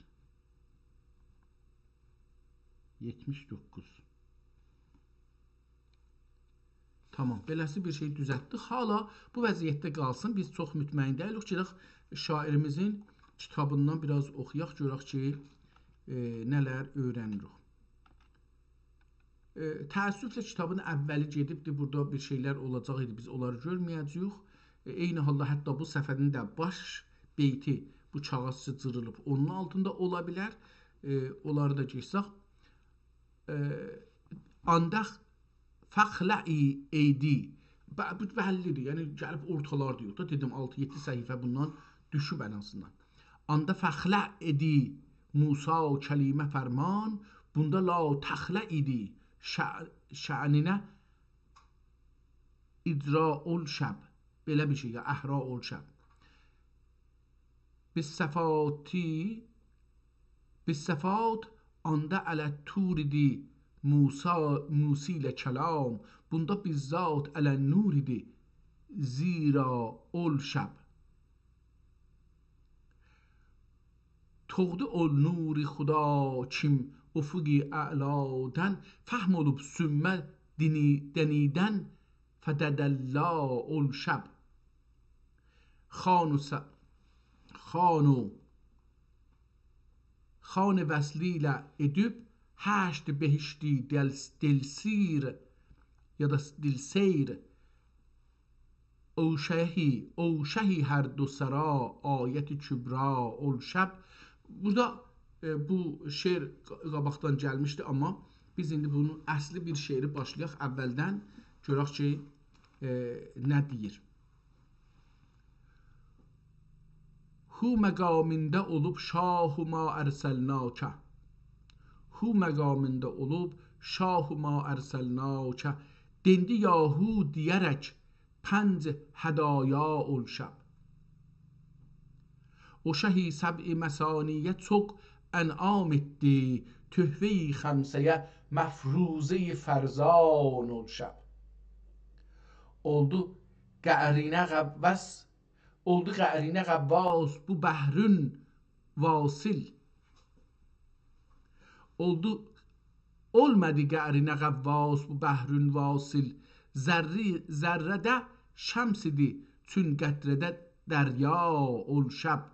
یئتمیش دوققوز. تامام، بئله‌سی بیر شئی دوزلتدیک. حالا بو وضعیتده قالسین. بیز چوخ مطمئن دئییلیک. گئدک شاعریمیزین کیتابیندان بیر آز اوخویاق، گؤرک کی، ائ، نه‌لر اؤیره‌نیریک. ائ، تأسفله کیتابین اوّلی گئدیبدی، بورادا بیر شئیلر اولاجاق ایدی، بیز اونلاری گؤرمه‌یه‌جه‌ییک. ائ، عینی حالدا حتی بو صفحه‌نین ده باش بیتی بو کاغیذچیق جیریلیب، اونون آلتیندا اولا بیلر. ائ، اونلاری دا گئچسک. ائ، آندا فاخلعی ایدی. ب-، بو بللی‌دیر، یعنی گلیب اورتالاردا یوخ دا، دئدیم، آلتی-یئددی صفحه بوندان دوشوب ان آزیندان. آندا فاخلع ایدی موسی کلمه فرمان، بوندا لا تخلع ایدی شع-، شأنینه اجرا اول شب. بئله بیر شئی، یا احرا اول شب. بالصفاتی، بالصفات آندا علی طور ایدی موسی، موسی ایله کلام، بوندا بالذات علی نور ایدی زیرا اول شب. توغدو اول نور خدا کیم افق اعلادان، فهم اولوب سومه دینی-، دنیدن، فتدلی اول شب. خوان و س-، خوان و، خوان وصلی ایله ائدیب، هشت بهشتی دل-، دلسیر، یا دا دلسیر، اوشهی، اوشهی هر دو سرا، آیت کبری اول شب. بورادا، ائ، بو شعر قا-، قاباقدان گلمیشدی، آمما بیز ایندی بونون اصلی بیر شعری باشلایاق اوّلدن، گؤرک کی، ائ، نه دئییر. هو مقامیندا اولوب شاه ما ارسلناک. هو مقامیندا اولوب شاه ما ارسلناک. دئندی یا هو دئیه‌رک پنج هدایا اول شب. او شهی سبع مثانی‌یه چوخ انعام ائتدی، تحفه‌ی خمسه‌یه مفروضه‌ی فرزان اول شب. اولدو قعرینه غواص، اولدو قعرینه غواص بو بحرون واصل. اولدو، اولمادی قعرینه غواص بو بحرون واصل. ذره، ذره‌ده شمس ایدی، چون قطره‌ده دریا اول شب.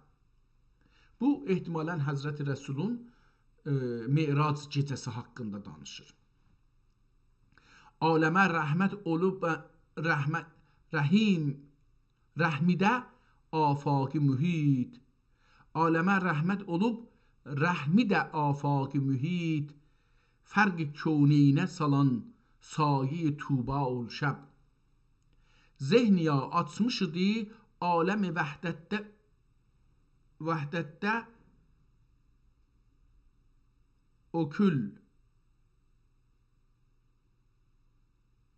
بو، احتمالاً، حضرت رسولون، ائ، معراج گئجه‌سی حاقیندا دانیشیر. عالمه رحمت اولوب، رحمت، رحیم، رحمیده آفاق محیط. عالمه رحمت اولوب، رحمیده آفاق محیط، فرق کونینه سالان سایه‌ی طوبی اول شب. ذهنیا آچمیش ایدی عالم وحدتده، وحدتده او کل.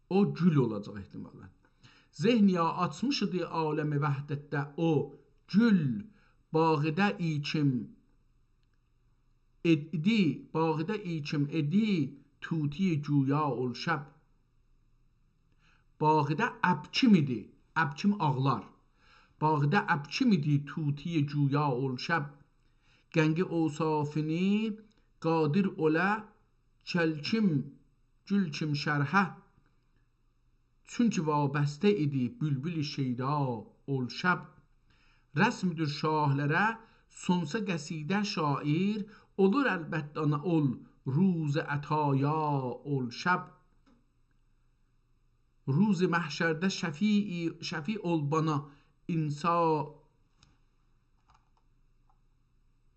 او گول اولاجاق احتمالاً. ذهنیا آچمیش ایدی عالم وحدتده او گول، باغیدا ایکیم ائدی، باغیدا ایکیم ائدی طوطی گویا اول شب. باغیدا ابکیم ایدی، ابکیم آغلار. باغیدا ابکیم ایدی طوطی گویا اول شب. قنقی اوصافینی قادر اولا چلکیم، گول کیم شرحه. چونکی وابسته ایدی بولبول شیدا اول شب. رسمدور شاهلره سونسا قصیده شاعر، اولور البت دانا اول روز عطایا اول شب. روز محشرده شفیع، شفیع اول بانا انسا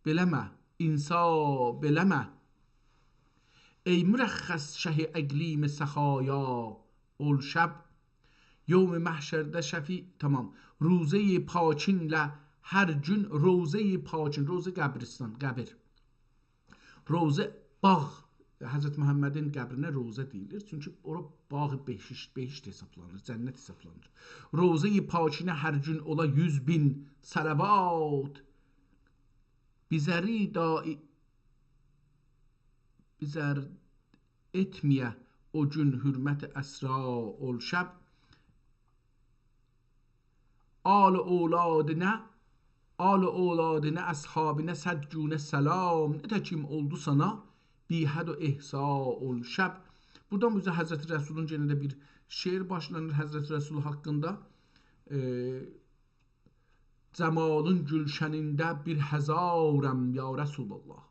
بئله‌مه، انسا بئله‌مه. ای مرخص شه اقلیم سخایا اول شب. یوم محشرده شفیع، تمام. روضه‌ی پاکینله هر گون، روضه‌ی پاکین، روضه قبرستان، قبر. روضه، باغ، حضرت محمدین قبرینه روضه دئییلیر. چونکی اورا باغ بهشت، بهشت حسابلانیر، جنت حسابلانیر. روضه‌ی پاکینه هر گون اولا یوز بین صلوات. بیزری دائی-، بیزر ائتمه‌یه او گون حرمت اسرا اول شب. آل اولادینه، آل اولادینه، اصحابینه صد گونه سلام، نتکیم اولدو سانا بی‌حد و احصا اول شب. بورادان بو حضرت رسولون یئنه ده بیر شعر باشلانیر حضرت رسول حاقیندا. ائ، جمالین گولشنینده بیر هزارم یا رسول‌الله.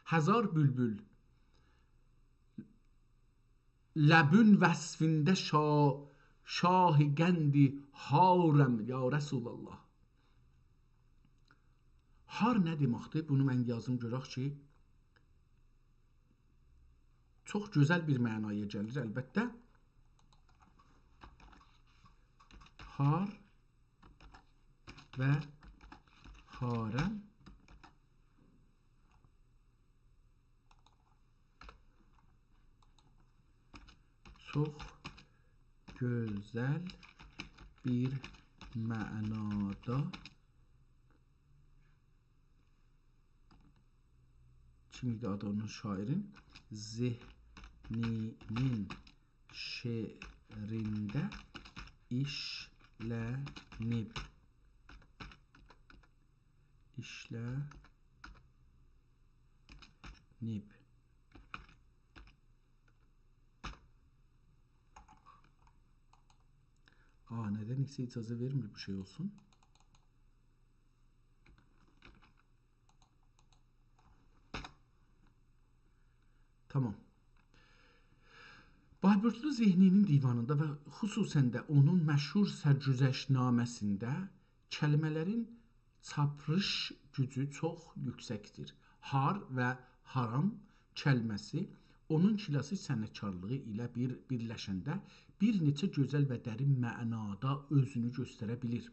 هزار بولبول. لبون وصفینده شا-، شاه قندی هارم یا رسول الله. هار نه دئمکدیر؟ بونو من یازیم گؤرک کی، چوخ گؤزل بیر معنایا گلیر البته. هار و هارم چوخ گؤزل بیر معنادا کیم ایدی آدی اونون شاعرین؟ ذهنی‌نین شعرینده ایشله‌نیب. ایشله‌نیب. آ، ندن ایسه اجازه وئرمیر بو شئی اولسون. تامام. بایبورتلو ذهنی‌نین دیوانیندا و خصوصاً ده اونون مشهور سرگذشت‌نامه‌سینده کلمه‌لرین چاپریش گوجو چوخ یوکسکدیر. هار و هارام کلمه‌سی اونون کلاسیک صنعتکارلیغی ایله بیر، بیرلشنده بیر نئچه گؤزل و درین معنادا اؤزونو گؤستره بیلیر.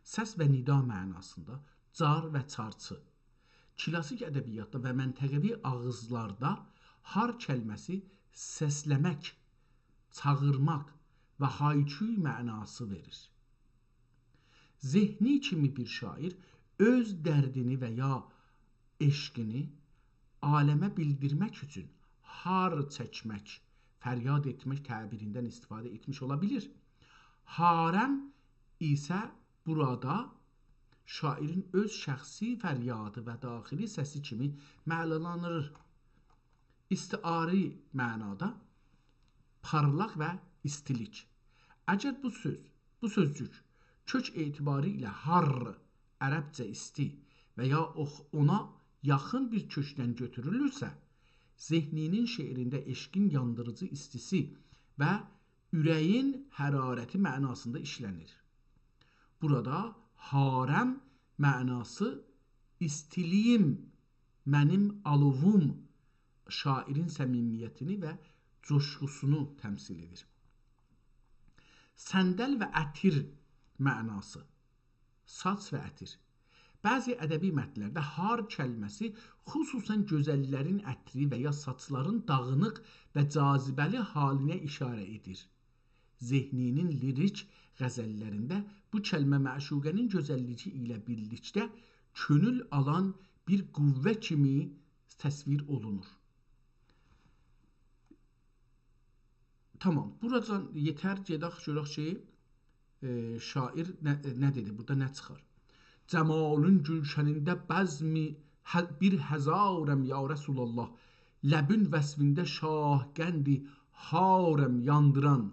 سس و ندا معناسیندا، جار و چارچی. کلاسیک ادبیاتدا و منطقوی آغیزلاردا هار کلمه‌سی سسله‌مک، چاغیرماق و هایکوی معناسی وئریر. ذهنی کیمی بیر شاعر اؤز دردینی و یا عشقینی عالمه بیلدیرمک اوچون هار چکمک، فریاد ائتمک تعبیریندن استفاده ائتمیش اولا بیلیر. هارم ایسه بورادا شاعرین اؤز شخصی فریادی و داخلی سسی کیمی معنالانیر. استعاری معنادا پارلاق و ایستیلیک. اگر بو سؤز، بو سؤزجوک کؤک اعتباری ایله هار، عربجه ایستی و یا اوخ-، اونا یاخین بیر کؤکدن گؤتورولورسه، ذهنی‌نین شعرینده عشقین یاندیریجی ایستیسی و اوره‌یین حرارتی معناسیندا ایشله‌نیر. بورادا هارم معناسی ایستیلیگیم، منیم آلوووم، شاعرین صمیمیتینی و جوشقوسونو تمثیل ائدیر. صندل و عطیر معناسی، ساچ و عطیر. بعضی ادبی متنلرده هار کلمه‌سی خصوصاً گؤزللرین عطری و یا ساچلارین داغینیق و جاذبه‌لی حالینه اشاره ائدیر. ذهنی‌نین لیریک غزللرینده بو کلمه معشوقه‌نین گؤزللیگی ایله بیرلیکده کؤنول آلان بیر قوه کیمی تصویر اولونور. تامام، بوراجان یئتر، گئدک گؤرک کی، ائ، شاعر نه، نه دئدی، بورادا نه چیخار؟ جمالون گولشنینده بزمی ه-، بیر هزارم یا رسول الله، لبون وصفینده شاه قندی هارم یاندیران،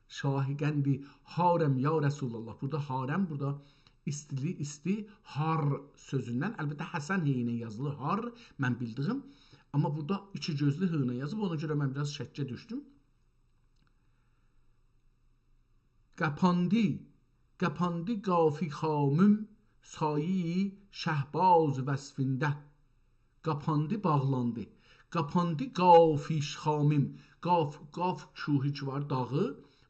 شاه قندی هارم یا رسول الله. بورادا هارم، بورادا ایستیلی، ایستی، هار سؤزوندن، البته حسن هی ایله یازیلیر، هار، من بیلدیگیم. آمما بورادا ایکی گؤزلو ه ایله یازیب، اونا گؤره من بیر آز شکّه دوشدوم. قاپاندی، قاپاندی قافی خامیم، سایه‌ی شهباز وصفینده. قاپاندی، باغلاندی. قاپاندی قافی خامیم. قاف، قاف کوهی کی وار، داغی،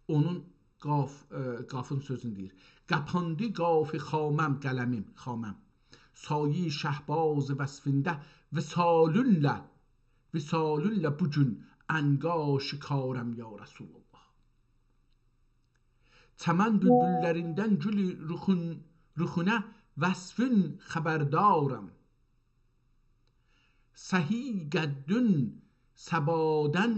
اونون قاف، ائ، قافین سؤزونو دئییر. قاپاندی قافی خامم، قلمیم، خامم. سایه‌ی شهباز وصفینده، وصالونله، وصالونله بو گون عنقا شکارم یا رسول الله. چمن بولبوللریندن گول رخون، رخونه وصفون خبردارم. سهی قدّون صبادن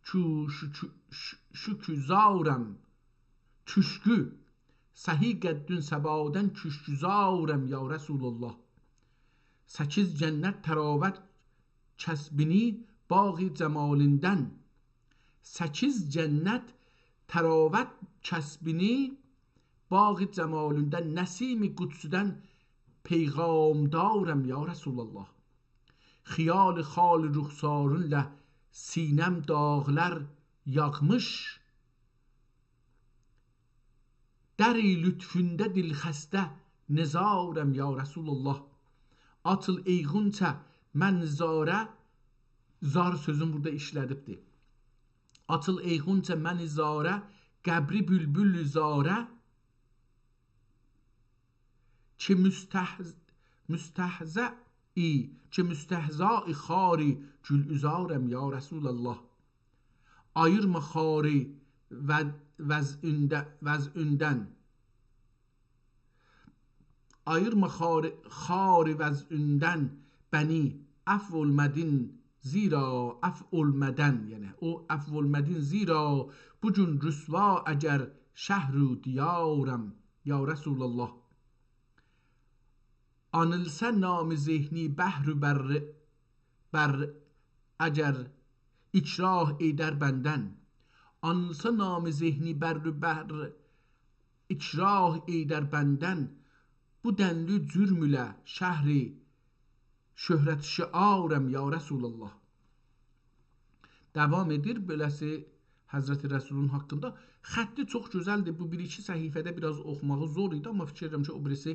کو-، شو-، کو-، شو-، شکرگزارم. کوشکو. سهی قدّون صبادن کوشکگزارم یا رسول الله. سکیز جنت طراوت کسبینی باغ جمالیندن. سکیز جنت طراوت کسبینی باغ جمالیندن، نسیم قدسیدن پیغامدارم یا رسول الله. خیال خال رخسارونله سینه‌م داغلار یاغمیش، دری لطفونده دل‌خسته نزارم یا رسول‌الله. آچیل ای غنچه من زاره، زار سؤزون بورادا ایشله‌دیبدیر. آچیل ای غنچه من زاره، قبری بولبول زاره، که مستهز-، مستهزا ای، که مستهزای خار گلعذارم یا رسول‌الله. آییرما خاری و-، وضعونده-، وضعوندن. آییرما خاری، خاری وضعوندن بنی، عفو المدین زیرا، عفو المدن، یعنی او عفو المدین زیرا، بو گون رسوا اگر شهر و دیارم یا رسول‌الله. آنیلسا نام ذهنی بحر و بر، بر اگر اکراه ائیدر بندن. آنیلسا نام ذهنی بحر و بر اکراه ائیدر بندن، بو دنلی جرم ایله شهر شهرت شعارم یا رسول‌الله. داوام ائدیر بئله‌سی حضرت رسولون حاقیندا. خطی چوخ گؤزلدیر. بو بیر ایکی صفحه‌ده بیر آز اوخوماغی زور ایدی، آمما فیکیر ائدیرم کی، او بیریسی،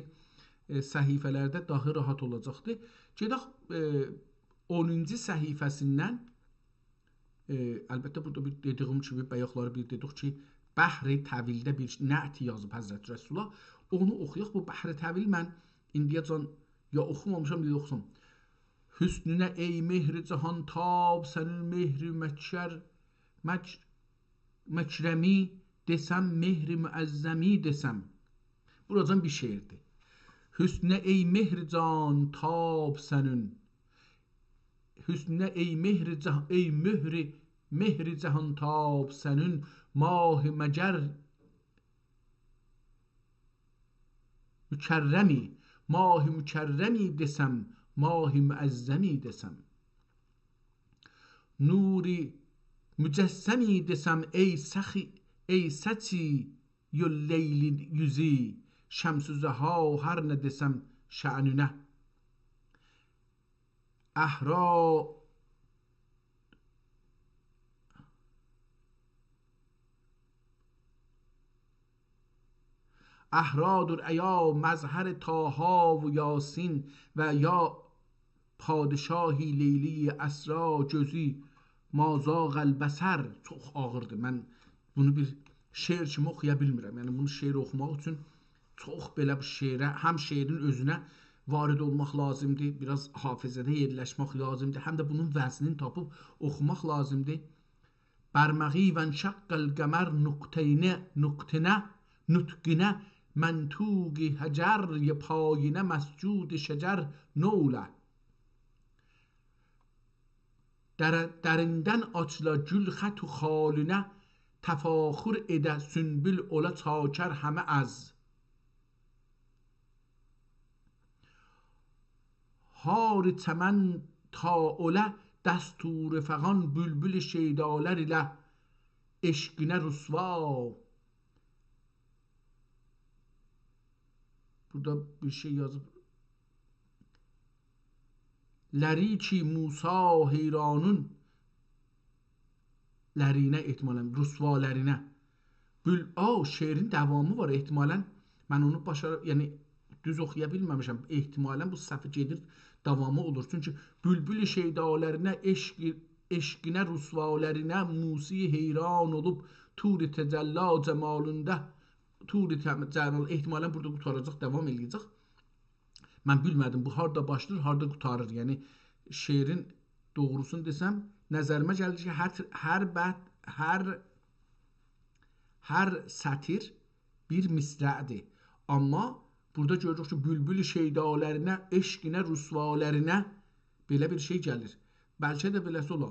ائ، صفحه‌لرده داها راحت اولاجاقدیر. گئدک، ائ، اونونجو صفحه‌سیندن، ائ، البته، بورادا بیر دئدیگیم کیمی، بایاقلاری بیر دئدیک کی، بحر طویلده بیر نعت یازیب حضرت رسولا. اونو اوخویاق. بو بحر طویل من ایندیه‌جن یا اوخومامیشام، یا اوخوسام. حسنونه ای مهر جهان‌تاب سنین، مهر مکر-، مک-، مکرمی دئسم، مهر معظمی دئسم. بوراجان بیر شعردیر. حسنونه ای مهر جان‌تاب سنین، حسنونه ای مهر جه-، ای مهر، مهر جهان‌تاب سنین، ماه مگر مکرمی، ماه مکرمی دئسم، ماه معظمی دئسم. نور مجسمی دئسم، ای سخی، ای سچی یو لیلی یوزو، شمس ضحی هر نه دئسم شأنونه. اهرا-، اهرادور ایا مظهر طه و یاسین و یا پادشاهی لیلی اسری گؤزو ما زاغ البصر. چوخ آغیردیر. من بونو بیر شعر کیمی اوخویا بیلمیرم. یعنی بونو شعر اوخوماق اوچون چوخ بئله بیر شعره، هم شعرین اؤزونه وارد اولماق لازیمدیر، بیر آز حافظه‌ده یئرلشمک لازیمدیر، هم ده بونون وزنینی تاپیب اوخوماق لازیمدیر. برمغی وانشق القمر نقطه‌نه، نقطه‌نه، نطقینه، منطوق حجر پایینه، مسجود شجر نوله. در-، دریندن آچیلا گول خط و خالونه، تفاخر ائده سنبل اولا چاکر همه از هار چمن تا اوله دستور فغان، بولبول شیدالر ایله عشقینه رسوا. بورادا بیر شئی یازیب. لری کی موسی حیرانون لرینه، احتمالاً رسوالرینه. بول-، او شعرین داوامی وار احتمالاً. من اونو باشار-، یعنی دوز اوخویا بیلمه‌میشم. احتمالاً بو صفحه گئدیر، داوامی اولور. چونکی بولبول شیدالرینه عشق، عشقینه رسوالرینه موسی حیران اولوب طور تجلی جمالینده، طور تم-، جمال، احتمالاً بورادا قوتاراجاق، داوام ائله‌یه‌جک. من بیلمه‌دیم بو هاردا باشلاییر، هاردا قوتاریر. یعنی شعرین دوغروسونو دئسم، نظریمه گلیر کی، هر، هر بند، هر، هر سطر بیر مصرعدیر. آمما بورادا گؤروروک کی، بولبول شیدالرینه، عشقینه، رسوالرینه بئله بیر شئی گلیر. بلکه ده بئله‌سی اولا.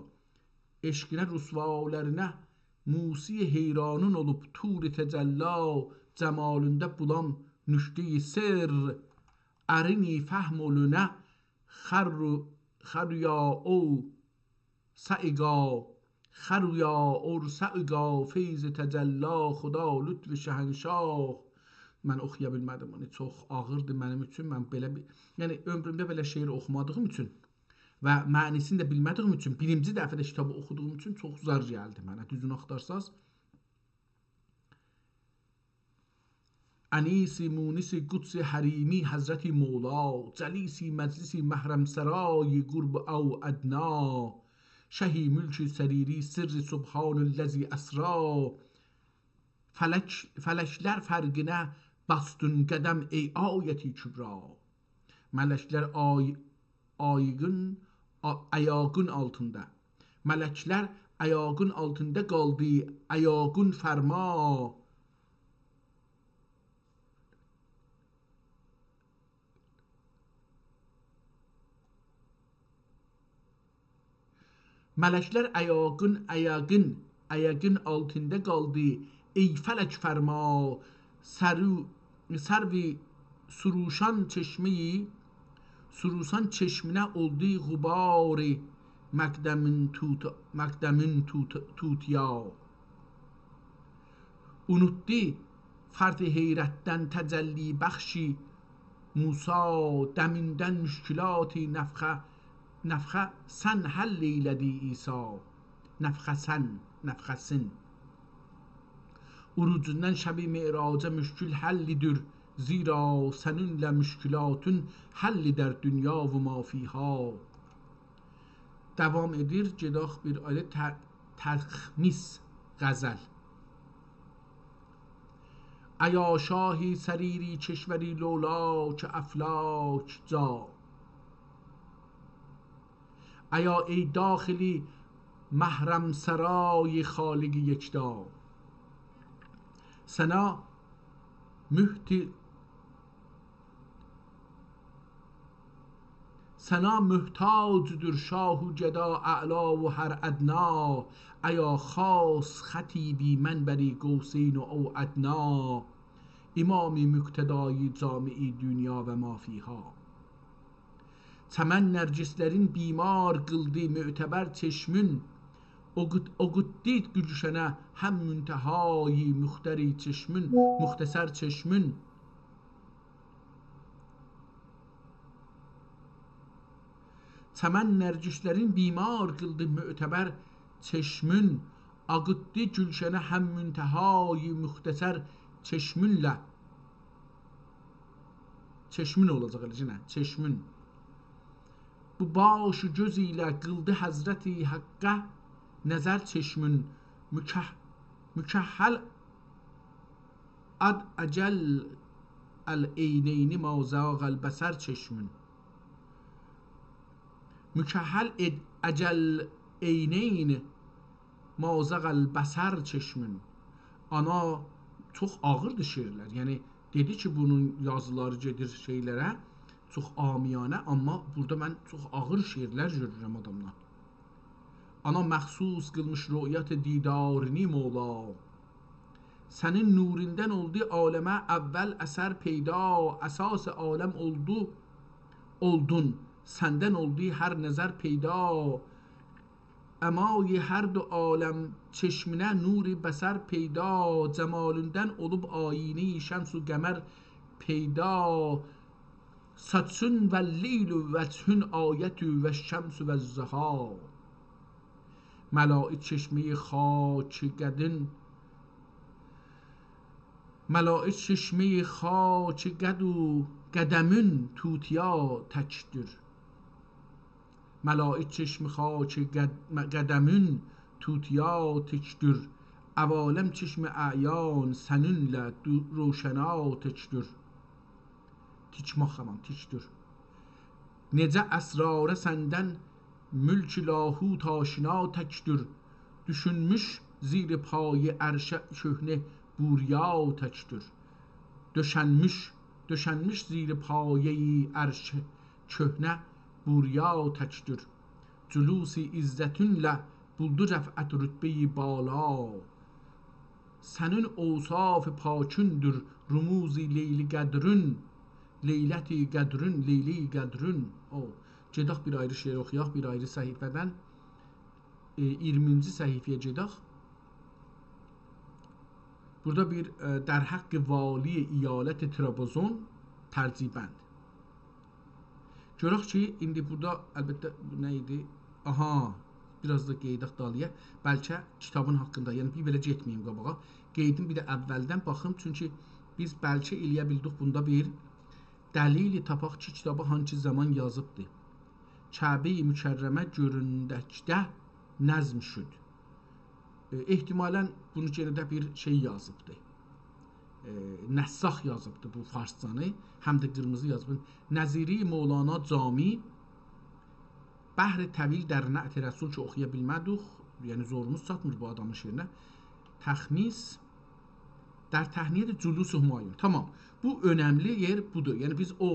عشقینه، رسوالرینه موسی حیرانین اولوب طور تجلی جمالینده بولان نکته‌ی سر، ارینی فهم اولونه، خر-، خرویا او صعقا، خرویا اور صعقا فیض تجلی خدا لطف شهنشاه. من اوخویا بیلمه‌دیم بونو. چوخ آغیردیر منیم اوچون. من بئله بیر، یعنی عؤمرومده بئله شعر اوخومادیغیم اوچون و معنی‌سینی ده بیلمه‌دیگیم اوچون، بیرینجی دفعه ده کیتابی اوخودوغوم اوچون چوخ زار گلدی منه. دوزونو آختارساز، انیس مونس قدس حریمی حضرت مولا، جلیس مجلس محرم‌سرای قرب او ادنی، شه ملک سریری سر سبحان الذی اسری، فلک، فلکلر فرقینه باسدین قدم، ای آیت کبری. ملکلر آی-، آیاغین، آ-، آیاغین آلتیندا. ملکلر آیاغین آلتیندا قالدی، آیاغین فرما. ملکلر آیاغین، آیاغین، آیاغین آلتیندا قالدی، ای فلک فرما. سرو-، سرو سروشان چشمه‌یی، سروشان چشمینه اولدو غبار مقدمین توت-، مقدمین توت-، توتیا. اونوتدو فرط حیرتدن تجلی بخش موسی، دمیندن مشکلات نفخه، نفخه سن حل ائیله‌دی عیسی. نفخه سن، نفخه سن. عروجوندان شب معراجه مشکل حلدیر، زیرا سنینله مشکلاتین حل ائدر دنیا و ما فیها. داوام ائدیر، گئدک بیر آیری ت-، تلخمیس غزل. ایا شاه سریری کشوری لولا که افلاک جا. ایا ای داخل محرم‌سرای خالق یکتا. سنه محت-، سنه محتاجدیر شاه و گدا اعلا و هر ادنی. ایا خاص خطیبی منبر قوسین او ادنی، امام مقتدای جامع دنیا و ما فیها. چمن نرگسلرین بیمار قیلدی معتبر چشمین، اوقوت-، اوقوتدو گلشنه هم منتهای مختری چشمین، مختصر چشمین. چمن نرگسلرین بیمار قیلدی معتبر چشمین، آقیتدی گلشنه هم منتهای مختصر چشمینله. چشمین اولاجاق ائله یئنه، چشمین. بو باش و گؤز ایله قیلدی حضرت حقه نظر چشمین، مکح-، مکحل اد اجل العینین ما زاغ البصر چشمین. مکحل اد اجل عینین ما زاغ البصر چشمین. آنا، چوخ آغیردیر شعرلر. یعنی، دئدی کی، بونون یازیلاری گئدیر شئیلره، چوخ عامیانه، آمما بورادا من چوخ آغیر شعرلر گؤرورم آدامدان. آنا مخصوص قیلمیش رؤیت دیدارینی مولا. سنین نوروندن اولدو عالمه اول اثر پیدا، اساس عالم اولدو، اولدون، سندن اولدو هر نظر پیدا. عمای هر دو عالم چشمینه نور بصر پیدا، جمالیندن اولوب آیینی شمس و قمر پیدا. ساچین و لیل و وجهین آیت و شمس و ضحی. ملائک چشمه‌ی خاک قدین، ملائک چشمه‌ی خاک قد و قدمین توتیا تکدیر. ملائک چشم خاک قد-، قدمین توتیا تکدیر. عوالم چشم اعیان سنینله دو-، روشنا تکدیر. تیک ماخ، همان، تیکدیر. نئجه اسراره سندن ملک لاهوت آشنا تکدیر. دوشونموش زیر پایه عرشه کهنه بوریا تکدیر. دؤشنموش، دؤشنموش زیر پایه‌ی عرش کهنه بوریا تکدیر. جلوس عزتینله بولدو رفعت رتبه‌ی بالا. سنین اوصاف پاکیندیر رموز لیل قدرین، لیلت قدرین، لیل قدرین. او، گئدک بیر آیری شعر اوخویاق، بیر آیری صفحه‌دن. ائ، اییرمینجی صفحه‌یه گئدک. بورادا بیر، ائ، در حق والی ایالت ترابزون ترجیع بند. گؤرک کی، ایندی بورادا، البته، بو نه ایدی؟ آها، بیر آز دا قئییدک دالییا. بلکه کیتابین حاقیندا، یعنی بیر بئله گئتمه‌ییم قاباغا. قئییدیم بیر ده اوّلدن باخیم، چونکی بیز بلکه ائلیه بیلدیک بوندا بیر دلیلی تاپاق کی، کیتابی هانسی زامان یازیبدی. کعبه‌ی مکرمه گؤروندکده نظم شد. ائ، احتمالاً بونو یئنه ده بیر شئی یازیبدی. ائ، نساخ یازیبدی بو فارسجانی، هم ده قیرمیزی یازیب. نظیری مولانا جامی، بحر طویل در نعت رسول کی، اوخویا بیلمه‌دیک، یعنی زوروموز چاتمیر بو آدامین شعرینه. تخمیس، در تهنیت جلوس همایون. تامام. بو اؤنملی یئر بودور. یعنی بیز او،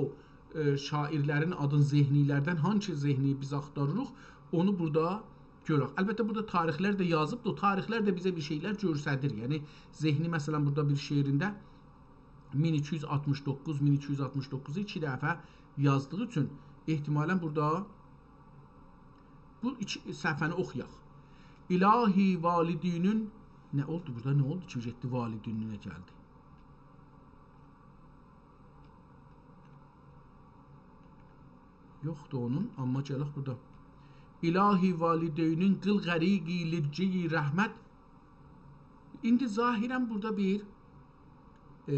ائ، شاعرلرین آدین ذهنی‌لردن، هانسی ذهنی بیز آختاریریق، اونو بورادا گؤرک. البته، بورادا تاریخلر ده یازیبدیر. او تاریخلر ده بیزه بیر شئیلر گؤستریر. یعنی ذهنی، مثلاً، بورادا بیر شعرینده مین ایکی یوز آلتمیش دوققوز، مین ایکی یوز آلتمیش دوققوزو ایکی دفعه یازدیغی اوچون احتمالاً بورادا بو ایکی صفحه‌نی اوخویاق. الهی والدینین، نه اولدو بورادا، نه اولدو کی، گئتدی والدینینه گلدی؟ یوخدور اونون، آمما گلک بورادا. الهی والدینین قیل غریقی لجه‌ی رحمت. ایندی ظاهراً بورادا بیر، ائ،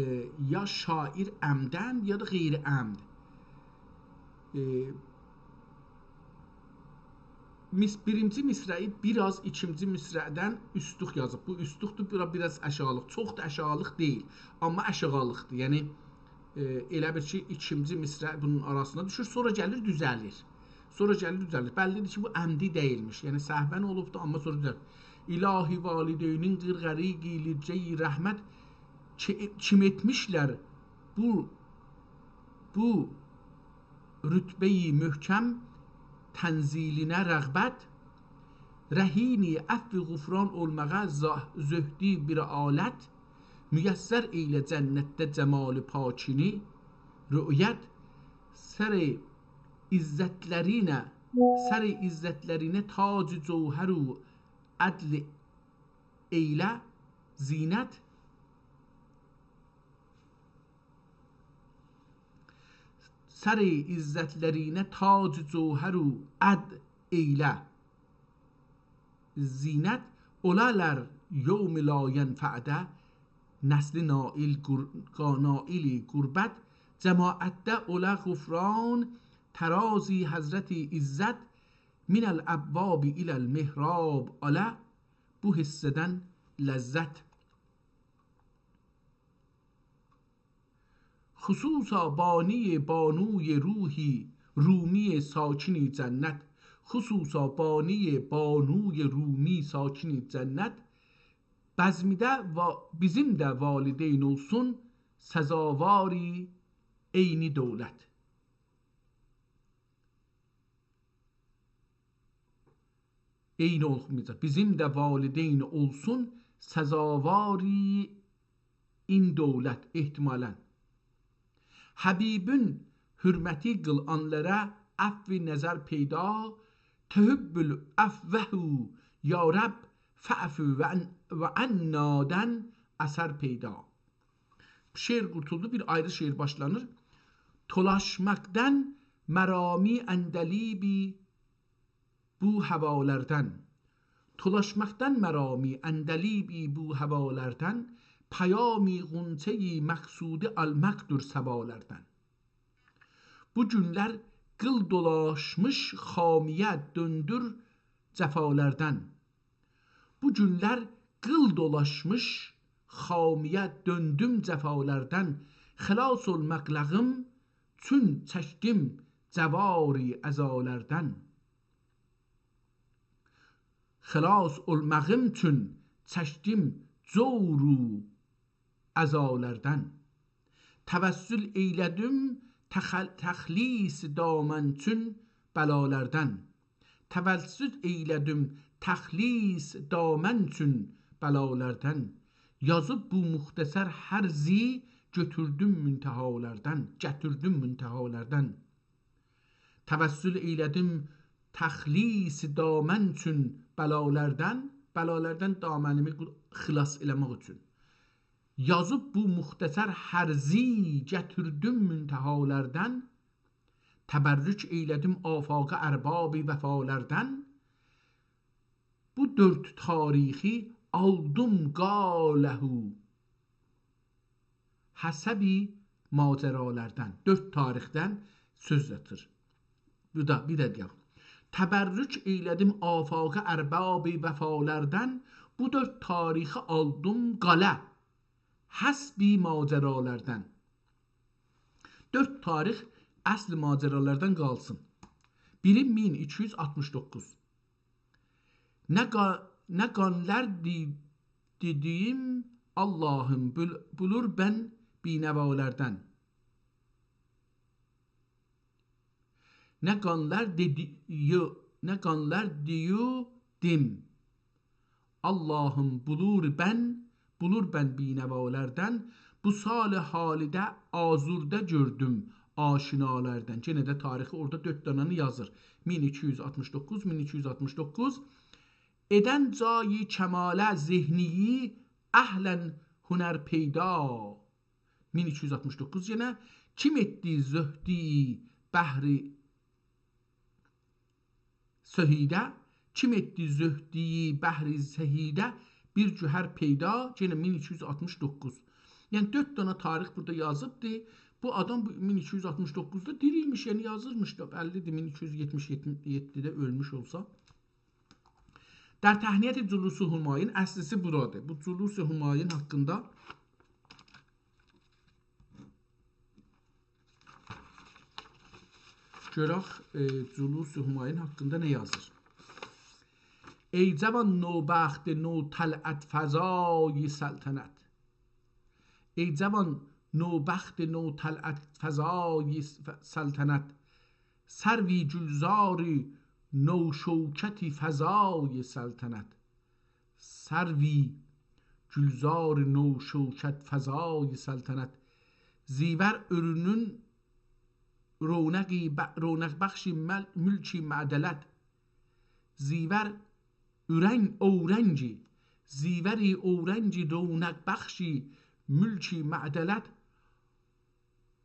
یا شاعر عمداً، یا دا غیر عمد. ائ، مص-، بیرینجی مصرعی بیر آز ایکینجی مصرعدن اوستوک یازیب. بو اوستوکدور، بورا بیر آز آشاغیلیق. چوخ دا آشاغیلیق دئییل، آمما آشاغیلیقدیر. یعنی، ائ، ائله بیل کی، ایکینجی مصرع بونون آراسینا دوشور، سونرا گلیر، دوزه‌لیر. سونرا گلیر، دوزه‌لیر. بللی‌دیر کی، بو عمدی دئییلمیش. یعنی، سهواً اولوبدور، آمما سونرا دوزه‌لیر. الهی والدینین قیل غریقی لجه‌ی رحمت، کی-، کیم ائتمیشلر بو، بو رتبه‌ی محکم تنزیلینه رغبت، رهینی عفو و غفران اولماغا زاه-، زهدی بیر آلت، میسر ائیله جنتده جمال پاکینی رؤیت، سر عزتلرینه، سر عزتلرینه تاج جوهر و عدل ائیله زینت، سر عزتلرینه تاج جوهر و عدل ائیله زینت، اولالار یوم لا ینفعده نسل نائل گر-، نائل غربت، جماعتده اولا غفران ترازی حضرت عزت، من الابواب الی المحراب آلا، بو حصه‌دن لذت. خصوصا بانی بانوی روحی رومی ساکن جنت، خصوصا بانی بانوی رومی ساکن جنت، بزمده وا-، بیزیم ده والدین اولسون سزاوار عین دولت. عین اولمایاجاق. بیزیم ده والدین اولسون سزاوار عین دولت، احتمالاً. حبیبین حرمتی قیل آنلارا عفو نظر پیدا، تحب العفو یا رب فاعف و عن-، و عنادن اثر پیدا. شعر قورتولدو، بیر آیری شعر باشلانیر. تولاشماقدان مرامی عندلیبی بو هوالردن. تولاشماقدان مرامی عندلیبی بو هوالردن، پیامی غنچه‌ی مقصودی آلماقدیر صبالردن. بو گونلر قیل دولاشمیش خامی‌یه دؤندور جفالردن. بو گونلر قیل دولاشمیش خامی‌یه دؤندوم جفالردن، خلاص اولماق لغیم چون چکدیم جواری عزالردن. خلاص اولماغیم چون چکدیم جور و عزالردن. توسل ائیله‌دیم تخل-، تخلیص دامن چون بلالردن. توسل ائیله‌دیم تخلیص دامن چون بلالردن. یازیب بو مختصر هر زی گؤتوردوم منتهالردن، گتیردیم منتهالردن. توسل ائیله‌دیم تخلیص دامن چون بلالردن، بلالردن دامنیمی قو-، خلاص ائله‌مک اوچون. یازیب بو مختصر هر زی گتیردیم منتهالردن، تبرک ائیله‌دیم آفاق ارباب وفالاردان، بو دؤرد تاریخی آلدیم قاله حسب ماجرالاردان. دؤرد تاریخدن سؤز آتیر. بو دا، بیر ده دئیک. تبرک ائیله‌دیم آفاق ارباب وفالاردان، بو دؤرد تاریخی آلدیم قاله حسب ماجرالاردان. دؤرد تاریخ اصل ماجرالاردان قالسین. بیری مین ایکی یوز آلتمیش دوققوز. نه قا-، نه قانلار دی-، دئدیم، آللاهیم، بول-، بولور بن بینوالاردان. نه قانلار دئدی-، یو-، نه قانلار دئدیم، آللاهیم، بولور بن، بولور بن بینوالاردان، بو سال حالیده آزرده گؤردوم آشنالاردان. یئنه ده تاریخی اورادا دؤرد دانانی یازیر. مین ایکی یوز آلتمیش دوققوز، مین ایکی یوز آلتمیش دوققوز. ائدن جای کماله ذهنیی اهلاً هنر پیدا. مین ایکی یوز آلتمیش دوققوز یئنه. کیم ائتدی زهدی بحر سهیده، کیم ائتدی زهدی بحر سهیده، بیر گوهر پیدا، یئنه مین ایکی یوز آلتمیش دوققوز. یعنی، دؤرد دنه تاریخ بورادا یازیبدی. بو آدام بو مین ایکی یوز آلتمیش دوققوزدا دیری ایمیش، یعنی یازیرمیش دا، بللیدیر، مین ایکی یوز یئتمیش یئددیده اؤلموش اولسا. در تهنیت جلوس همایون، اصلیسی بورادیر. بو جلوس همایون حاقیندا گؤرک، ائ، جلوس همایون حاقیندا نه یازیر؟ ای جوان نوبخت نوطلعت فزای سلطنت. ای جوان نوبخت نوطلعت فزای س-، ف-، سلطنت. سروی گلزار نوشوکت فزای سلطنت. سروی گلزار نوشوکت فزای سلطنت. زیور اورونون رونقی ب-، رونق بخش مل-، ملک معدلت. زیور اورنگ، اورنگی، زیور اورنگی رونق بخش ملک معدلت.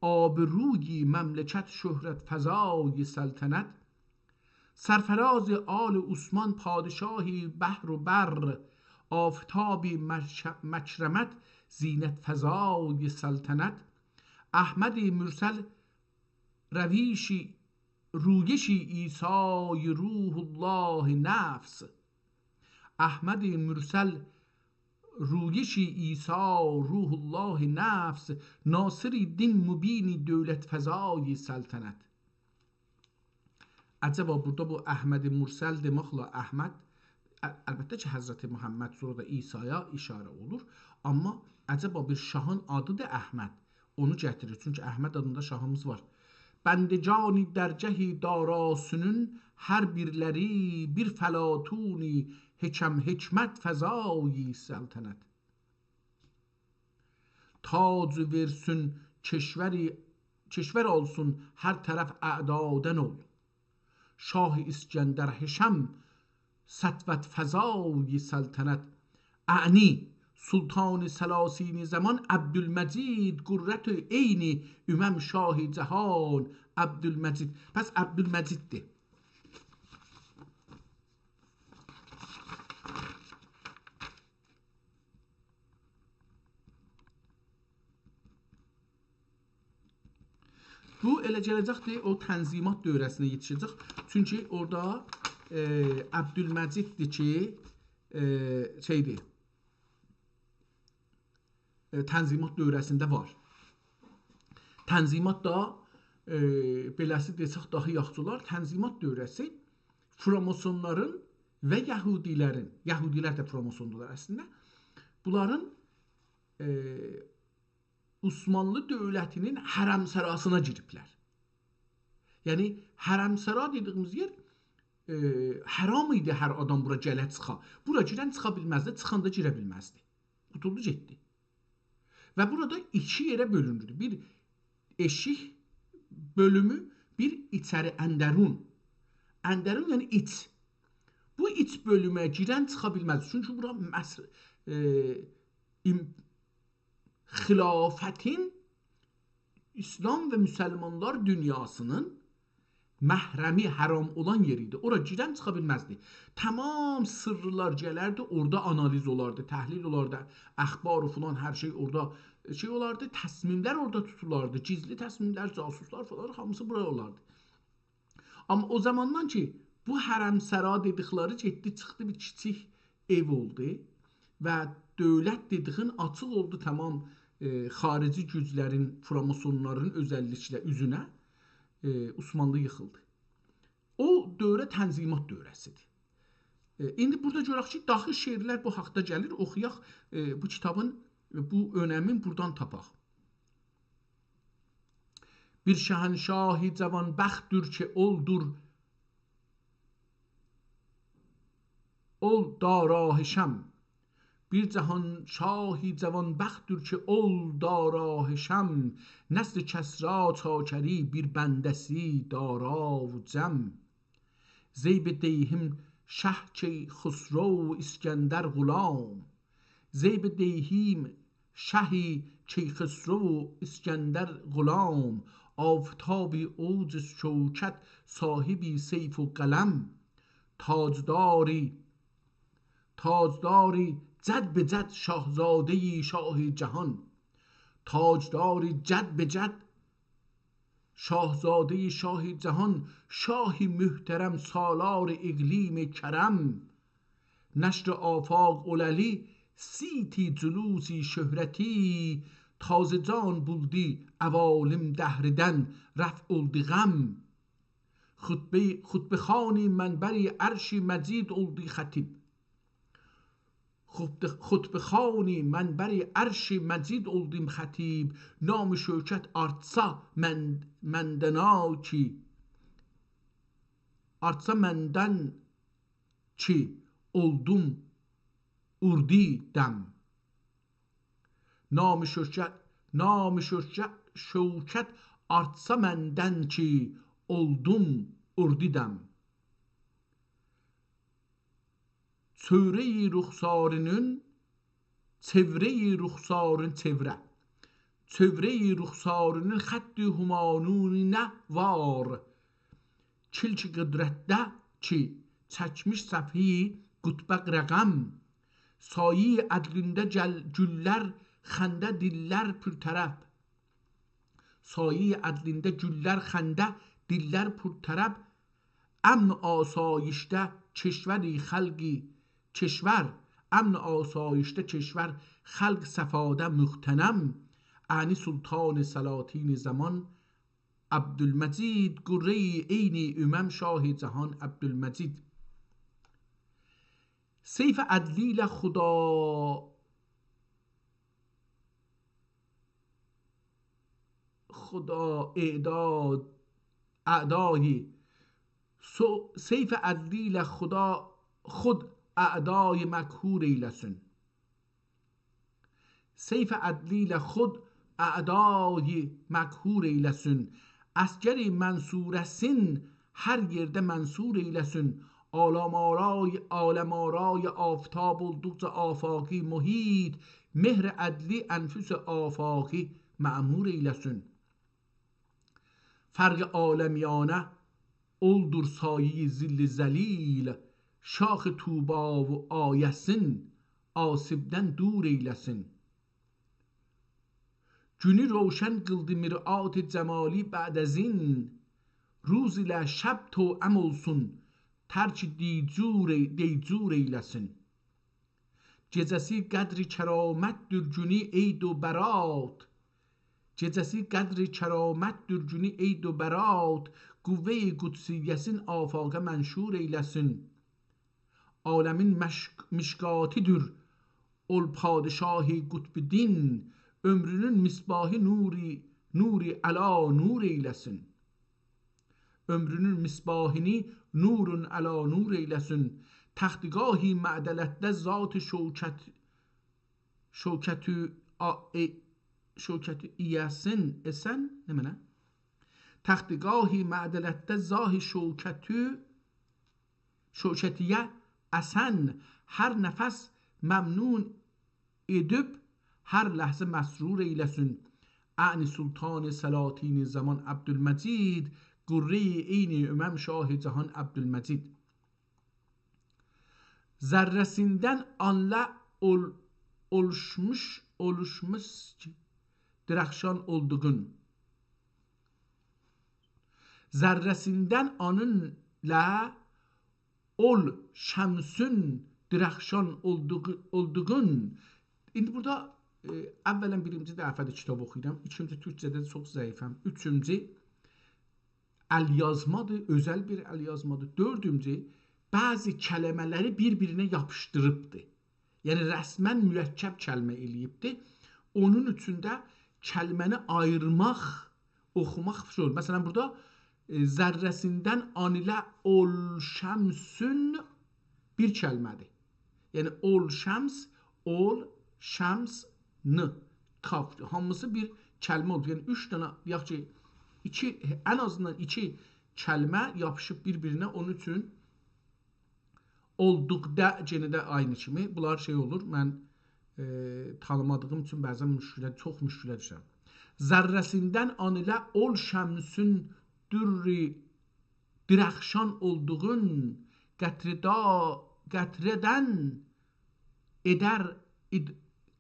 آبروی مملکت شهرت فزای سلطنت. سرفراز آل عثمان پادشاه بحر و بر، آفتاب مش-، مکرمت زینت فزای سلطنت. احمد مرسل رویشی، رویشی عیسی روح الله نفس. احمد مرسل رویشی عیسی روح الله نفس، ناصر دین مبین دولت فزای سلطنت. عجبا بورادا بو احمد مرسل دئمکله احمد، ال-، البته کی، حضرت محمد، سونرا دا عیسایا اشاره اولور، آمما عجبا بیر شاهین آدیدیر احمد، اونو گتیریر. چونکی احمد آدیندا شاهیمیز وار. بندگانی درگه داراسنون هر بیرلری، بیر فلاطون حکم حکمت فزای سلطنت. تاج وئرسون کشوری، کشور اولسون هر طرف اعدادن اول. شاه اسکندر حشم سطوت فزای سلطنت. اعنی سلطان ثلاثین زمان عبدالمجید قرة عین امم شاه جهان عبدالمجید. پس عبدالمجیددیر. بو ائله گله‌جکدیر، او تنظیمات دوره‌سینه یئتیشه‌جک. چونکی اورادا، ائ، عبدالمجیددیر کی، ائ، شئیدیر، ائ، تنظیمات دوره‌سینده وار. تنظیمات دا، ائ، بئله‌سی دئسک داها یاخشی اولار. تنظیمات دوره‌سی فراماسونلارین و یهودیلرین، یهودیلر ده فراماسوندولار اصلینده، بونلارین، ائ، عثمانلی دؤولتینین حرمسراسینا گیریبلر. یعنی، حرمسرا دئدیییمیز یئر، ائ، حرام ایدی هر آدام بورا گله چیخا. بورا گیرن چیخا بیلمزدی، چیخان دا گیره بیلمزدی. قوتولدو گئتدی. و بورادا ایکی یئره بؤلونوردو. بیر ائشیک بؤلومو، بیر ایچری، اندرون. اندرون، یعنی ایچ. بو ایچ بؤلومه گیرن چیخا بیلمز. چونکی بورا مصر، ائ، ایم-، خلافتین، اسلام و مسلمانلار دونیاسینین محرمی حرام اولان یئر ایدی. اورا گیرن چیخا بیلمزدی. تمام سرلر گلردی، اورادا آنالیز اولاردی، تحلیل اولاردی، اخبار و فلان، هر شئی اورادا شئی اولاردی، تصمیملر اورادا توتولاردی، گیزلی تصمیملر، جاسوسلار فلان، هامیسی بورا اولاردی. آمما او زاماندان کی، بو حرمسرا دئدیکلری گئتدی، چیخدی بیر کیچیک ائو اولدو و دؤولت دئدیگین آچیق اولدو تمام، ائ، خاریجی گوجلرین، فراماسونلارین اؤزللیکله اوزونه، ائ، عثمانلی ییخیلدی. او دوره تنظیمات دوره‌سیدیر. ائ، ایندی بورادا گؤرک کی، داخی شعرلر بو حاقدا گلیر، اوخویاق، ائ، بو کیتابین، بو اؤنمین بورادان تاپاق. بیر شهنشاهی جوان‌بخت‌دور کی، اولدور، اول دارا هشم. بیر جهان شاهی جوان‌بخت‌دور کی، اول دارا هشم. نسل کسری چاکری، بیر بنده‌سی دارا و جم. زی به دیهیم شه کیخسرو اسکندر غلام. زی به دیهیم شه کیخسرو اسکندر غلام. آفتاب اوج شوکت، صاحب سیف و قلم. تاجداری، تاجداری جد به جد، شاهزادهٔ شاه جهان. تاجداری جد به جد، شاهزادهٔ شاه جهان، شاه محترم، سالار اقلیم کرم. نشر آفاق اوله‌لی، صیت جلوس شهرتی، تازه جان بولدی عوالم دهردن، رفع اولدی غم. خطبه، خطبه‌خوان منبر عرش مجید اولدی خطیب. خطبه، خطبه‌خوان منبر عرش مجید اولدوم خطیب. نام و شوکت آرتسا من، مندن کی، آرتسا مندن کی، اولدوم اوردو دم. نام و شوکت، نام و شوکت، شوکت آرتسا مندن کی، اولدوم اوردو دم. چؤوره‌ی رخسارینین، چئوره‌ی رخسارین، چئوره. چؤوره‌ی رخسارینین خط همایونینه وار. کلک قدرتده کی، چکمیش صفحه‌ی قطبه رقم. سایه‌ی عدلینده گل، گوللر خنده، دیللر پرطرب. سایه‌ی عدلینده گوللر خنده، دیللر پرطرب. امن و آسایشده کشوری خلقی کشور، امن و آسایشده کشور، خلق صفاده مغتنم. اعنی سلطان سلاطین زمان عبدالمجید، قره‌ی عین امم، شاه جهان عبدالمجید. سیف عدلی ایله خدا، خدا اعدا، اعدای، سو، سیف عدلی ایله خدا خود اعدای مقهور ائیله‌سین. سیف عدلی ایله خود اعدای مقهور ائیله‌سین. عسگر منصوره‌سین هر یئرده منصور ائیله‌سین. عالم‌آرای، عالم‌آرای آفتاب اولدوقجا آفاقی محیط، مهر عدلی انفس آفاقی معمور ائیله‌سین. فرق عالمیانه اولدور سایه‌ی ظل ذلیل، شاخ طوبی و آیه‌سین آسیبدن دور ائیله‌سین. گونو روشن قیلدی مرآت جمالی بعد از این، روز ایله شب توأم اولسون، ترک دیجور، دیجور ائیله‌سین. گئجه‌سی قدر کرامت‌دور گونو عید و برات. گئجه‌سی قدر کرامت‌دور گونو عید و برات، قوه‌ی قدسیه‌سین آفاقه منشور ائیله‌سین. عالمین مشک، مشکاتی‌دور اول پادشاه قطب دین، عؤمرونون مصباحی نوری، نوری علی نور ائیله‌سین. عؤمرونون مصباحینی نور علی نور ائیله‌سین. تختگاهی معدلتده ذات شوکت، شوکتو، آ، ای، شوکتو ایه‌سین، اسن، نمنه؟ تختگاهی معدلتده ذات شوکتو، شوکتیه اسن، هر نفس ممنون ائدیب، هر لحظه مسرور ائیله‌سین. اعنی سلطان سلاطین زمان عبدالمجید، غره‌ی عین امام شاه جهان عبدالمجید. ذره‌سیندن آنله اول-، اولوشموش، اولوشموش درخشان اولدوغون. ذره‌سیندن آنله اول شمسون درخشان اولدوغو-، اولدوغون. ایندی بورادا، ائ، اولاً بیرینجی دفعه‌دیر کیتاب اوخویورام. ایکینجی تورکجه‌ده چوخ ضعیفم. اوچونجو الیازمادیر، اؤزل بیر الیازمادیر. دؤردونجو، بعضی کلمه‌لری بیر-بیرینه یاپیشدیریبدیر. یعنی رسماً مرکب کلمه ائله‌ییبدیر. اونون اوچون ده کلمه‌نی آییرماق، اوخوماق زور. مثلاً بورادا، ائ، ذره‌سیندن آن ایله اول شمسون بیر کلمه‌دیر. یعنی اول شمس، اول شمس، ن، کاف. هامیسی بیر کلمه اولدو. یعنی اوچ دنه، یاخشی، ایکی، ان آزیندان ایکی کلمه یاپیشیب بیر-بیرینه. اونون اوچون اولدوق دا، یئنه ده عینی کیمی. بونلار شئی اولور، من، ائ، تانیمادیغیم اوچون بعضاً مشکله، چوخ مشکله دوشرم. ذره‌سیندن آن ایله اول شمسون درّی درخشان اولدوغون، قطره‌دا-، قطره‌دن ادر-، اد-،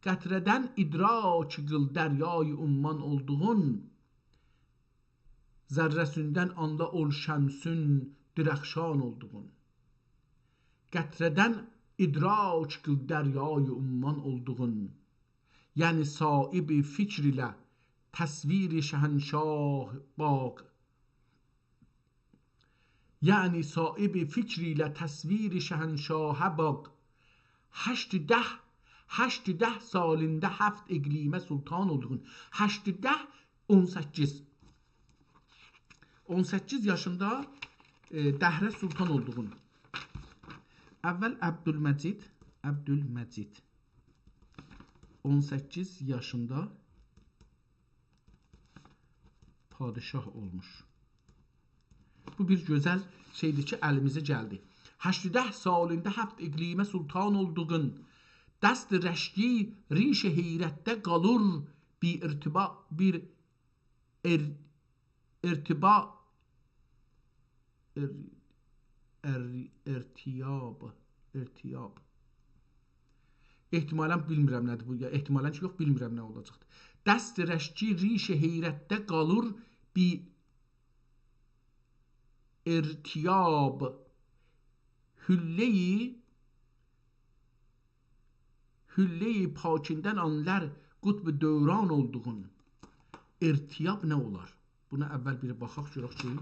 قطره‌دن ادراک قیل دریای عمان اولدوغون. ذره‌سیندن آنلا اول شمسون درخشان اولدوغون. قطره‌دن ادراک قیل دریای عمان اولدوغون. یعنی صاحب فکر ایله تصویر شهنشاه باغ. یعنی صاحب فکر ایله تصویر شهنشاه باغ. هشت ده، هشت ده سالینده هفت اقلیمه سلطان اولدوغون. هشت ده، اون سککیز. اون سککیز یاشیندا، ائ، دهره سلطان اولدوغون. اول عبدالمجید، عبدالمجید اون سککیز یاشیندا پادشاه اولموش. بو بیر گؤزل شئیدیر کی، الیمیزه گلدی. هشت ده سالینده هفت اقلیمه سلطان اولدوغون، دست رشکی ریش حیرتده قالور، بیر ارتبا-، بیر ار-، ارتبا-، ار-، ار-، ارتیاب، ارتیاب. احتمالاً بیلمیرم نه‌دیر بو، یا احتمالاً کی، یوخ، بیلمیرم نه اولاجاقدیر. دست رشکی ریش حیرتده قالور بیر ارتیاب، حله‌ی، حله‌ی پاکیندن آنلار قطب دوران اولدوغون. ارتیاب نه اولار؟ بونا اول بیر باخاق، گؤرک کی،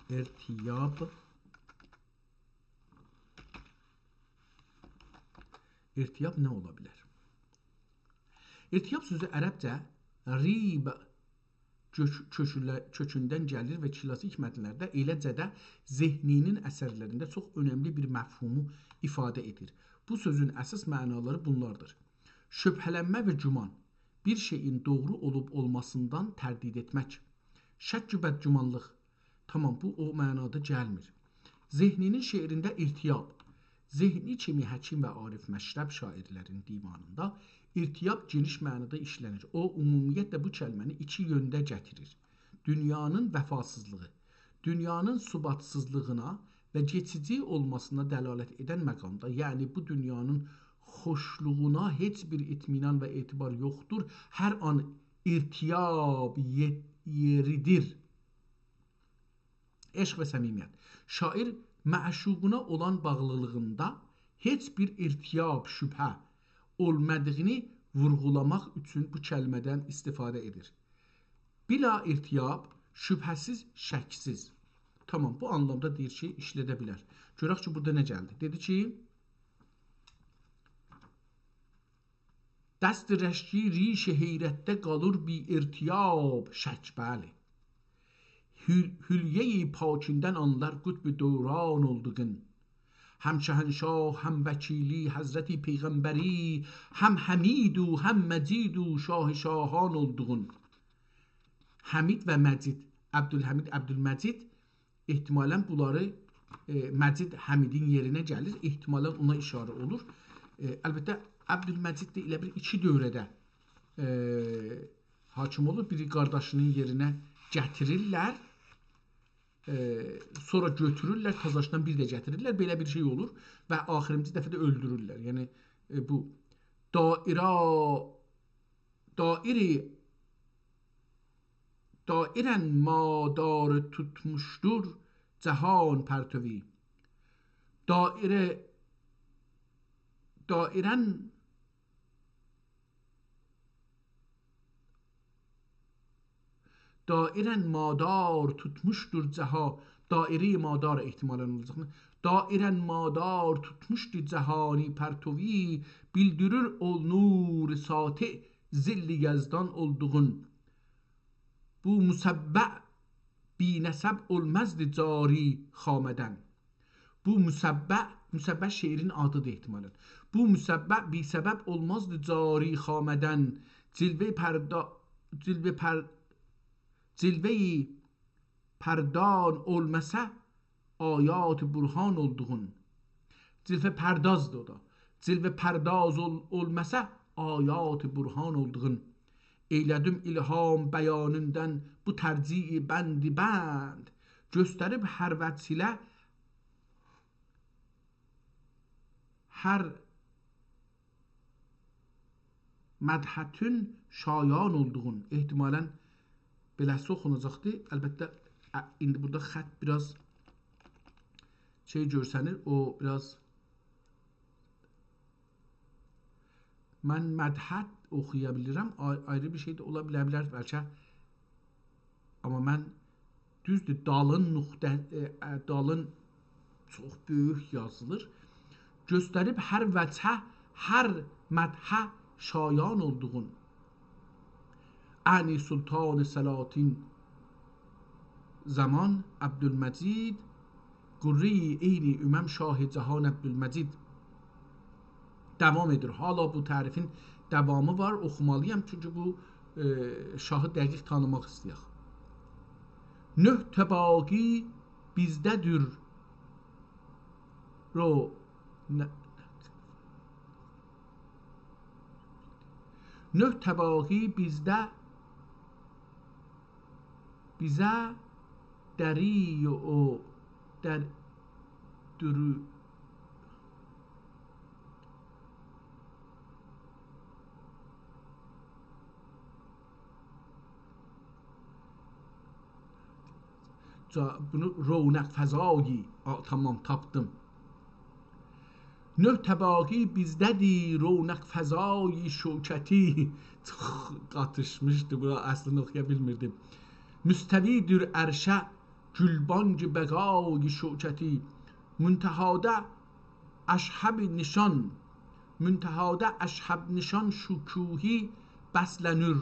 ارتیاب، ارتیاب نه اولا بیلر؟ ارتیاب سؤزو عربجه ریب کؤک-، کؤکوله-، کؤکوندن گلیر و کلاسیک متنلرده، ائله‌جه ده ذهنی‌نین اثرلرینده چوخ اؤنملی بیر مفهومو ایفاده ائدیر. بو سؤزون اساس معنالاری بونلاردیر: شبهه‌لنمه و گمان، بیر شئیین دوغرو اولوب اولماسیندان تردید ائتمک. شک و بدگمانلیق، تامام، بو او معنادا گلمیر. ذهنی‌نین شعرینده ارتیاب، ذهنی کیمی حکیم و عارف مشرب شاعرلرین دیوانیندا ارتیاب گئنیش معنادا ایشله‌نیر. او، عمومیتله بو کلمه‌نی ایکی یؤنده گتیریر. دونیانین وفاسیزلیغی، دونیانین ثباتسیزلیغینا و کئچیجی اولماسینا دلالت ائدن مقامدا، یعنی بو دونیانین خوشلوغونا هئچ بیر اطمینان و اعتبار یوخدور، هر آن ارتیاب یئ-، یئریدیر. عشق و صمیمیت. شاعر معشوقونا اولان باغلیلیغیندا هئچ بیر ارتیاب، شبهه اولمادیغینی وورغولاماق اوچون بو کلمه‌دن استفاده ائدیر. بلا ارتیاب، شبهه‌سیز، شکسیز. تامام، بو آنلامدا دئییر کی، ایشله‌ده بیلر. گؤرک کی، بورادا نه گلدی؟ دئدی کی، دست رشکی ریش حیرتده قالور بی ارتیاب شک، بلی. حل-، حلیه‌ی پاکیندن آنلار قطب دوران اولدوغون. هم شهنشاه، هم وکیلی، حضرت پیغمبری، هم حمید و هم مجید و شاه شاهان اولدوغون. حمید و مجید، عبدالحمید، عبدالمجید، احتمالاً بونلاری، ائ، مجید حمیدین یئرینه گلیر. احتمالاً اونا اشاره اولور. ائ، البته، عبدالمجید ده ائله بیل ایکی دؤوره‌ده، ائ، حاکم اولور. بیری قارداشینین یئرینه گتیریرلر، ائ، سونرا گؤتورورلر، تازاشدان بیر ده گتیریرلر. بئله بیر شئی اولور و آخیرینجی دفعه ده اؤلدورورلر. یعنی، ائ، بو دایره، دایری، دایراً مادار توتموشدور جهان پرتوی. دایره، دایراً دایراً مادار توتموشدور جهان، دایره‌ی مادار احتمالاً اولاجاق. دایراً مادار توتموشدور جهانی پرتوی، بیلدیریر او نور ساطع ظل یزدان اولدوغون. بو مشبع بی‌نسب اولمازدی جاری خامه‌دن. بو مشبع، مشبع شعرین آدیدیر احتمالاً. بو مشبع بی‌سبب اولمازدی جاری خامه‌دن. جلوه پردا-، جلوه پر-، جلوه‌ی پردان اولماسا، آیات برهان اولدوغون. جلوه پردازدیر او دا. جلوه پرداز اول-، اولماسا، آیات برهان اولدوغون. ائیله‌دیم الهام بیانیندن بو ترجیع بندی بند. گؤستریب هر وجه ایله، هر مدحتون شایان اولدوغون. احتمالاً بئله‌سی اوخوناجاقدی. البته، ا، ایندی بورادا خط بیر آز شئی گؤرسنیر، او بیر آز من مدحت اوخویا بیلیرم، آی-، آیری بیر شئی ده اولا بیله بیلر بلکه. آمما من، دوزدور، دالین نقطه، ائ، ائ، دالین چوخ بؤیوک یازیلیر. گؤستریب هر وجهه، هر مدحه شایان اولدوغون. اعنی سلطان سلاطین زمان عبدالمجید، غره‌ی عین امم شاه جهان عبدالمجید. داوام ائدیر. حالا بو تعریفین داوامی وار، اوخومالییام، چونکی بو، ائ، شاهی دقیق تانیماق ایسته‌یک. نه تباهی بیزده‌دیر، رو، نه، نه تباهی بیزده، بیزه دری او، در، دورو، جا-، بونو رونق فزایی، آ، تامام، تاپدیم. نه تباهی بیزده‌دیر، رونق فزای شوکتی. چوخ قاتیشمیشدی بورا، اصلینی اوخویا بیلمیردیم. مستوی‌دیر عرشه گلبانگ بقای شوکتی. منتهادا اشهب نشان، منتهادا اشهب نشان شکوهی بسله‌نیر.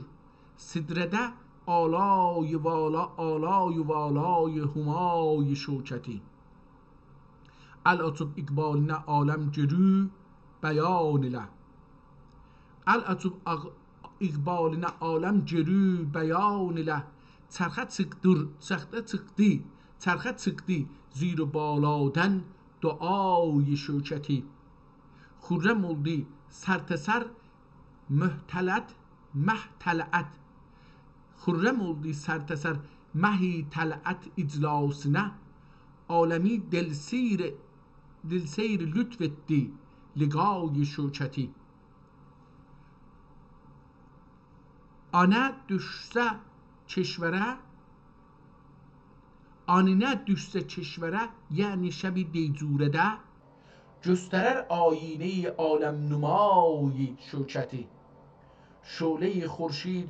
سدره‌ده آلای والا، آلای والای همای شوکتی. ال آچیب اقبالینه عالم گؤرو بیان ایله. ال آچیب آغ-، اقبالینه عالم گؤرو بیان ایله. چرخه چیخدیر، چرخه چیخدی، چرخه چیخدی زیر و بالادن دعای شوکتی. خرم اولدو سرتاسر مه طلعت، مه طلعت. خرم اولدو سرتاسر مه طلعت اجلاسینه. عالمی دلسیر، دلسیر لطف ائتدی لقای شوکتی. آنه دوشسه کشوره، آنینه دوشسه کشوره، یعنی شب دیجوره‌ده، گؤسترر آیینه‌ی عالم‌نمای شوکتی. شعله‌ی خورشید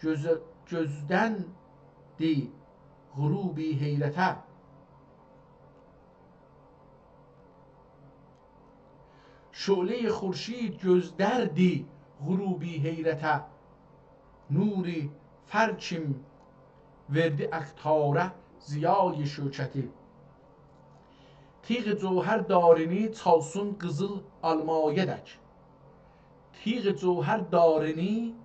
گؤز-، گؤزدندی غروبی حیرته. شعله‌ی خورشید گؤزدردی غروبی حیرته، نور فر کیم وئردی اقطاره ضیای شوکتی. تیغ جوهر دارینی چالسین قیزیل آلمایه‌دک. تیغ جوهر دارینی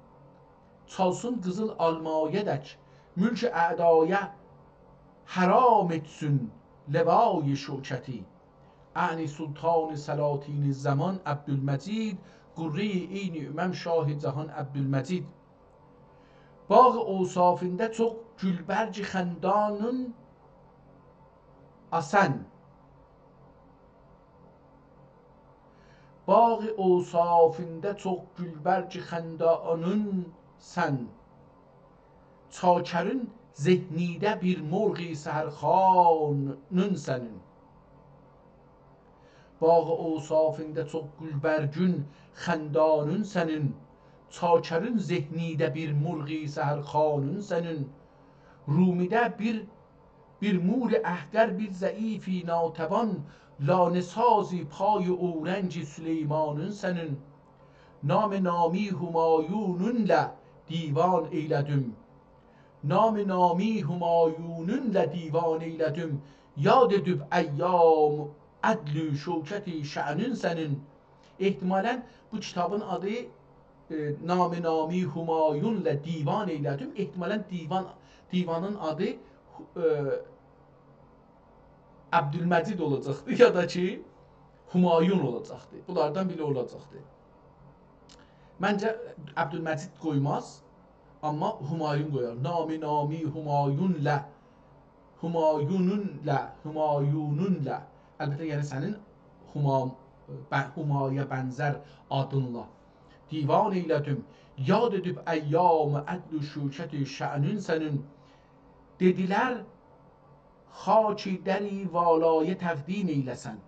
چالسین قیزیل آلمایه‌دک، ملک اعدایا حرام ائتسین لوای شوکتی. اعنی سلطان سلاطین زمان عبدالمجید، غره‌ی عین امم شاه جهان عبدالمجید. باغ اوصافینده چوخ گولبرگ خندانین آسن. باغ اوصافیندا چوخ گولبرگ خندانین سن. چاکرین ذهنیده بیر مرغ سحرخوانین سنین. باغ اوصافیندا چوخ گولبرگین خندانین سنین. چاکرین ذهنیده بیر مرغ سحرخوانین سنین. رومیده بیر، بیر مور احقر، بیر ضعیف ناتوان، لانه‌ساز پای اورنگ سلیمانین سنین. نام نامی همایونونلا دیوان ائیله‌دیم. نام نامی همایونونلا دیوان ائیله‌دیم. یاد ائدیب ایام عدل و شوکت شأنین سنین. احتمالاً بو کیتابین آدی، ائ، نام نامی همایونلا دیوان ائیله‌دیم. احتمالاً دیوان، دیوانین آدی، ائ، عبدالمجید اولاجاقدی، یا دا کی، همایون اولاجاقدی. بونلاردان بیری اولاجاقدی. منجه، عبدالمجید قویماز، آمما همایون قویار. نام نامی همایونلا، همایونونلا، همایونونلا. البته، یعنی سنین هما-، به-، همایا بنزر آدینلا. دیوان ائیله‌دیم، یاد ائدیب ایام عدل و شوکت شأنین سنین. دئدیلر، خاکی دری والایا تقدیم ائیله‌سن.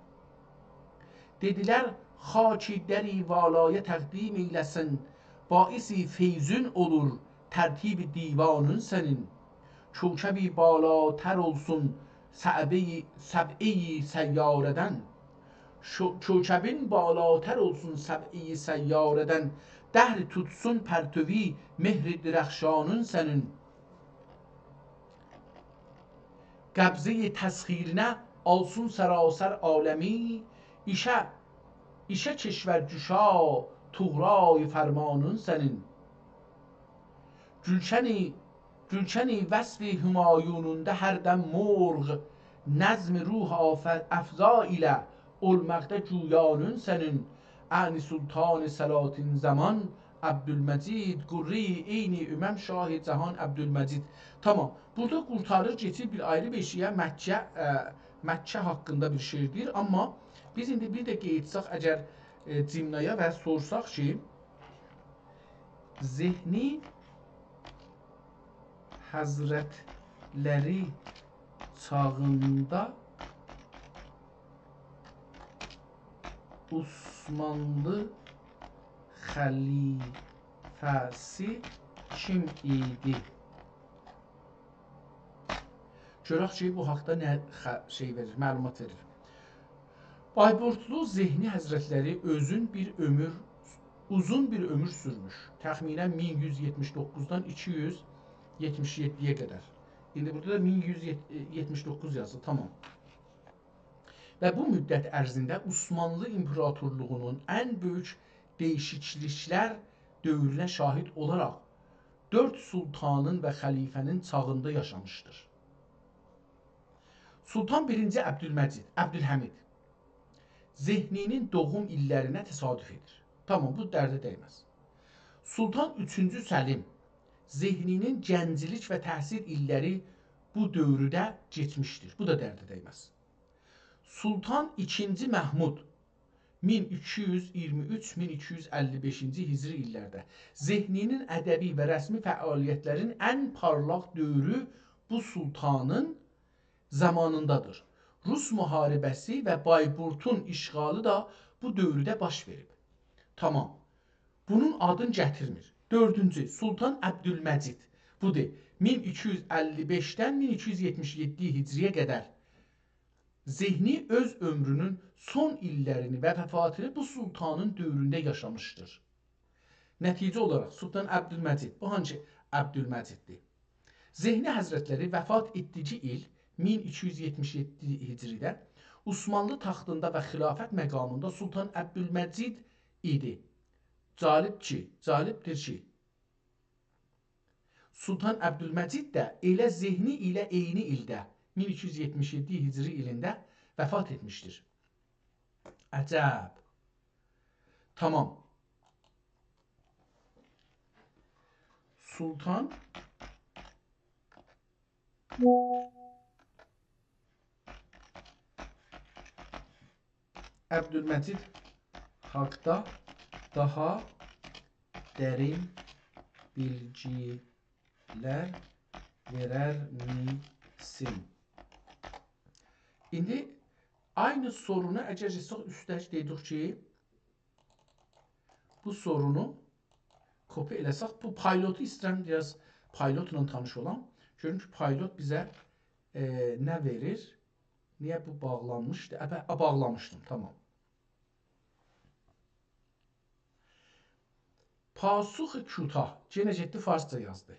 دئدیلر، خاکی دری والایا تقدیم ائیله‌سن. باعث فیضون اولور ترتیب دیوانین سنین. کوکبی بالاتر اولسون سبعه‌ی، سبعه‌ی سیاره‌دن. شو-، کوکبین بالاتر اولسون سبعه‌ی سیاره‌دن. دهر توتسون پرتوی مهر درخشانین سنین. قبضه‌ی تسخیرینه آلسون سراسر عالمی، ایشه، ایشه کشورگشا طغرای فرمانین سنین. گولشنی، گولشنی وصف همایونوندا هر دم مرغ، نظم روح آف-، افزا ایله اولماقدا جویانین سنین. اعنی سلطان سلاطین زمان عبدالمجید، غره‌ی عین امم شاه جهان عبدالمجید. تامام. بورادا قورتاریر، کئچیر بیر آیری بیر شئیه، مکه، ا، مکه حاقیندا بیر شعر دئییر. آمما بیز ایندی بیر ده قئییتساق اگر، ائ، جیمنایا و سورساق کی، ذهنی حضرتلری چاغیندا عثمانلی خلیفه‌سی کیم ایدی؟ گؤرک کی، بو حاقدا نه خ-، شئی وئریر، معلومات وئریر. بایبورتلو ذهنی حضرتلری اؤزون بیر عؤمور، اوزون بیر عؤمور سورموش. تخمیناً مین یوز یئتمیش دوققوزدان ایکی یوز یئتمیش یئددی‌یه قدر. ایندی بورادا دا مین یوز یئتمیش دوققوز یازیلیر، تامام. و بو مدت عرضینده عثمانلی ایمپراتورلوغونون ان بؤیوک دییشیکلیکلر دؤورونه شاهید اولاراق دؤرد سلطانین و خلیفه‌نین چاغیندا یاشامیشدیر. سلطان بیرینجی عبدالمجید، عبدالحمید، ذهنی‌نین دوغوم ایللرینه تصادف ائدیر. تامام، بو درده دیمز. سلطان اوچونجو سلیم، ذهنی‌نین گنجلیک و تحصیل ایللری بو دؤورده کئچمیشدیر. بو دا درده دیمز. سلطان ایکینجی محمود، مین ایکی یوز اییرمی اوچ، مین ایکی یوز اللی بئشینجی هجری ایللرده. ذهنی‌نین ادبی و رسمی فعالیتلرین ان پارلاق دؤورو بو سلطانین زامانیندادیر. روس محاربه‌سی و بایبورتون اشغالی دا بو دؤورده باش وئریب. تامام. بونون آدینی گتیرمیر. دؤردونجو، سلطان عبدالمجید. بودور، مین ایکی یوز اللی بئشدن مین ایکی یوز یئتمیش یئددی هجری‌یه قدر. ذهنی اؤز عؤمرونون سون ایللرینی و وفاتینی بو سلطانین دؤورونده یاشامیشدیر. نتیجه اولاراق سلطان عبدالمجید، بو هانسی عبدالمجیددیر؟ ذهنی حضرتلری وفات ائتدیگی ایل، مین ایکی یوز یئتمیش یئددی هجری‌ده، عثمانلی تختیندا و خلافت مقامیندا سلطان عبدالمجید ایدی. جالب کی، جالبدیر کی، سلطان عبدالمجید ده ائله ذهنی ایله عینی ایلده، مین ایکی یوز یئتمیش یئددی هجری ایلینده وفات ائتمیشدیر. عجب. تامام. سلطان عبدالمجید حاقدا داها درین بیلگیلر وئررمیسین؟ ایندی عینی سورونو اگر گئتسک اوسته، دئدیک کی، بو سورونو کپی ائله‌سک، بو پایلوتو ایسته‌ییرم، بیر آز پایلوتلا تانیش اولام. گؤرون کی، پایلوت بیزه، ائ، نه وئریر؟ نییه بو باغلانمیشدی؟ ا، بع، ا، باغلامیشدیم، تامام. پاسخ کوتاه. یئنه گئتدی فارسجا یازدی.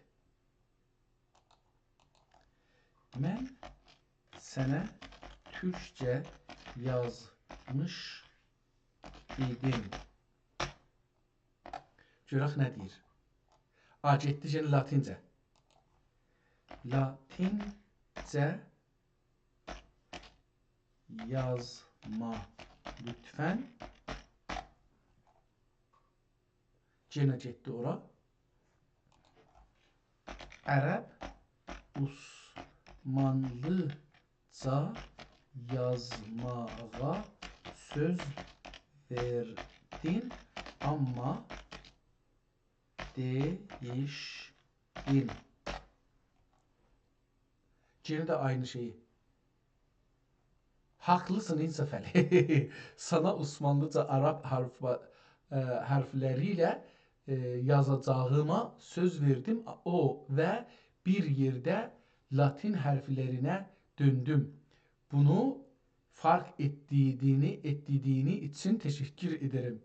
من سنه تورکجه یازمیش ایدیم. گؤرک نه دئییر. آ، گئتدی یئنه لاتینجه. لاتینجه یازما لطفاً. یئنه گئتدی اورا. عرب عثمانلیجا یازماغا سؤز وئردین، آمما دَییشدین. یئنه ده عینی شئیی. حاقلیسان، انصافعلی. سانا عثمانلیجا عرب حرف، ائ، حرفلری ایله، ائ، یازاجاغیما سؤز وئردیم. او و بیر یئرده لاتین حرفلرینه دؤندوم. بونو فرق ائتدیردیگین، ائتدیردیگین اوچون تشکر ائدیرم.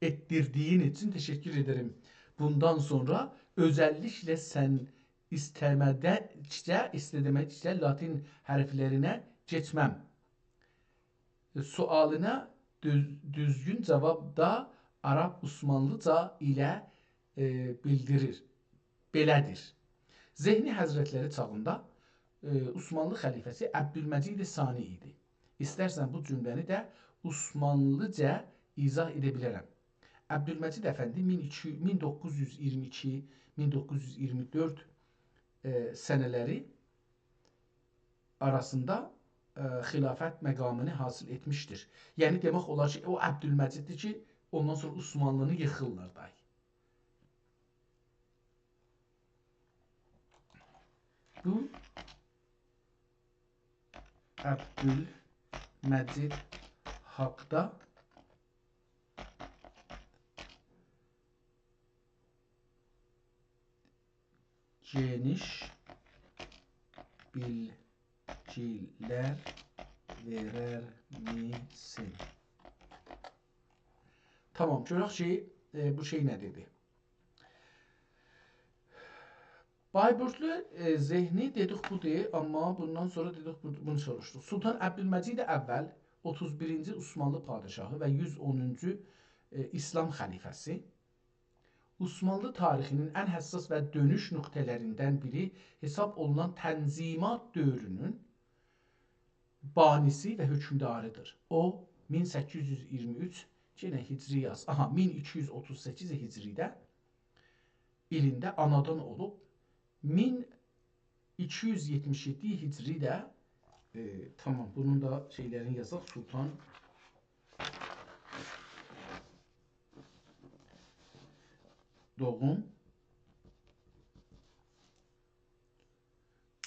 ائتدیردیگین اوچون تشکر ائدیرم. بوندان سونرا اؤزللیکله سن ایسته‌مه‌دیکجه، ایسته‌مه‌دیکجه لاتین حرفلرینه کئچمم. سؤالینا دوز-، دوزگون جاواب دا عرب عثمانلیجا ایله، ائ، بیلدیریر. بئله‌دیر. ذهنی حضرتلری چاغیندا، ائ، عثمانلی خلیفه‌سی عبدالمجید ثانی ایدی. ایسترسن بو جمله‌نی ده عثمانلیجا ایضاح ائده بیلرم. عبدالمجید افندی مین ایکی، مین دوققوز یوز اییرمی ایکی، مین دوققوز یوز اییرمی دؤرد، ائ، سنه‌لری آراسیندا، ائ، خلافت مقامینی حاصل ائتمیشدیر. یعنی دئمک اولار کی، او عبدالمجیددیر کی، اوندان سونرا عثمانلینی ییخیرلار دای. بو عبدالمجید حاقدا گئنیش بیلگیلر وئررمیسین؟ تامام، گؤرک کی، ائ، بو شئی نه دئدی. بایبورتلو، ائ، ذهنی دئدیک بودور، آمما بوندان سونرا دئدیک بو-، بونو سوروشدوق. سلطان عبدالمجید اول، اوتوز بیرینجی عثمانلی پادشاهی و یوز اونونجو، ائ، ایسلام خلیفه‌سی، عثمانلی تاریخینین ان حساس و دؤنوش نقطه‌لریندن بیری حساب اولونان تنظیمات دؤورونون بانی‌سی و حکمداری‌دیر. او، مین سککیز یوز اییرمی اوچ، یئنه هجری یاز، آها، مین ایکی یوز اوتوز سککیز هجریده ایلینده آنادان اولوب، مین ایکی یوز یئتمیش یئددی هجریده، ائ، تامام، بونون دا شئیلرینی یازاق، سلطان دوغوم،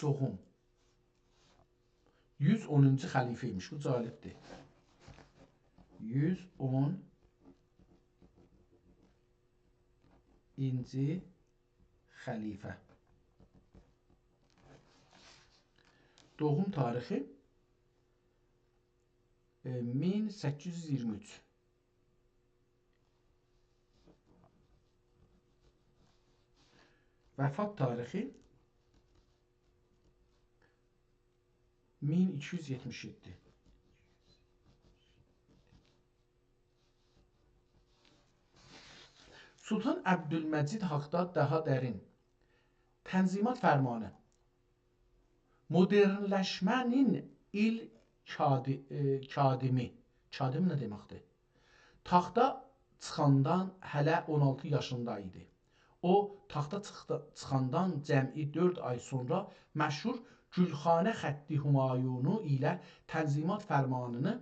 دوغوم. یوز اونونجو خلیفه ایمیش، بو جالبدیر. یوز اونونجو خلیفه. دوغوم تاریخی، ائ، مین سککیز یوز اییرمی اوچ. وفات تاریخی مین ایکی یوز یئتمیش یئددی. سلطان عبدالمجید حاقدا داها درین. تنظیمات فرمانی. مدرنلشمه‌نین ایلک کادی-، ائ، کادمی. کادم نه دئمکدیر؟ تاختا چیخاندان هله اون آلتی یاشیندا ایدی. او، تاختا چیخدی-، چیخاندان جمعی دؤرد آی سونرا مشهور گلخانه خط همایونی ایله تنظیمات فرمانینی،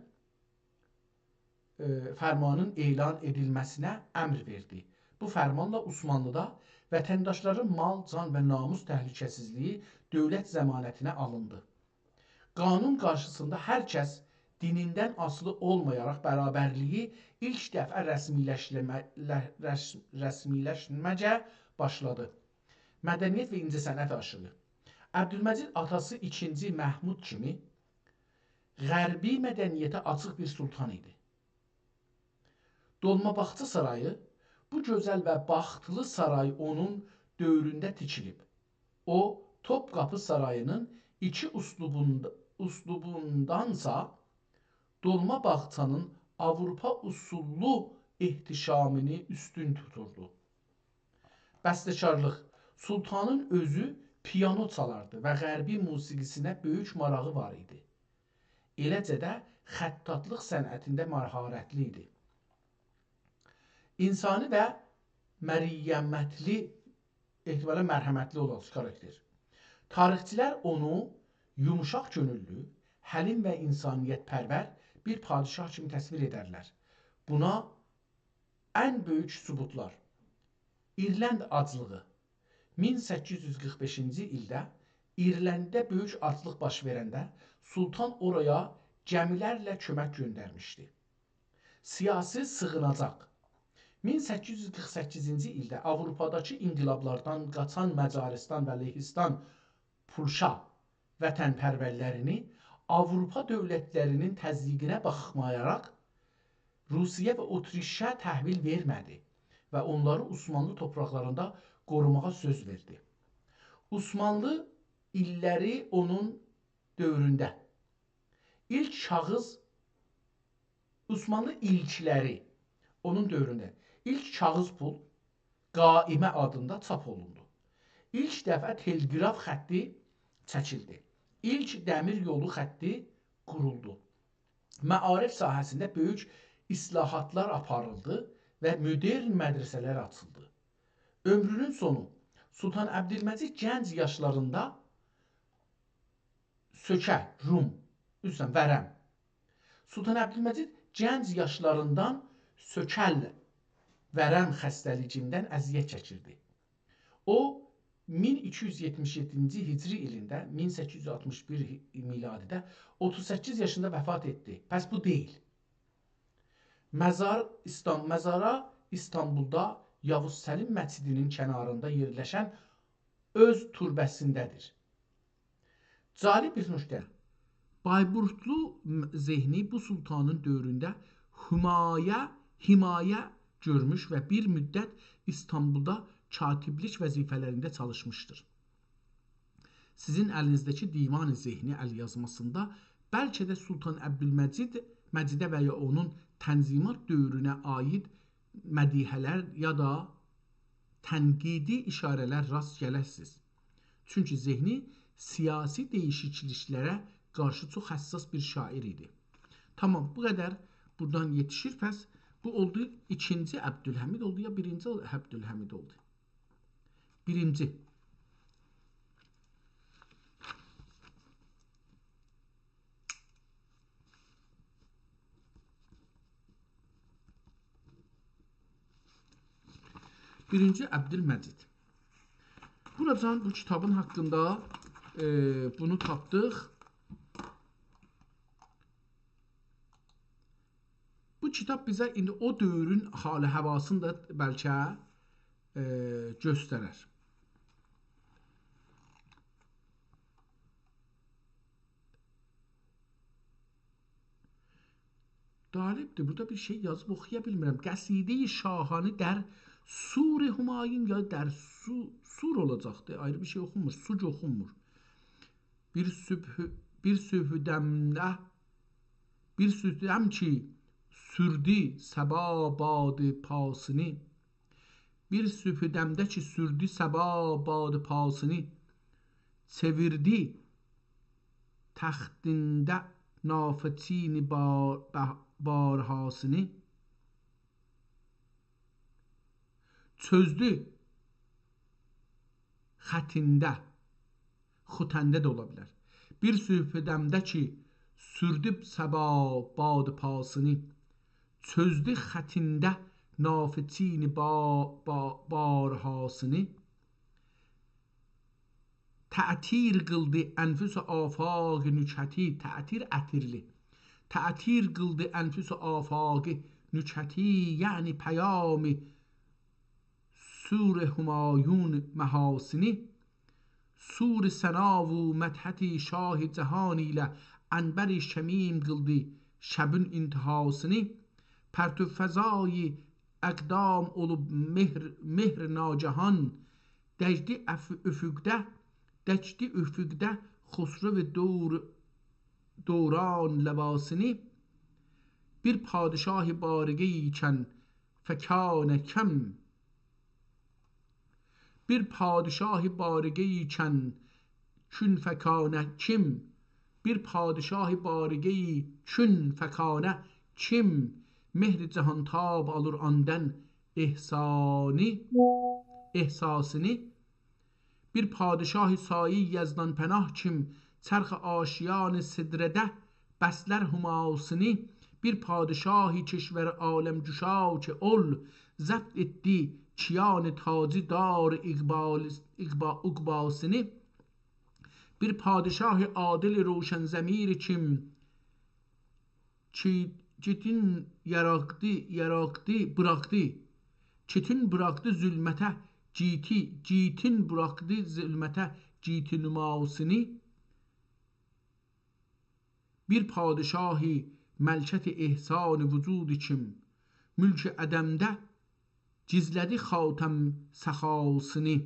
ائ، فرمانین اعلان ائدیلمه‌سینه امر وئردی. بو فرمانلا عثمانلیدا وطنداشلارین مال، جان و ناموس تهلکه‌سیزلیگی دؤولت ضمانتینه آلیندی. قانون قارشیسیندا هر کس دینیندن آسیلی اولمایاراق برابرلیگی ایلک دفعه رسمی‌لشمه-، له-، رس-، رسمی‌لشمه‌جه باشلادی. مدنیت و اینجه‌صنعت آشیغی. عبدالمجید آتاسی ایکینجی محمود کیمی غربی مدنیته آچیق بیر سلطان ایدی. دولماباغچا سارایی، بو گؤزل و باختلی سارای اونون دؤورونده تیکیلیب. او، توپقاپی سارایینین ایکی اسلوبوندا-، اسلوبوندانسا دولماباغچانین آوروپا اصوللو احتشامینی اوستون توتوردو. بسته‌کارلیق. سلطانین اؤزو پیانو چالاردی و غربی موسیقی‌سینه بؤیوک ماراغی وار ایدی. ائله‌جه ده خطاطلیق صنعتینده مهارتلی ایدی. انسانی و مرحمتلی، احتمالاً مرحمتلی اولان کاراکتر. تاریخچیلر اونو یوموشاق کؤنوللو، حلیم و انسانیت‌پرور بیر پادشاه کیمی تصویر ائدرلر. بونا ان بؤیوک ثبوتلار: ایرلند آجلیغی. مین سککیز یوز قیرخ بئشینجی ایلده ایرلندده بؤیوک آجلیق باش وئرنده سلطان اورایا گمی‌لرله کؤمک گؤندرمیشدی. سیاسی سیغیناجاق. مین سککیز یوز قیرخ سککیزینجی ایلده آوروپاداکی انقلابلاردان قاچان مجارستان و لهستان، پولشا وطن‌پرورلرینی آوروپا دؤولتلرینین تضییقینه باخمایاراق، روسیه و اتریشه تحویل وئرمه‌دی و اونلاری عثمانلی توپراقلاریندا قوروماغا سؤز وئردی. عثمانلی ایللری اونون دؤورونده ایلک کاغیذ، عثمانلی ایلکلری اونون دؤورونده ایلک کاغیذ پول قائمه آدیندا چاپ اولوندو. ایلک دفعه تلگراف خطی چکیلدی. ایلک دمیر یولو خطی قورولدو. معارف ساحه‌سینده بؤیوک اصلاحاتلار آپاریلدی و مدرن مدرسه‌لر آچیلدی. عؤمرونون سونو. سلطان عبدالمجید گنج یاشلاریندا سؤکه، روم، عذر ایسته‌ییرم، ورم. سلطان عبدالمجید گنج یاشلاریندان سؤکل، ورم خسته‌لیگیندن اذیت چکیردی. او، مین ایکی یوز یئتمیش یئددینجی هجری ایلینده، مین سککیز یوز آلتمیش بیر میلادیده اوتوز سککیز یاشیندا وفات ائتدی. پس بو دئییل. مزار ایستان-، مزارا ایستانبولدا یاووز سلیم مسجدینین کناریندا یئرلشن اؤز توربه‌سینده‌دیر. جالب بیر نکته. بایبورتلو م-، ذهنی بو سلطانین دؤورونده حمایه، حمایه گؤرموش و بیر مدت ایستانبولدا کاتبلیک وظیفه‌لرینده چالیشمیشدیر. سیزین الینیزده‌کی دیوان ذهنی ال‌یازماسیندا بلکه ده سلطان عبدالمجید، مجیده و یا اونون تنظیمات دؤورونه عایید مدیحه‌لر یا دا تنقیدی اشاره‌لر راست گلرسینیز. چونکی ذهنی سیاسی دییشیکلیکلره قارشی چوخ حساس بیر شاعر ایدی. تامام، بو قدر بورادان یئتیشیر. پس بو اولدو ایکینجی عبدالحمید اولدو، یا بیرینجی عبدالحمید اولدو؟ بیرینجی. بیرینجی عبدالمجید. بورادان بو کیتابین حاقیندا، ائ، بونو تاپدیق. بو کیتاب بیزه ایندی او دؤورون حال و هواسینی دا بلکه، ائ، گؤسترر. طالبدیر. بورادا بیر شئی یازیب، اوخویا بیلمیرم. قصیده‌ی شاهانه در سور همایون، یا در سو-، سور اولاجاقدی. آیری بیر شئی اوخونمور. سوگ اوخونمور. بیر صبح، بیر صبح دمده، بیر صبح دم کی سوردو صبا باد پاسینی. بیر صبح دمده کی سوردو صبا باد پاسینی، چئویردی تختینده نافه چین بار-، به-، بارهاسینی، چؤزدو خطینده، خوتنده ده اولا بیلر. بیر صبح دمده کی، سوردو صبا باد پاسینی، چؤزدو خطینده نافه چین با، با، بارهاسینی. تعطیر قیلدی انفس آفاق نکهتی، تعطیر عطیرلی. تعطیر قیلدی انفس آفاق نکهتی، یعنی پیام سور همایون محاسنی، سور ثنا و مدحت شاه جهان ایله عنبر شمیم قیلدی شبین انتهاسنی. پرتو فضای اقدام اولوب مهر، مهر ناگهان، دکدی اف-، افقده، دکدی افقده خسرو دور-، دوران لواسنی. بیر پادشاه بارقه ایکن فکان کم، بیر پادشاه بارقه ایکن کون فکان کیم، بیر پادشاه بارقه کون فکان کیم، مهر جهانتاب آلیر آندن احسانی، احساسینی. بیر پادشاه سایه یزدان پناه کیم، چرخ آشیان سدره‌ده بسلر هماسینی. بیر پادشاه کشور عالم‌گشا کی اول، ضبط ائتدی کیان تاجی دار اقبال، اقبا-، عقباسینی. بیر پادشاه عادل روشن ضمیر کیم، کی، گیتین یاراقدی، یاراقدی، براقدی. گیتین براقدی ظلمته گیتی، گیتین براقدی ظلمته گیتی نماسینی. بیر پادشاه ملکت احسان وجود کیم، ملک عدمده گیزله‌دی خاتم سخاسینی.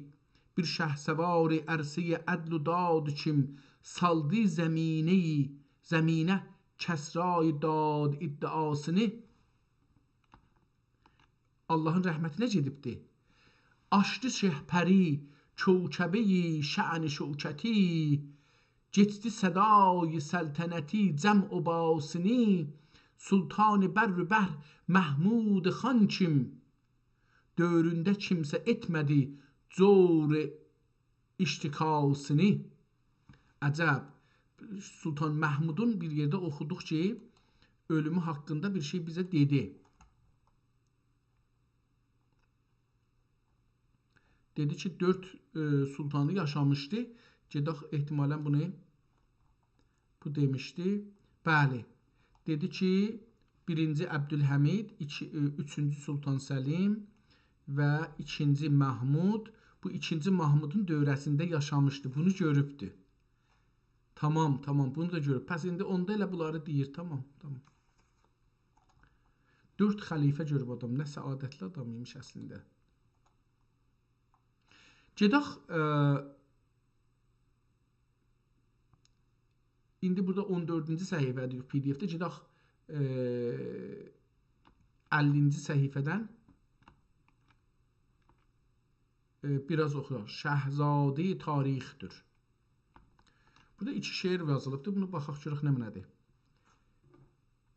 بیر شهسوار عرصه‌ی عدل و داد کیم، سالدی زمینه‌ی، زمینه کسرای داد ادعاسینی. آللاهین رحمتینه گئدیبدی. آشدی شهپری کوکبه‌ی شأن شوکتی، کئچدی صدای سلطنتی جم اوباسینی، سلطان بر و بحر محمود خان کیم، دؤورونده کیمسه ائتمه‌دی جور اشتکاسینی. عجب، سلطان محمودون بیر یئرده اوخودوق کی، اؤلومو حاقیندا بیر شئی بیزه دئدی. دئدی کی، دؤرد، ائ، سلطانی یاشامیشدی. گئدک، احتمالاً بونو بو دئمیشدی. بلی. دئدی کی، بیرینجی عبدالحمید، ایکی، ائ، اوچونجو سلطان سلیم و ایکینجی محمود. بو ایکینجی محمودون دؤوره‌سینده یاشامیشدی. بونو گؤروبدو. تامام، تامام، بونو دا گؤروب. پس ایندی اوندا ائله بونلاری دئییر، تامام، تامام. دؤرد خلیفه گؤروب آدام، نه سعادتلی آدام ایمیش اصلینده. گئدک، ائ، ایندی بورادا اون دؤردونجو صفحه‌ده‌ییک پی دی اف‌ده. گئدک، ائ، اللینجی صفحه‌دن، ائ، بیر آز اوخویاق. شهزاده‌ی تاریخدیر. بورادا ایکی شعر یازیلیبدیر. بونو باخاق گؤرک نمنه‌دیر.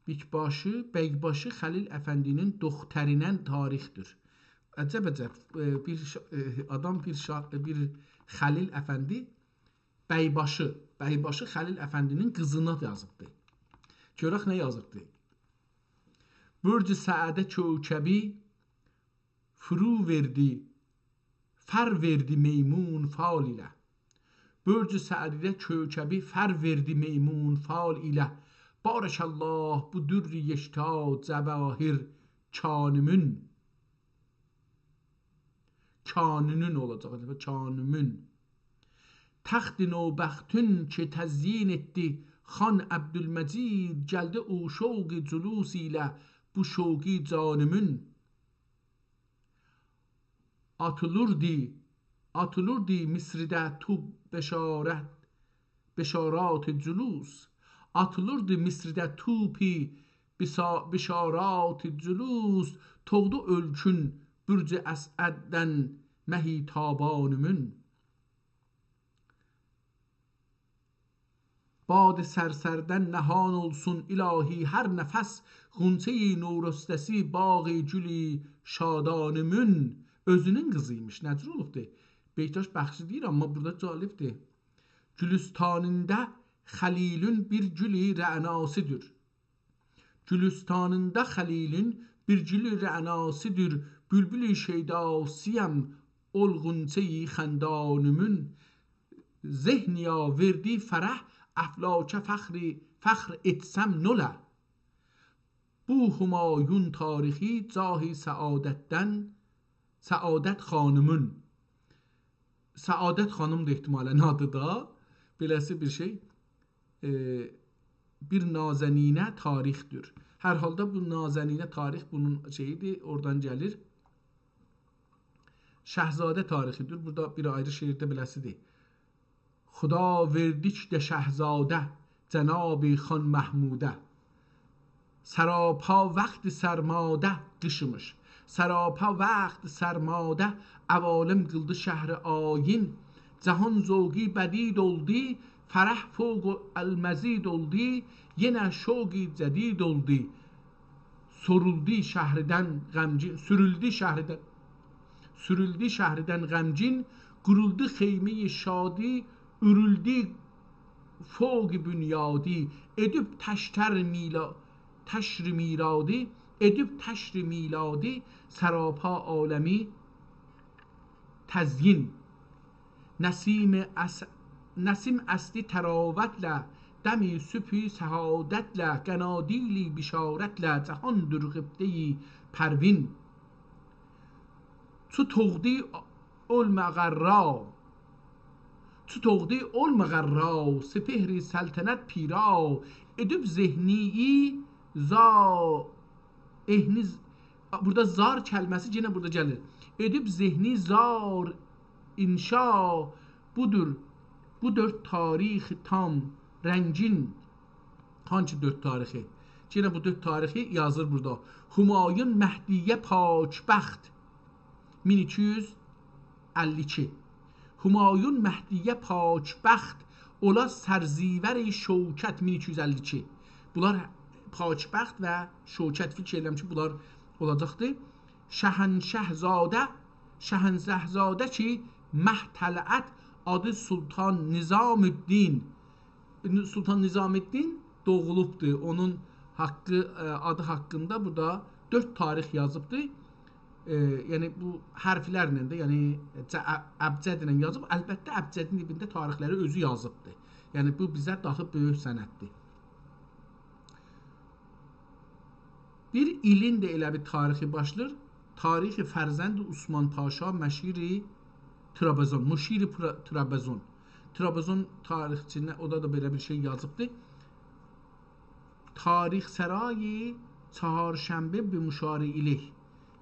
بیگ‌باشی، بیگ‌باشی خلیل افندی‌نین دوخترینن تاریخدیر. عجب، عجب، ائ، بیر شا-، ائ، آدام بیر شا-، بیر خلیل افندی، بیگ‌باشی، بیگ‌باشی خلیل افندی‌نین قیزینا یازیبدی. گؤرک نه یازیبدی. برج سعده کوکبی فرو وئردی، فر وئردی میمون فال ایله. برج سعدیده کوکبی فر وئردی میمون فال ایله. بارک‌الله بو در یکتا جواهر کانیمون. کانونون اولاجاق، عجبا، کانیمون. تخت نوبختون کی تزیین ائتدی خان عبدالمجید، گلدی او شوق جلوس ایله بو شوقی جانیمون. آتیلیردی، آتیلیردی مصرده توپ بشارت، بشارات جلوس. آتیلیردی مصرده توپی بسا-، بشارات جلوس، توغدو اؤلکون برج اسعددن مهی تابانیمون. باد سرسردن نهان اولسون الهی هر نفس، غنچه‌ی نورسته‌سی باغ گل شادانیمون. اؤزونون قیزی ایمیش، نه جور اولوبدور؟ بهکداش بخشی دئییر، آمما بورادا جالبدیر. گلستانینده خلیلون بیر گول رعناسی‌دیر. گولوستانیندا خلیلون بیر گول رعناسی‌دیر. بولبول شیداسی‌یام اول غنچه‌ی خندانیمون. ذهنیا وئردی فرح، افلاکه فخر، فخر ائتسم نولا. بو همایون تاریخی، جاه سعادتدن، سعادت خانیمون. سعادت خانیمدیر احتمالاً آدی دا. بئله‌سی بیر شئی. ائ، بیر نازنینه تاریخدیر. هر حالدا بو نازنینه تاریخ بونون شئیی‌دیر، اورادان گلیر. شهزاده تاریخی‌دیر. بورادا بیر آیری شعرده بئله‌سی‌دیر. خدا وئردیک ده شهزاده، جناب خان محموده. سراپا وقت سرماده، قیش ایمیش. سراپا وقت سرماده، عوالم قیلدی شهر آیین. جهان ذوقی بدید اولدو، فرح فوق المزید اولدو، یئنه شوق جدید اولدو. سورولدو شهردن غمگین، سورولدو شهردن، سورولدو شهردن غمگین، قورولدو خیمه‌ی شادی، اورولدو فوق بنیادی، ائدیب تشتر میلا-، تشر میلادی، ائدیب تشر میلادی، سراپا عالمی تزیین. نسیم اس-، نسیم اسدی طراوتله، دم صبح سعادتله، قنادیل بشارتله، جهاندیر غبطه‌ی پروین. چو طوقدی اول مقرا، چو طوقدی اول مقرا، سپهر سلطنت پیرا، ائدیب ذهنی زا-، اهنی ز-، بورادا زار کلمه‌سی یئنه بورادا گلیر. ائدیب ذهنی زار انشا، بودور، بو دؤرد تاریخ تام رنگین. هانسی دؤرد تاریخی؟ یئنه بو دؤرد تاریخی یازیر بورادا. همایون مهدیه پاکبخت، مین ایکی یوز اللی ایکی. همایون مهدیه پاکبخت، اولا سرزیور شوکت، مین ایکی یوز اللی ایکی. بونلار پاکبخت و شوکت، فیکیر ائدیرم کی، بونلار اولاجاقدیر. شهنشهزاده، شهنشهزاده کی، مه طلعت، آدی سلطان نظام‌الدین. سلطان نظام‌الدین دوغولوبدور. اونون حاققی، ائ، آدی حاققیندا بورادا دؤرد تاریخ یازیبدیر. ائ، یعنی بو حرفلرله ده، یعنی ج-، ا-، ابجدله یازیب. البته، ابجدین دیبینده تاریخلری اؤزو یازیبدیر. یعنی بو بیزه داها بؤیوک سنددیر. بیر ایلین ده ائله بیر تاریخی باشلاییر. تاریخ فرزند عثمان پاشا، مشیر ترابزون، مشیر پرا-، ترابزون. ترابزون تاریخچینه، او دا، دا بئله بیر شئی یازیبدی. تاریخ‌سرای چهارشنبه به مشار الیه.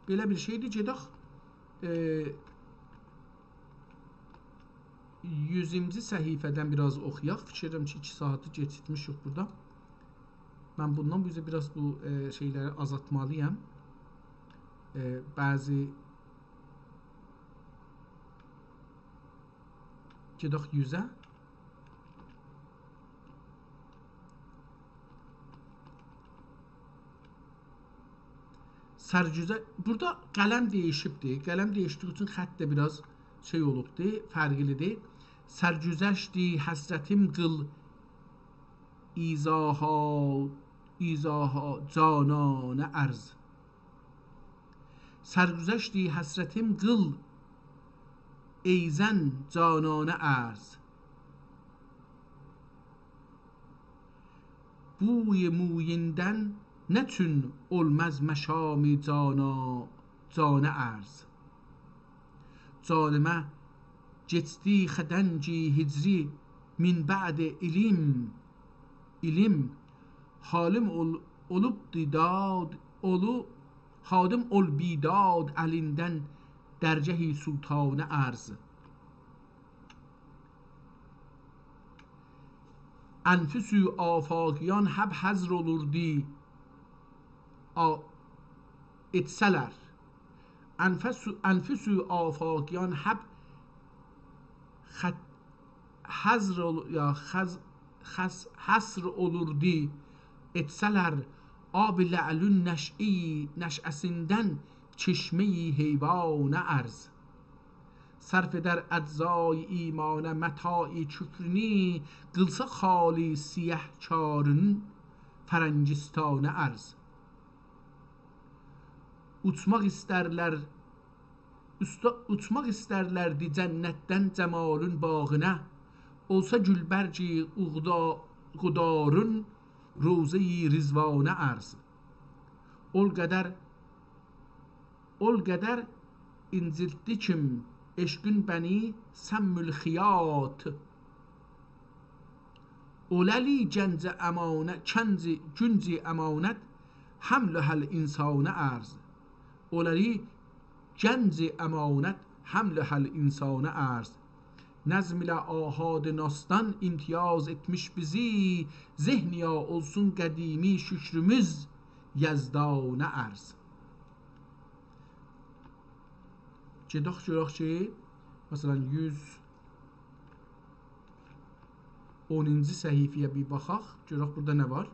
بئله بیر شئیدیر، گئدک، ائ، یوزونجو صفحه‌دن بیر آز اوخویاق. فیکیر ائدیرم کی، ایکی ساعاتی کئچیرتمیشیک بورادا. من بوندان بو اوزه بیر آز بو، ائ، شئیلری آزالتمالی‌یام. ائ، بعضی، گئدک یوزه. سرگذشت، بورادا قلم دییشیبدیر. قلم دییشدیگی اوچون خط ده بیر آز شئی اولوبدور، فرقلی‌دیر. سرگذشت حسرتیم قیل ایضاحا، ایضاحا جانانه عرض. سرگذشت حسرتیم قیل ای زن جانانه عرض. بوی موییندن نه‌چون اولماز مشام جانا-، جانه عرض. جانیمه کئچدی خدنگ هجری من بعد الیم، الیم. حالیم اول-، اولوبدو داد، اولو-، خادم اول بیداد الیندن درگه سلطانه عرض. انفس آفاقیان حب حذر اولوردو، آ-، ائتسه‌لر. انفس، انفس آفاقیان حب خط-، حذر اول-، یا خز-، خس-، حصر اولوردو، ائتسه‌لر. آب لعلون نشئی-، نشئه‌سیندن چشمه‌ی حیوانه عرض. صرف ائدر اجزای ایمانه متاع کفرینی، قیلسا خالی سیه چارین فرنگستانه عرض. اوچماق ایسترلر، اوستا-، اوچماق ایسترلردی جنتدن جمالین باغینه، اولسا گولبرگی اوغدا-، غدارین روضه‌ی رضوانه عرض. اول قدر اول قدر اینجیلتدی کیم عشقین بنی سم الخیاط. اولری گنج امانت، کنج، گنج امانت، حمل هل انسانه عرض. اولری گنج امانت، حمل هل انسانه عرض. نظم ایله آحاد ناسدان امتیاز ائتمیش بیزی، ذهنیا اولسون قدیمی شکروموز یزدانه عرض. گئدک گؤرک کی، مثلا، یوز اونونجو صفحه‌یه بیر باخاق، گؤرک بورادا نه وار.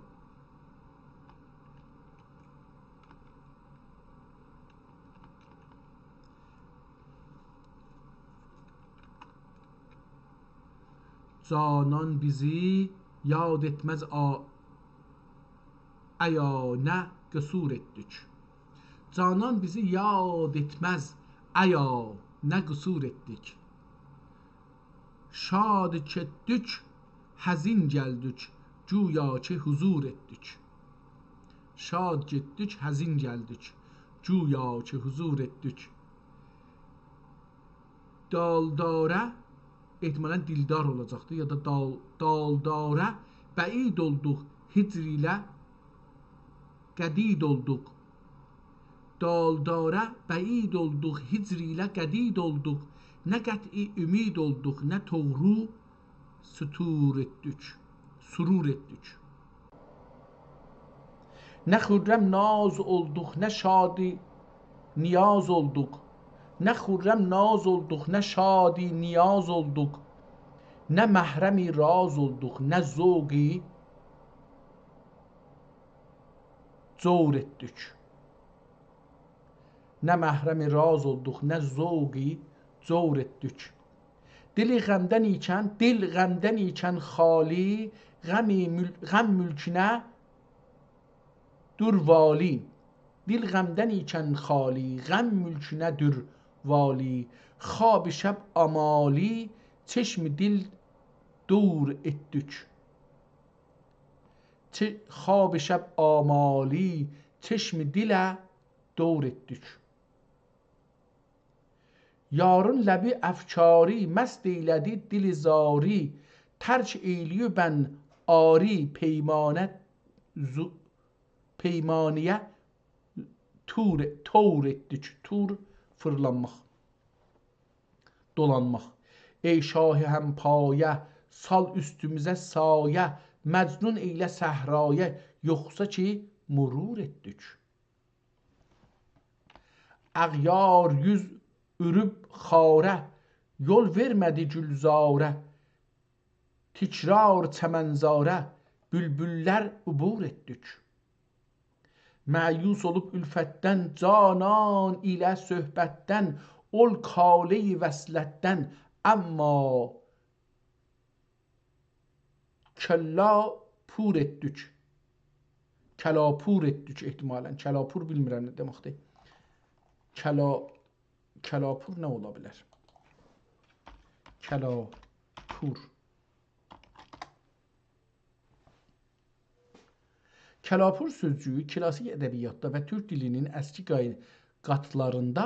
جانان بیزی یاد ائتمز آ-، ایا نه قصور ائتدیک. جانان بیزی یاد ائتمز، ایا نه قصور ائتدیک. شاد گئتدیک، حزین گلدیک، گویا کی حضور ائتدیک. شاد گئتدیک، حزین گلدیک، گویا کی حضور ائتدیک. دالداره، احتمالا دیلدار اولاجاقدیر، یا دا دال-، دالداره بعید اولدوق، هجر ایله قدید اولدوق. دالداره بعید اولدوق، هجر ایله قدید اولدوق. نه قطع امید اولدوق، نه طغرو ستور ائتدیک، سرور ائتدیک. نه خرم ناز اولدوق، نه شادی نیاز اولدوق. نه خرم ناز اولدوق، نه شادی نیاز اولدوق. نه محرم راز اولدوق، نه ذوق جور ائتدیک. نه محرم راز اولدوق، نه ذوق جور ائتدیک. دل غمدن ایکن، دل غمدن ایکن خالی، غم مل-، غم ملکونه دور والی. دل غمدن ایکن خالی، غم ملکونه دور والی. خواب شب آمالی، چشم دل دور ائتدیک. چه-، خواب شب آمالی، چشم دل دور ائتدیک. یارین لبی افکاری، مست ائیله‌دی دل زاری. ترک ائیله‌ییبن عاری، پیمانه زو-، پیمانه‌یه تور، تور ائتدیک. تور، فیرلانماق، دولانماق. ای شاه همپایه، سال اوستوموزه سایه، مجنون ائیله صحرایه، یوخسا کی مرور ائتدیک. اغیار یوز اؤروب خاره، یول وئرمه‌دی گلزاره. تکرار چمنزاره، بلبل‌لر عبور ائتدیک. مأیوس اولوب الفتدن، جانان ایله صحبتدن، اول کاله‌ی وصلتدن، اما کلاپور ائتدیک. کلاپور ائتدیک احتمالا. کلاپور بیلمیرم نه دئمکدیر. کلا-، کلاپور نه اولا بیلر؟ کلاپور. کلاپور سؤزجویو کلاسیک ادبیاتدا و تورک دیلینین اسکی قای-، قاتلاریندا،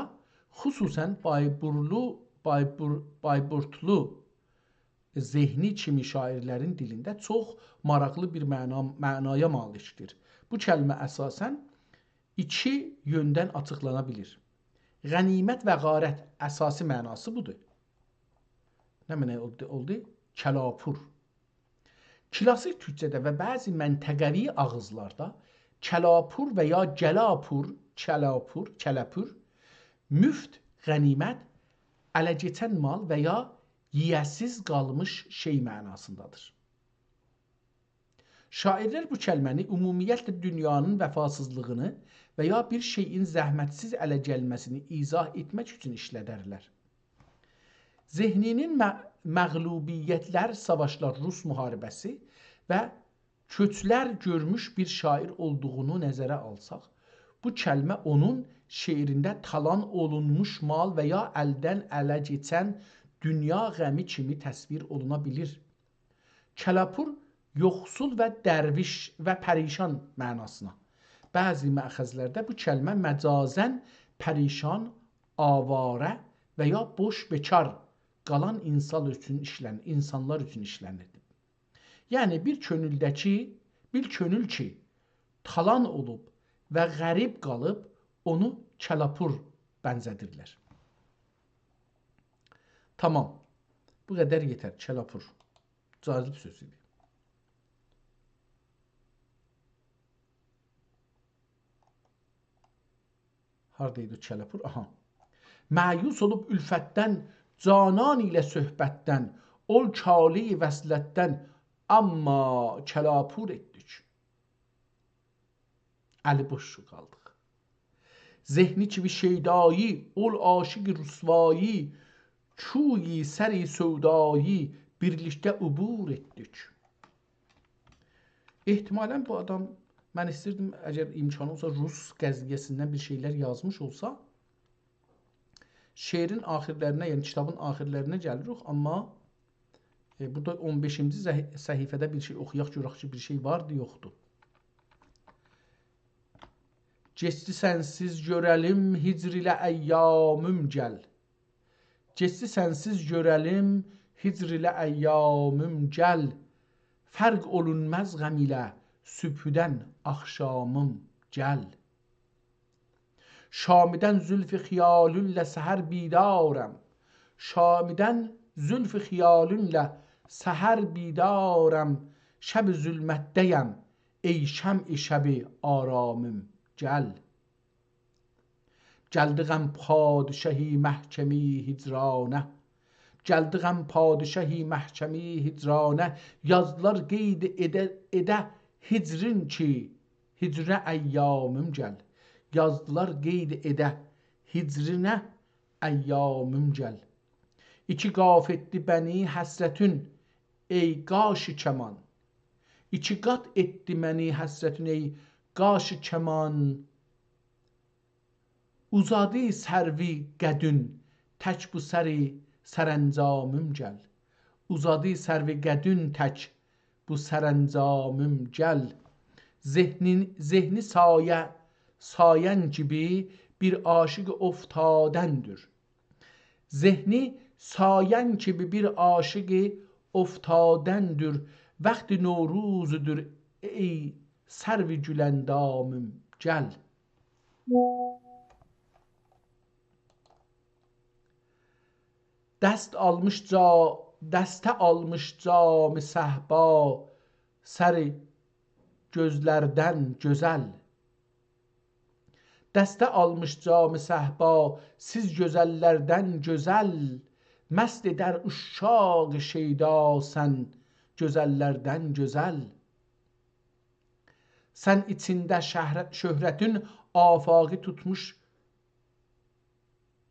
خصوصا بایبورلو، بایبور-، بایبورتلو ذهنی کیمی شاعیرلرین دیلینده چوخ ماراقلی بیر معنا، معنایا مالیکدیر. بو کلمه اساسا ایکی یؤندن آچیقلانا بیلیر. غنیمت و غارت، اساسی معناسی بودور. نمنه اولدو؟ اولدو کلاپور. کلاسیک تورکجه‌ده و بعضی منطقوی آغیزلاردا کلاپور و یا گلاپور، کلاپور، کله‌پور، مفت غنیمت، اله کئچن مال و یا ییه‌سیز قالمیش شئی معناسیندادیر. شاعیرلر بو کلمه‌نی عمومیتله دونیانین وفاسیزلیغینی و یا بیر شئیین زحمتسیز اله گلمه‌سینی ایضاح ائتمک اوچون ایشلدرلر. ذهنی‌نین مغ-، مغلوبیت‌لر، ساواشلار، روس محاربه‌سی و کؤچلر گؤرموش بیر شاعیر اولدوغونو نظره آلساق، بو کلمه اونون شعرینده تالان اولونموش مال و یا الدن اله کئچن دونیا غمی کیمی تصویر اولونا بیلیر. کلاپور یوخسول و درویش و پریشان معناسینا. بعضی مأخذلرده بو کلمه مجازاً پریشان، آواره و یا بوش بیکار قالان انسان اوچون ایشلن-، انسانلار اوچون ایشلنیردی. یعنی بیر کؤنولده کی، بیر کؤنول کی، تالان اولوب و غریب قالیب، اونو کلاپور بنزه‌دیرلر. تامام. بو قدر یئتر، کلاپور. جالب سؤز ایدی. هاردا ایدی او کلاپور؟ آها. مأیوس اولوب الفتدن، جانان ایله صحبتدن، اول کاله‌ی وصلتدن، اما کلاپور ائتدیک. الی بوش قالدیق. ذهنی کیمی شیدایی، اول عاشق رسوایی، کوی سر سودایی، بیرلیکده عبور ائتدیک. احتمالاً بو آدام، من ایستیردیم، اگر امکانی اولسا، روس قضیه‌سیندن بیر شئیلر یازمیش اولسا، شعرین آخیرلرینه، یعنی کیتابین آخیرلرینه گلیریک، آمما، ائ، بورادا اون بئشینجی زه-، صفحه‌ده بیر شئی اوخویاق، گؤرک کی، بیر شئی واردی، یوخدور. «کئچدی سنسیز گؤره‌لیم، هجر ایله ایامیم گل. کئچدی سنسیز گؤره‌لیم، هجر ایله ایامیم گل. فرق اولونماز غم ایله، صبحدن آخشامیم گل. شامدن زلف خیالینله سحر بیدارم. شامدن زلف خیالینله سحر بیدارم. شب ظلمتده‌یم، ای شمع شب آرامیم گل. گلدی غم پادشاهی محکمه‌ی هجرانه. گلدی غم پادشاهی محکمه‌ی هجرانه. یازدیلار قید ائده، ائده هجرین کی، هجرینه ایامیم گل. یازدیلار قید ائده هجرینه ایامیم گل. ایکی قاف ائتدی بنی حسرتین، ای قاش کمان. ایکی قات ائتدی منی حسرتین، ای قاش کمان. اوزادی سرو قدین، تک بو سر سرانجامیم گل. اوزادی سرو قدین، تک بو سرانجامیم گل. ذهنین، ذهنی سایه، سایه‌ن کیمی بیر عاشق افتادندیر. ذهنی سایه‌ن کیمی بیر عاشق افتادندیر. وقت نوروزدور، ای سرو گل‌اندامیم گل. دست آلمیش جا-، دسته آلمیش جام صهبا، سر گؤزلردن گؤزل. دسته آلمیش جام صهبا، سیز گؤزللردن گؤزل. مست ائدر عشاق شیدا سن گؤزللردن گؤزل. سن ایچینده شهر-، شهرتین آفاقی توتموش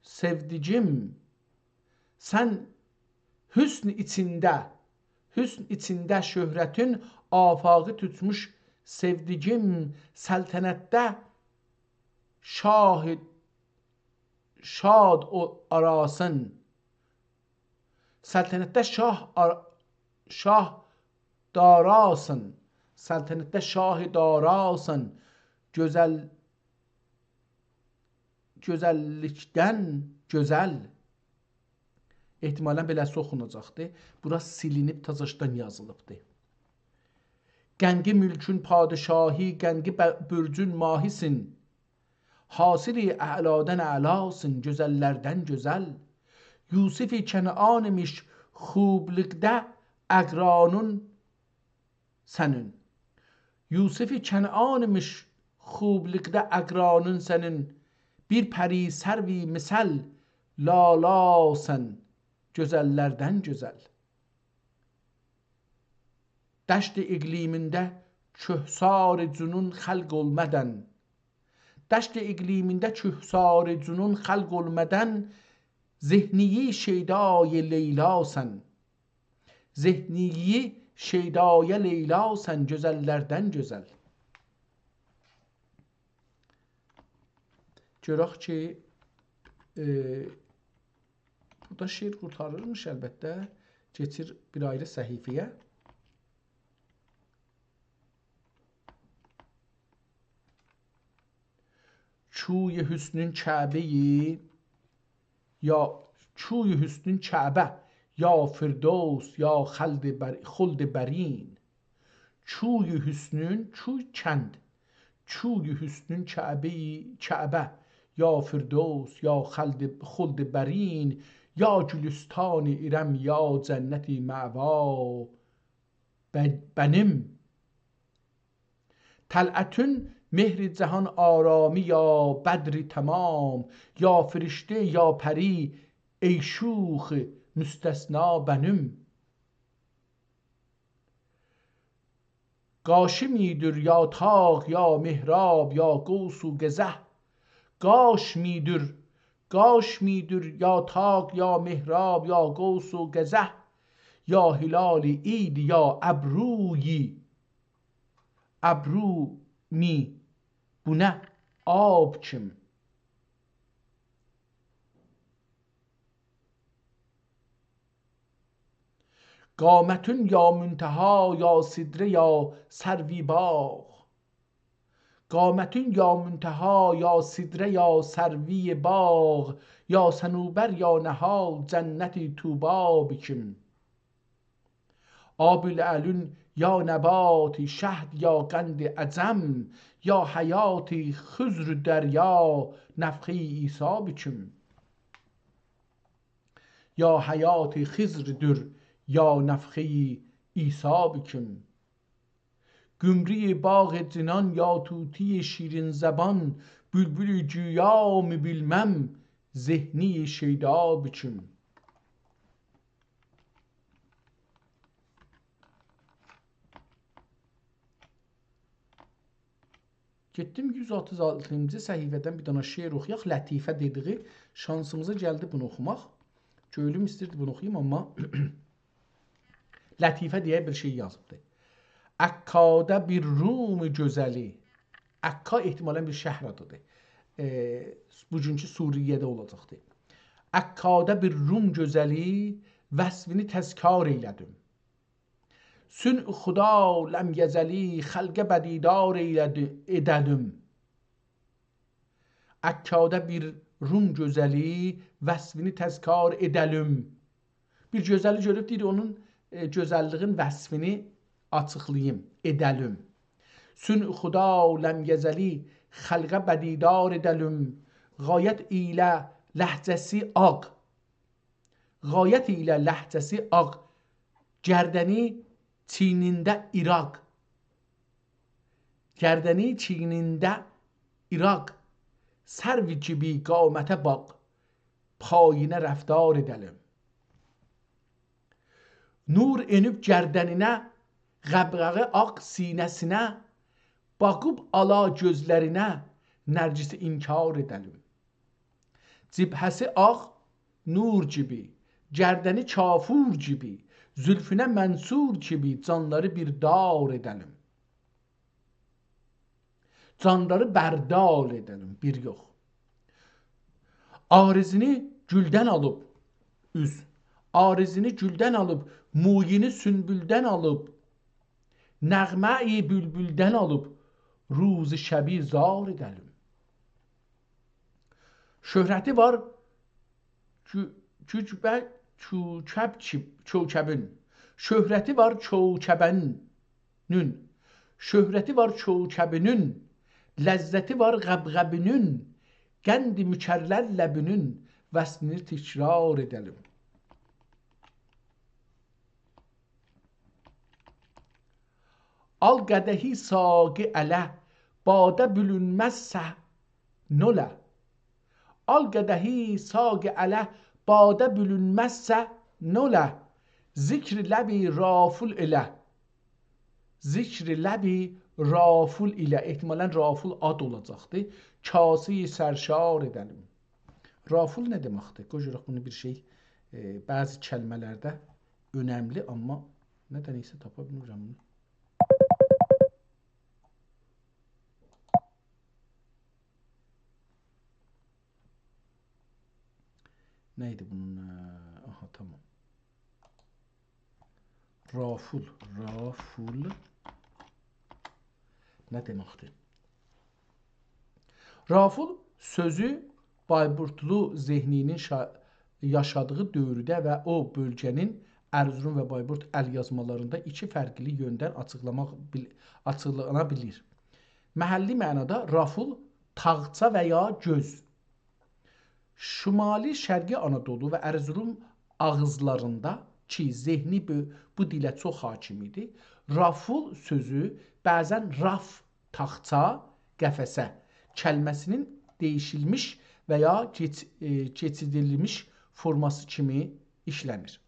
سئودیگیم، سن حسن ایچینده، حسن ایچینده شهرتین آفاقی توتموش سئودیگیم، سلطنتده شاه، شاد او آراسین. سلطنتده شاه آر-، شاه داراسین. سلطنتده شاه داراسین. گؤزل، گؤزللیکدن گؤزل. احتمالاً بئله‌سی اوخوناجاقدی. بورا سیلینیب، تازاشدان یازیلیبدی. قنقی ملکون پادشاهی، قنقی ب-، برجون ماهی‌سین. حاصلی اعلادن اعلاسین، گؤزللردن گؤزل. یوسف کنعانیمیش خوبلوقدا اقرانین سنین. یوسف کنعانیمیش خوبلوقدا اقرانین سنین. بیر پری سروی مثل لالاسین، گؤزللردن گؤزل. دشت اقلیمینده کهسار جنون خلق اولمادان، دشت اقلیمینده کهسار جنون خلق اولمادان، ذهنیی شیدای لیلاسان. ذهنیی شیدای لیلاسان، گؤزللردن گؤزل. گؤرک کی، ائ، بورادا شعر قورتاریرمیش البته. کئچیر بیر آیری صفحه‌یه. کوی حسنون کعبه‌یی، یا کوی حسنون کعبه، یا فردوس، یا خلد بر-، خلد برین. کوی حسنون، کوی کند. کوی حسنون کعبه‌یی، کعبه، یا فردوس، یا خلد، خلد برین، یا گلستان ارم، یا جنت مأوا ب-، بنیم. طلعتون مهر جهان آرامی، یا بدر تمام، یا فرشته، یا پری، ای شوخ مستثنا بنیم. قاشمی‌دیر یا طاق، یا محراب، یا قوس و قزح. قاشمی‌دیر، قاشمی‌دیر یا طاق، یا محراب، یا قوس و قزح، یا هلال عید، یا ابرویی، ابرومی، بو نه آب کیم؟ قامتون یا منتها، یا سدره، یا سروی باغ. قامتون یا منتها، یا سدره، یا سروی باغ، یا صنوبر، یا نهال، جنت طوبی بکیم. آب لعلون یا نبات شهد، یا قند عجم، یا حیات خضر دریا، نفخه‌ی عیسی بکیم. یا حیات خضردور، یا نفخه‌ی عیسی بکیم. قمری باغ جنان، یا طوطی شیرین زبان، بلبل گویامی بیلمم، ذهنی شیدا بکیم. گئتدیم یوز اوتوز آلتینجی صفحه‌دن بیر دنه شعر اوخویاق. لطیفه دئدیگی، شانسیمیزا گلدی بونو اوخوماق. کؤنلوم ایستیردی بونو اوخویوم، آمما لطیفه دئیه بیر شئی یازیبدی. عکاده بیر روم گؤزلی. عکا احتمالاً بیر شهر آدیدیر. ائ، بوگونکو سوریه‌ده اولاجاقدیر. عکاده بیر روم گؤزلی، وصفینی تذکار ائیله‌دیم. صنع خدا لم یزلی، خلقه بدیدار ائیله‌دی، ائده‌لیم. عکاده بیر روم گؤزلی، وصفینی تذکار ائده‌لیم. بیر گؤزلی گؤروب دئییر، اونون، ائ، گؤزللیگین وصفینی آچیقلاییم، ائده‌لیم. صنع خدا لم یزلی، خلقه بدیدار ائده‌لیم. غایت ایله لهجه‌سی آغ، غایت ایله لهجه‌سی آغ، گردنی چیینینده ایراق. گردنی چیینینده ایراق، سرو کیمی قامته باخ، پایینه رفتار ائده‌لیم. نور ائنیب گردنینه، قبقاغی آغ سینه‌سینه، باخیب آلا گؤزلرینه، نرگسی انکار ائده‌لیم. جبهه‌سی آغ نور کیمی، گردنی کافور کیمی، زلفونه منصور کیمی، جانلاری بیر دار ائده‌لیم. جانلاری بردار ائده‌لیم، بیر یوخ. عارضینی گولدن آلیب، اوز. عارضینی گولدن آلیب، مویینی سونبولدن آلیب، نغمه‌ی بولبولدن آلیب، روز شبی زار ائده‌لیم. شهرتی وار کو-، کوکبه-، کوکب کی-، کوکبین. شهرتی وار کوکبه‌نین. شهرتی وار کوکبه‌نین. لذتی وار قبقبه‌نین. قند مکرر لبه‌نین. وصفینی تکرار ائده‌لیم. آل قدحی ساقی اله، باده بولونمزسه نوله؟ آل قدحی ساقی اله، باده بولونمزسه نوله؟ ذکر لبی رافول ائله. ذکر لبی رافول ایله، احتمالاً رافول آد اولاجاقدی، کاسه‌ی سرشار ائده‌لیم. رافول نه دئمکدیر؟ قوی گؤرک بونو بیر شئی، ائ، بعضی کلمه‌لرده اؤنملی، آمما نه‌دنسه تاپا بیلمیرم بونو. نه ایدی بونون؟ اه، آها، تامام. رافول، رافول نه دئمکدیر؟ رافول سؤزو بایبورتلو ذهنی‌نین شا-، یاشادیغی دؤورده و او بؤلگه‌نین ارزروم و بایبورت ال‌یازمالاریندا ایکی فرقلی یؤندن آچیقلاماق بیل-، آچیقلانا بیلیر. محلی معنادا رافول تاخچا و یا گؤز. شمالی شرقی آنادولو و ارزروم آغیزلاریندا کی، ذهنی بو، بو دیله چوخ حاکم ایدی، رافول سؤزو بعضاً راف، تاخچا، قفسه کلمه‌سی‌نین دییشیلمیش و یا کئچ-، ائ، کئچیدیلمیش فورماسی کیمی ایشله‌نیر.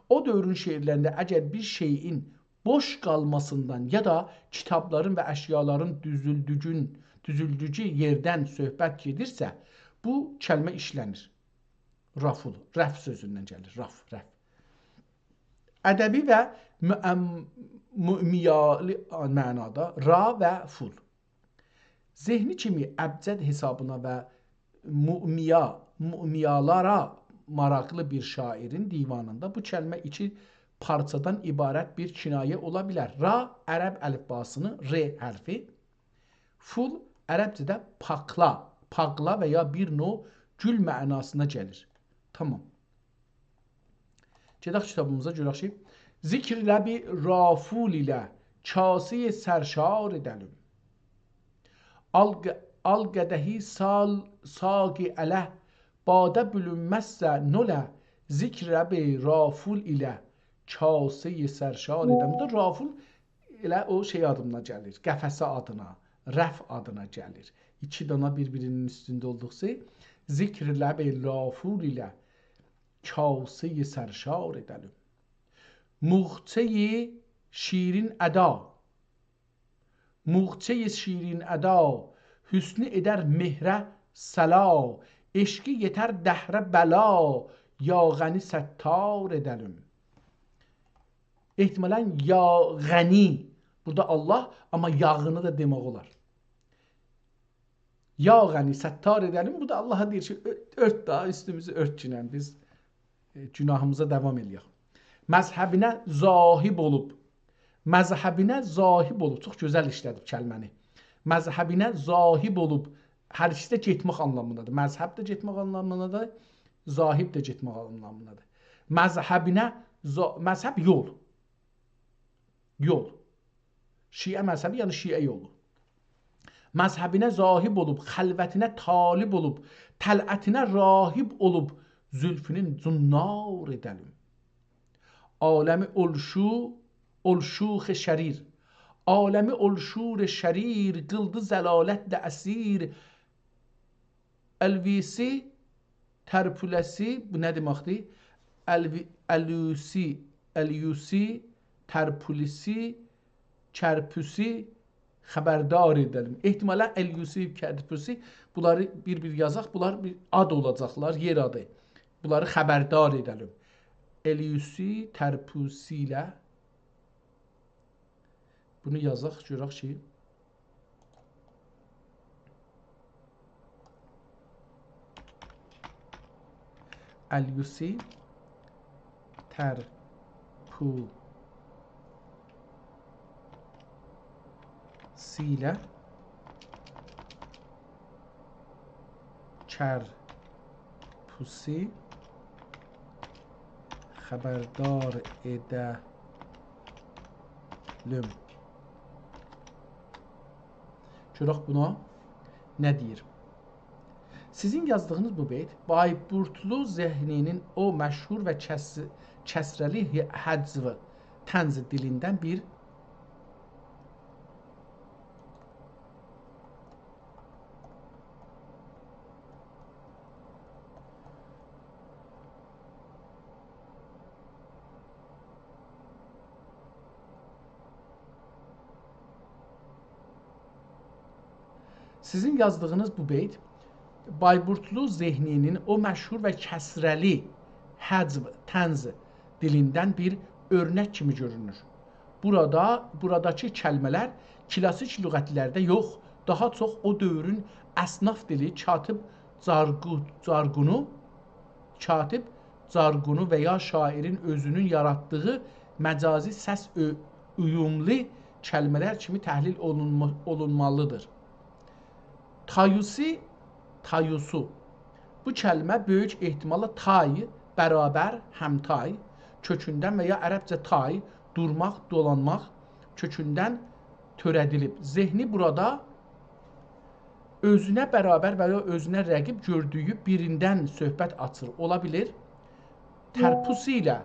او دؤورون شعرلرینده اگر بیر شئیین بوش قالماسیندان یا دا کیتابلارین و اشیالارین دوزولدوگون-، دوزولدوگو یئردن صحبت گئدیرسه، بو کلمه ایشله‌نیر. رافول، رف سؤزوندن گلیر، راف، رف. ادبی و مو-، ام-، معمیالی معنادا را و فول. ذهنی کیمی ابجد حسابینا و معمیا، معمیالارا ماراقلی بیر شاعیرین دیوانیندا بو کلمه ایکی پارچادان عبارت بیر کنایه اولا بیلر. را، عرب الیفباسی‌نین ر حرفی، فول عربجه‌ده پاقلا، پاقلا و یا بیر نوع گول معناسینا گلیر. تامام. گئدک کیتابیمیزا، گؤرک کی، ذکر لب رافول ایله کاسهٔ سرشار ائده‌لیم. آل ق-، آل قدحی سال ساقی اله، باده بولونمزسه نوله، ذکر لب رافول ایله کاسهٔ سرشار ائده‌لیم. بورادا رافول ائله او شئی آدینا گلیر، قفسه آدینا، رف آدینا گلیر. ایکی دانا بیر-بیری‌نین اوستونده اولدوقسا، ذکر لب رافول ایله کاسهٔ سرشار ائده‌لیم. موخچهٔ شیرین ادا، موخچهٔ شیرین ادا، حسنی ائدر مهره صلا، عشقی یئتر دهره بلا، یا غنی ستار ائده‌لیم. احتمالاً یا غنی، بورادا الله، آمما یاغینی دا دئمک اولار. یا غنی ستار ائده‌لیم. بو دا اللها دئییر کی، اؤ-، اؤرت دا، اوستوموزو اؤرتگینن بیز، ائ، گوناهیمیزا داوام ائله‌یک. مذهبینه ذاهب اولوب. مذهبینه ذاهب اولوب. چوخ گؤزل ایشله‌دیب کلمه‌نی. مذهبینه ذاهب اولوب. هر ایکیسی ده گئتمک آنلامیندادیر. مذهب ده گئتمک آنلامیندادیر، ذاهب ده گئتمک آنلامیندادیر. مذهبینه ذا-، مذهب یول. یول. شیعه مذهبی، یعنی شیعه یولو. مذهبینه ذاهب اولوب، خلوتینه طالب اولوب، طلعتینه راهب اولوب، زلفونون زنار ائده‌لیم. عالمی اولشو-، اولشوخ شریر، عالمی اولشور شریر، قیلدی ضلالتله اسیر، الوسی، ترپولسی، بو نه دئمکدیر؟ الوی-، الوسی، الوسی، ترپولسی، کرپوسی، خبردار ائده‌لیم. احتمالاً الوسی، کرپوسی، بونلاری بیر-بیر یازاق، بونلار بیر آد اولاجاقلار، یئر آدی. بونلاری خبردار ائده‌لیم. الوسی، ترپوسی ایله بونو یازاق، گؤرک کی، الوسی، ترپوسی ایله کرپوسی خبردار ائده‌لیم. گؤرک بونا نه دئییر. سیزین یازدیغینیز بو بیت بایبورتلو ذهنی‌نین او مشهور و کس-، کسره‌لی ه-، هجو، طنز دیلیندن بیر سیزین یازدیغینیز بو بیت، بایبورتلو ذهنی‌نین او مشهور و کسره‌لی هجو، طنز دیلیندن بیر اؤرنک کیمی گؤرونور. بورادا، بوراداکی کلمه‌لر کلاسیک لغتلرده یوخ، داها چوخ او دؤورون اصناف دیلی، کاتیب جارقو-، جارقونو، کاتیب جارقونو و یا شاعرین اؤزونون یاراتدیغی مجازی سس اؤ-، اویوملو کلمه‌لر کیمی تحلیل اولونما-، اولونمالیدیر. تایوسی، تایوسو. بو کلمه بؤیوک احتماللا تای، برابر، همتای کؤکوندن و یا عربجه تای، دورماق، دولانماق کؤکوندن تؤره‌دیلیب. ذهنی بورادا اؤزونه برابر و یا اؤزونه رقیب گؤردویو بیریندن صحبت آچیر. اولا بیلیر. ترپوس ایله،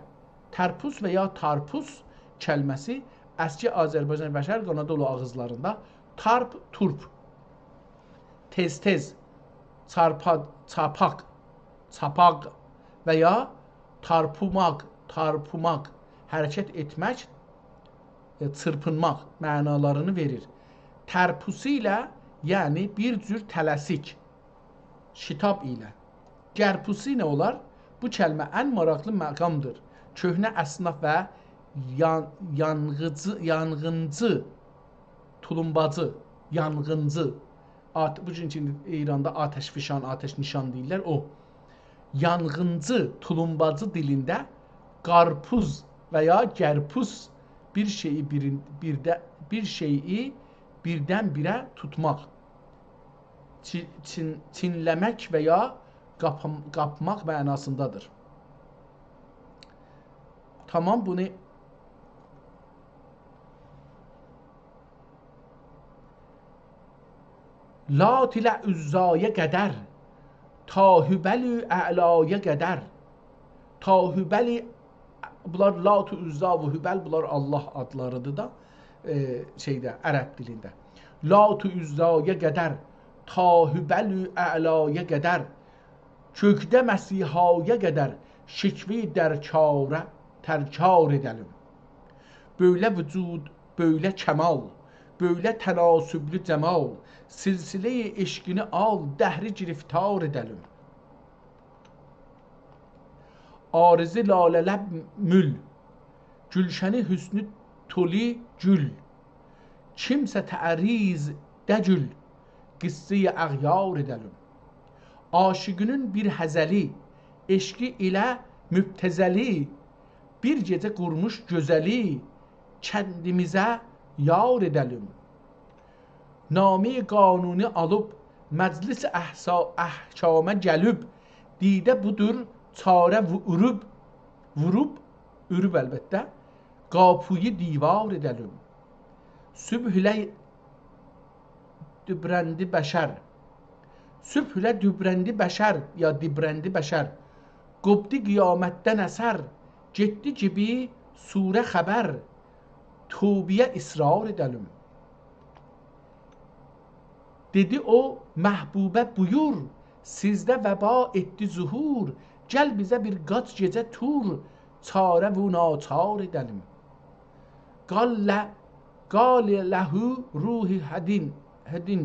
ترپوس و یا تارپوس کلمه‌سی اسکی آذربایجان و شرق آنادولو آغیزلاریندا تارپ، تورپ، تئز-تئز، چارپا-، چاپاق، چاپاق و یا تارپوماق، تارپوماق، حرکت ائتمک، ائ، چیرپینماق معنالارینی وئریر. ترپوسی ایله، یعنی بیر جور تله‌سیک، شتاب ایله. گرپوسی نه اولار؟ بو کلمه ان ماراقلی مقامدیر. کؤهنه اصناف و یان-، یانغیجی، یانغینجی، تولومباجی، یانغینجی، آت-، بوگونکو ایراندا آتش‌فشان، آتش‌نشان دئییرلر، او. یانغینجی، تولومباجی دیلینده قارپوز و یا گرپوز بیر شئیی بیرین-، بیرده-، بیر شئیی بیردن-بیره توتماق، چی-، چین-، چینله‌مک و یا قاپم-، قاپماق معناسیندادیر. تامام، بونو لات ایله عزایا قدر، تا هبل و اعلایا قدر. تا هبل، بونلار لات و عزا و هبل، بونلار الله آدلاریدیر دا، ائ، شئیده، عرب دیلینده. لات و عزایا قدر، تا هبل و اعلایا قدر، کؤکده مسیحایا قدر، شکوه در کاره، ترکار ائده‌لیم. بؤیله وجود، بؤیله کمال، بؤیله تناسبلو جمال، سلسله‌ی عشقینی آل، دهری گرفتار ائده‌لیم. عارضی لاله‌لب مول، گولشنی حسنو تولو گول، کیمسه تعریض دگول، قصه‌ی اغیار ائده‌لیم. عاشقینین بیر هزلی، عشقی ایله مبتذلی، بیر گئجه قورموش گؤزلی، کندیمیزه یار ائده‌لیم. نامه‌ی قانونی آلیب، مجلس احسا-، احکاما گلیب، دیده بودور چاره وو-، اوروب، ووروب، اوروب البته، قاپویی دیوار ائده‌لیم. صبح ایله دوبرندی بشر. صبح ایله دوبرندی بشر، یا دیبرندی بشر. قوپدو قیامتدن اثر، گئتدی گیبی صوره خبر، توبه‌یه اصرار ائده‌لیم. دئدی او محبوبه: «بویور، سیزده وبا ائتدی ظهور، گل بیزه بیر قاچ گئجه تور، چاره وو ناچار ائده‌لیم.» قال له-، قال له روح هدین، هدین.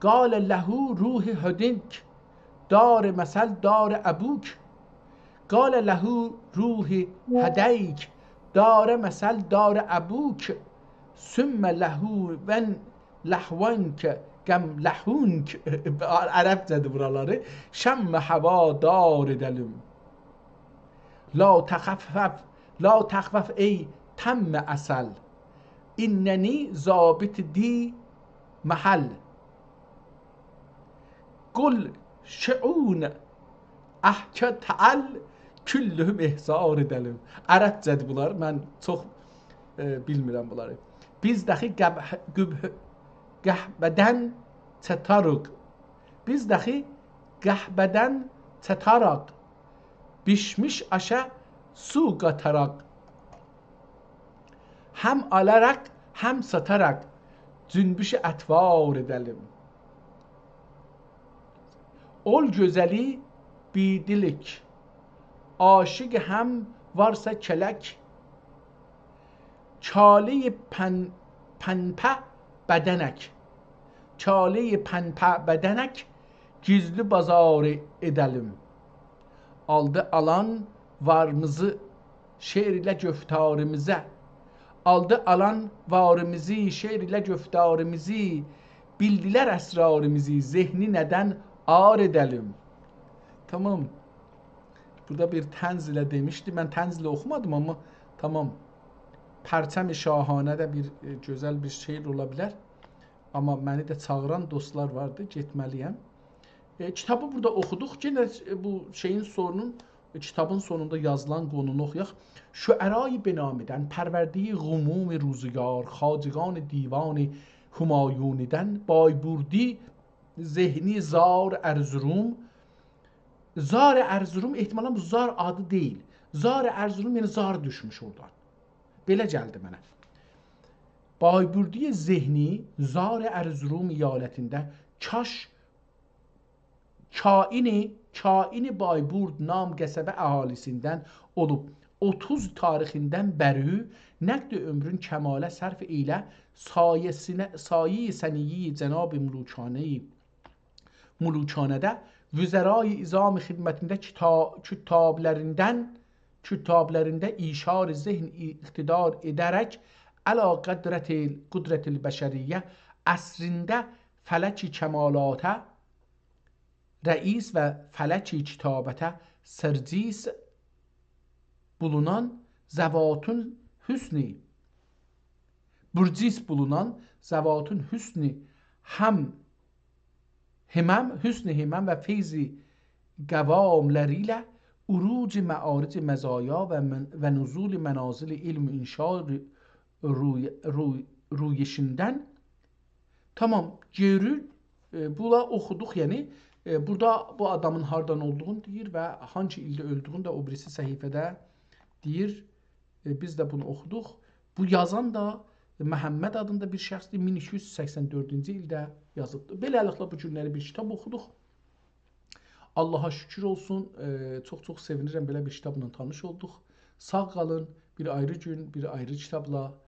قال له روح هدینک، دار مثل دار ابوک. قال له روح هدیک، دار مثل دار ابوک. ثم لهون، لهوانک، قم لهونک. عربجه‌دیر بورالاری. شمّ هوادار ائده‌لیم. لا تخفف، لا تخوف ای تمّ عسل، اننی ضابط دی محل. قل شعون احک تعل، کلهم احضار ائده‌لیم. عربجه‌دیر بونلار، من چوخ، ائ، بیلمیرم بونلاری. بیز داخی قبه-، قبه-، قهوه‌دن چتاریق. بیز داخی قهوه‌دن چتاریق، بیشمیش آشا سو قاتاریق، هم آلاریق، هم ساتاریق، جنبش اطوار ائده‌لیم. اول گؤزلی بی‌دیلک، عاشق هم وارسا کلک، کاله‌ی پن-، پنبه بدنک، چالهٔ پنپه بدنک گیزلی بازاری ائده‌لیم. آلدی آلان واریمیزی شعر ایله گفتاریمیزه. آلدی آلان واریمیزی، شعر ایله گفتاریمیزی، بیلدیلر اسراریمیزی، ذهنی ندن عار ائده‌لیم. تامام. بورادا بیر طنز ایله دئمیشدی. من طنز ایله اوخومادیم، آمما تامام. پرچم شاهانه ده بیر، ائ، گؤزل بیر شعر اولا بیلر. آمما منی ده چاغیران دوستلار واردی، گئتمه‌لی‌یم. ائ، کیتابی بورادا اوخودوق. یئنه، ائ، بو شئیین سونونون، ائ، کیتابین سونوندا یازیلان قونونو اوخویاق. شعرای بنامیدن، پروردهٔ غموم روزگار، خواجگان دیوان همایونیدن، بایبردی ذهنی زار ارزروم. زار ارزروم، احتمالاً بو زار آدی دئییل. زار ارزروم، یعنی زار دوشموش اورادان. بئله گلدی منه. بایبردی ذهنی زار ارزروم ایالتینده کاش کائنی، کائنی بایبرد نام قصبه اهالیسیندن اولوب، اوتوز تاریخیندن بری نقد عمرون کماله صرف ائیله، سایه‌سینه، سایهٔ سنیهٔ جناب ملوکانه‌ی ملوکانه‌ده، وزرای عظام خدمتینده کتا-، کتابلریندن، کتابلرینده ایشار ذهن اقتدار ائده‌رک، علی قدرت، قدرت البشریه عصرینده فلک کمالاته رئیس و فلک کتابته سرجیس بولونان ذواتون حسنی، برجیس بولونان ذواتون حسنی هم همم، حسن همم و فیض قواملری ایله عروج معارج مزایا و من-، و نزول منازل علم انشا رو-، روی-، روی-، رویشیندن. تامام، گؤرور، ائ، بولاری اوخودوق، یعنی، ائ، بورادا بو آدامین هاردان اولدوغونو دئییر و هانسی ایلده اؤلدویونو ده او بیریسی صفحه‌ده دئییر. ائ، بیز ده بونو اوخودوق. بو یازان دا محمد آدیندا بیر شخصدیر، مین ایکی یوز سکسن دؤردونجو ایلده یازیبدیر. بئله‌لیکله، بو گونلری بیر کیتاب اوخودوق. آللاها شوکور اولسون. ائ، چوخ-چوخ سئوینیرم، بئله بیر کیتابلا تانیش اولدوق. ساغ قالین، بیر آیری گون، بیر آیری کیتابلا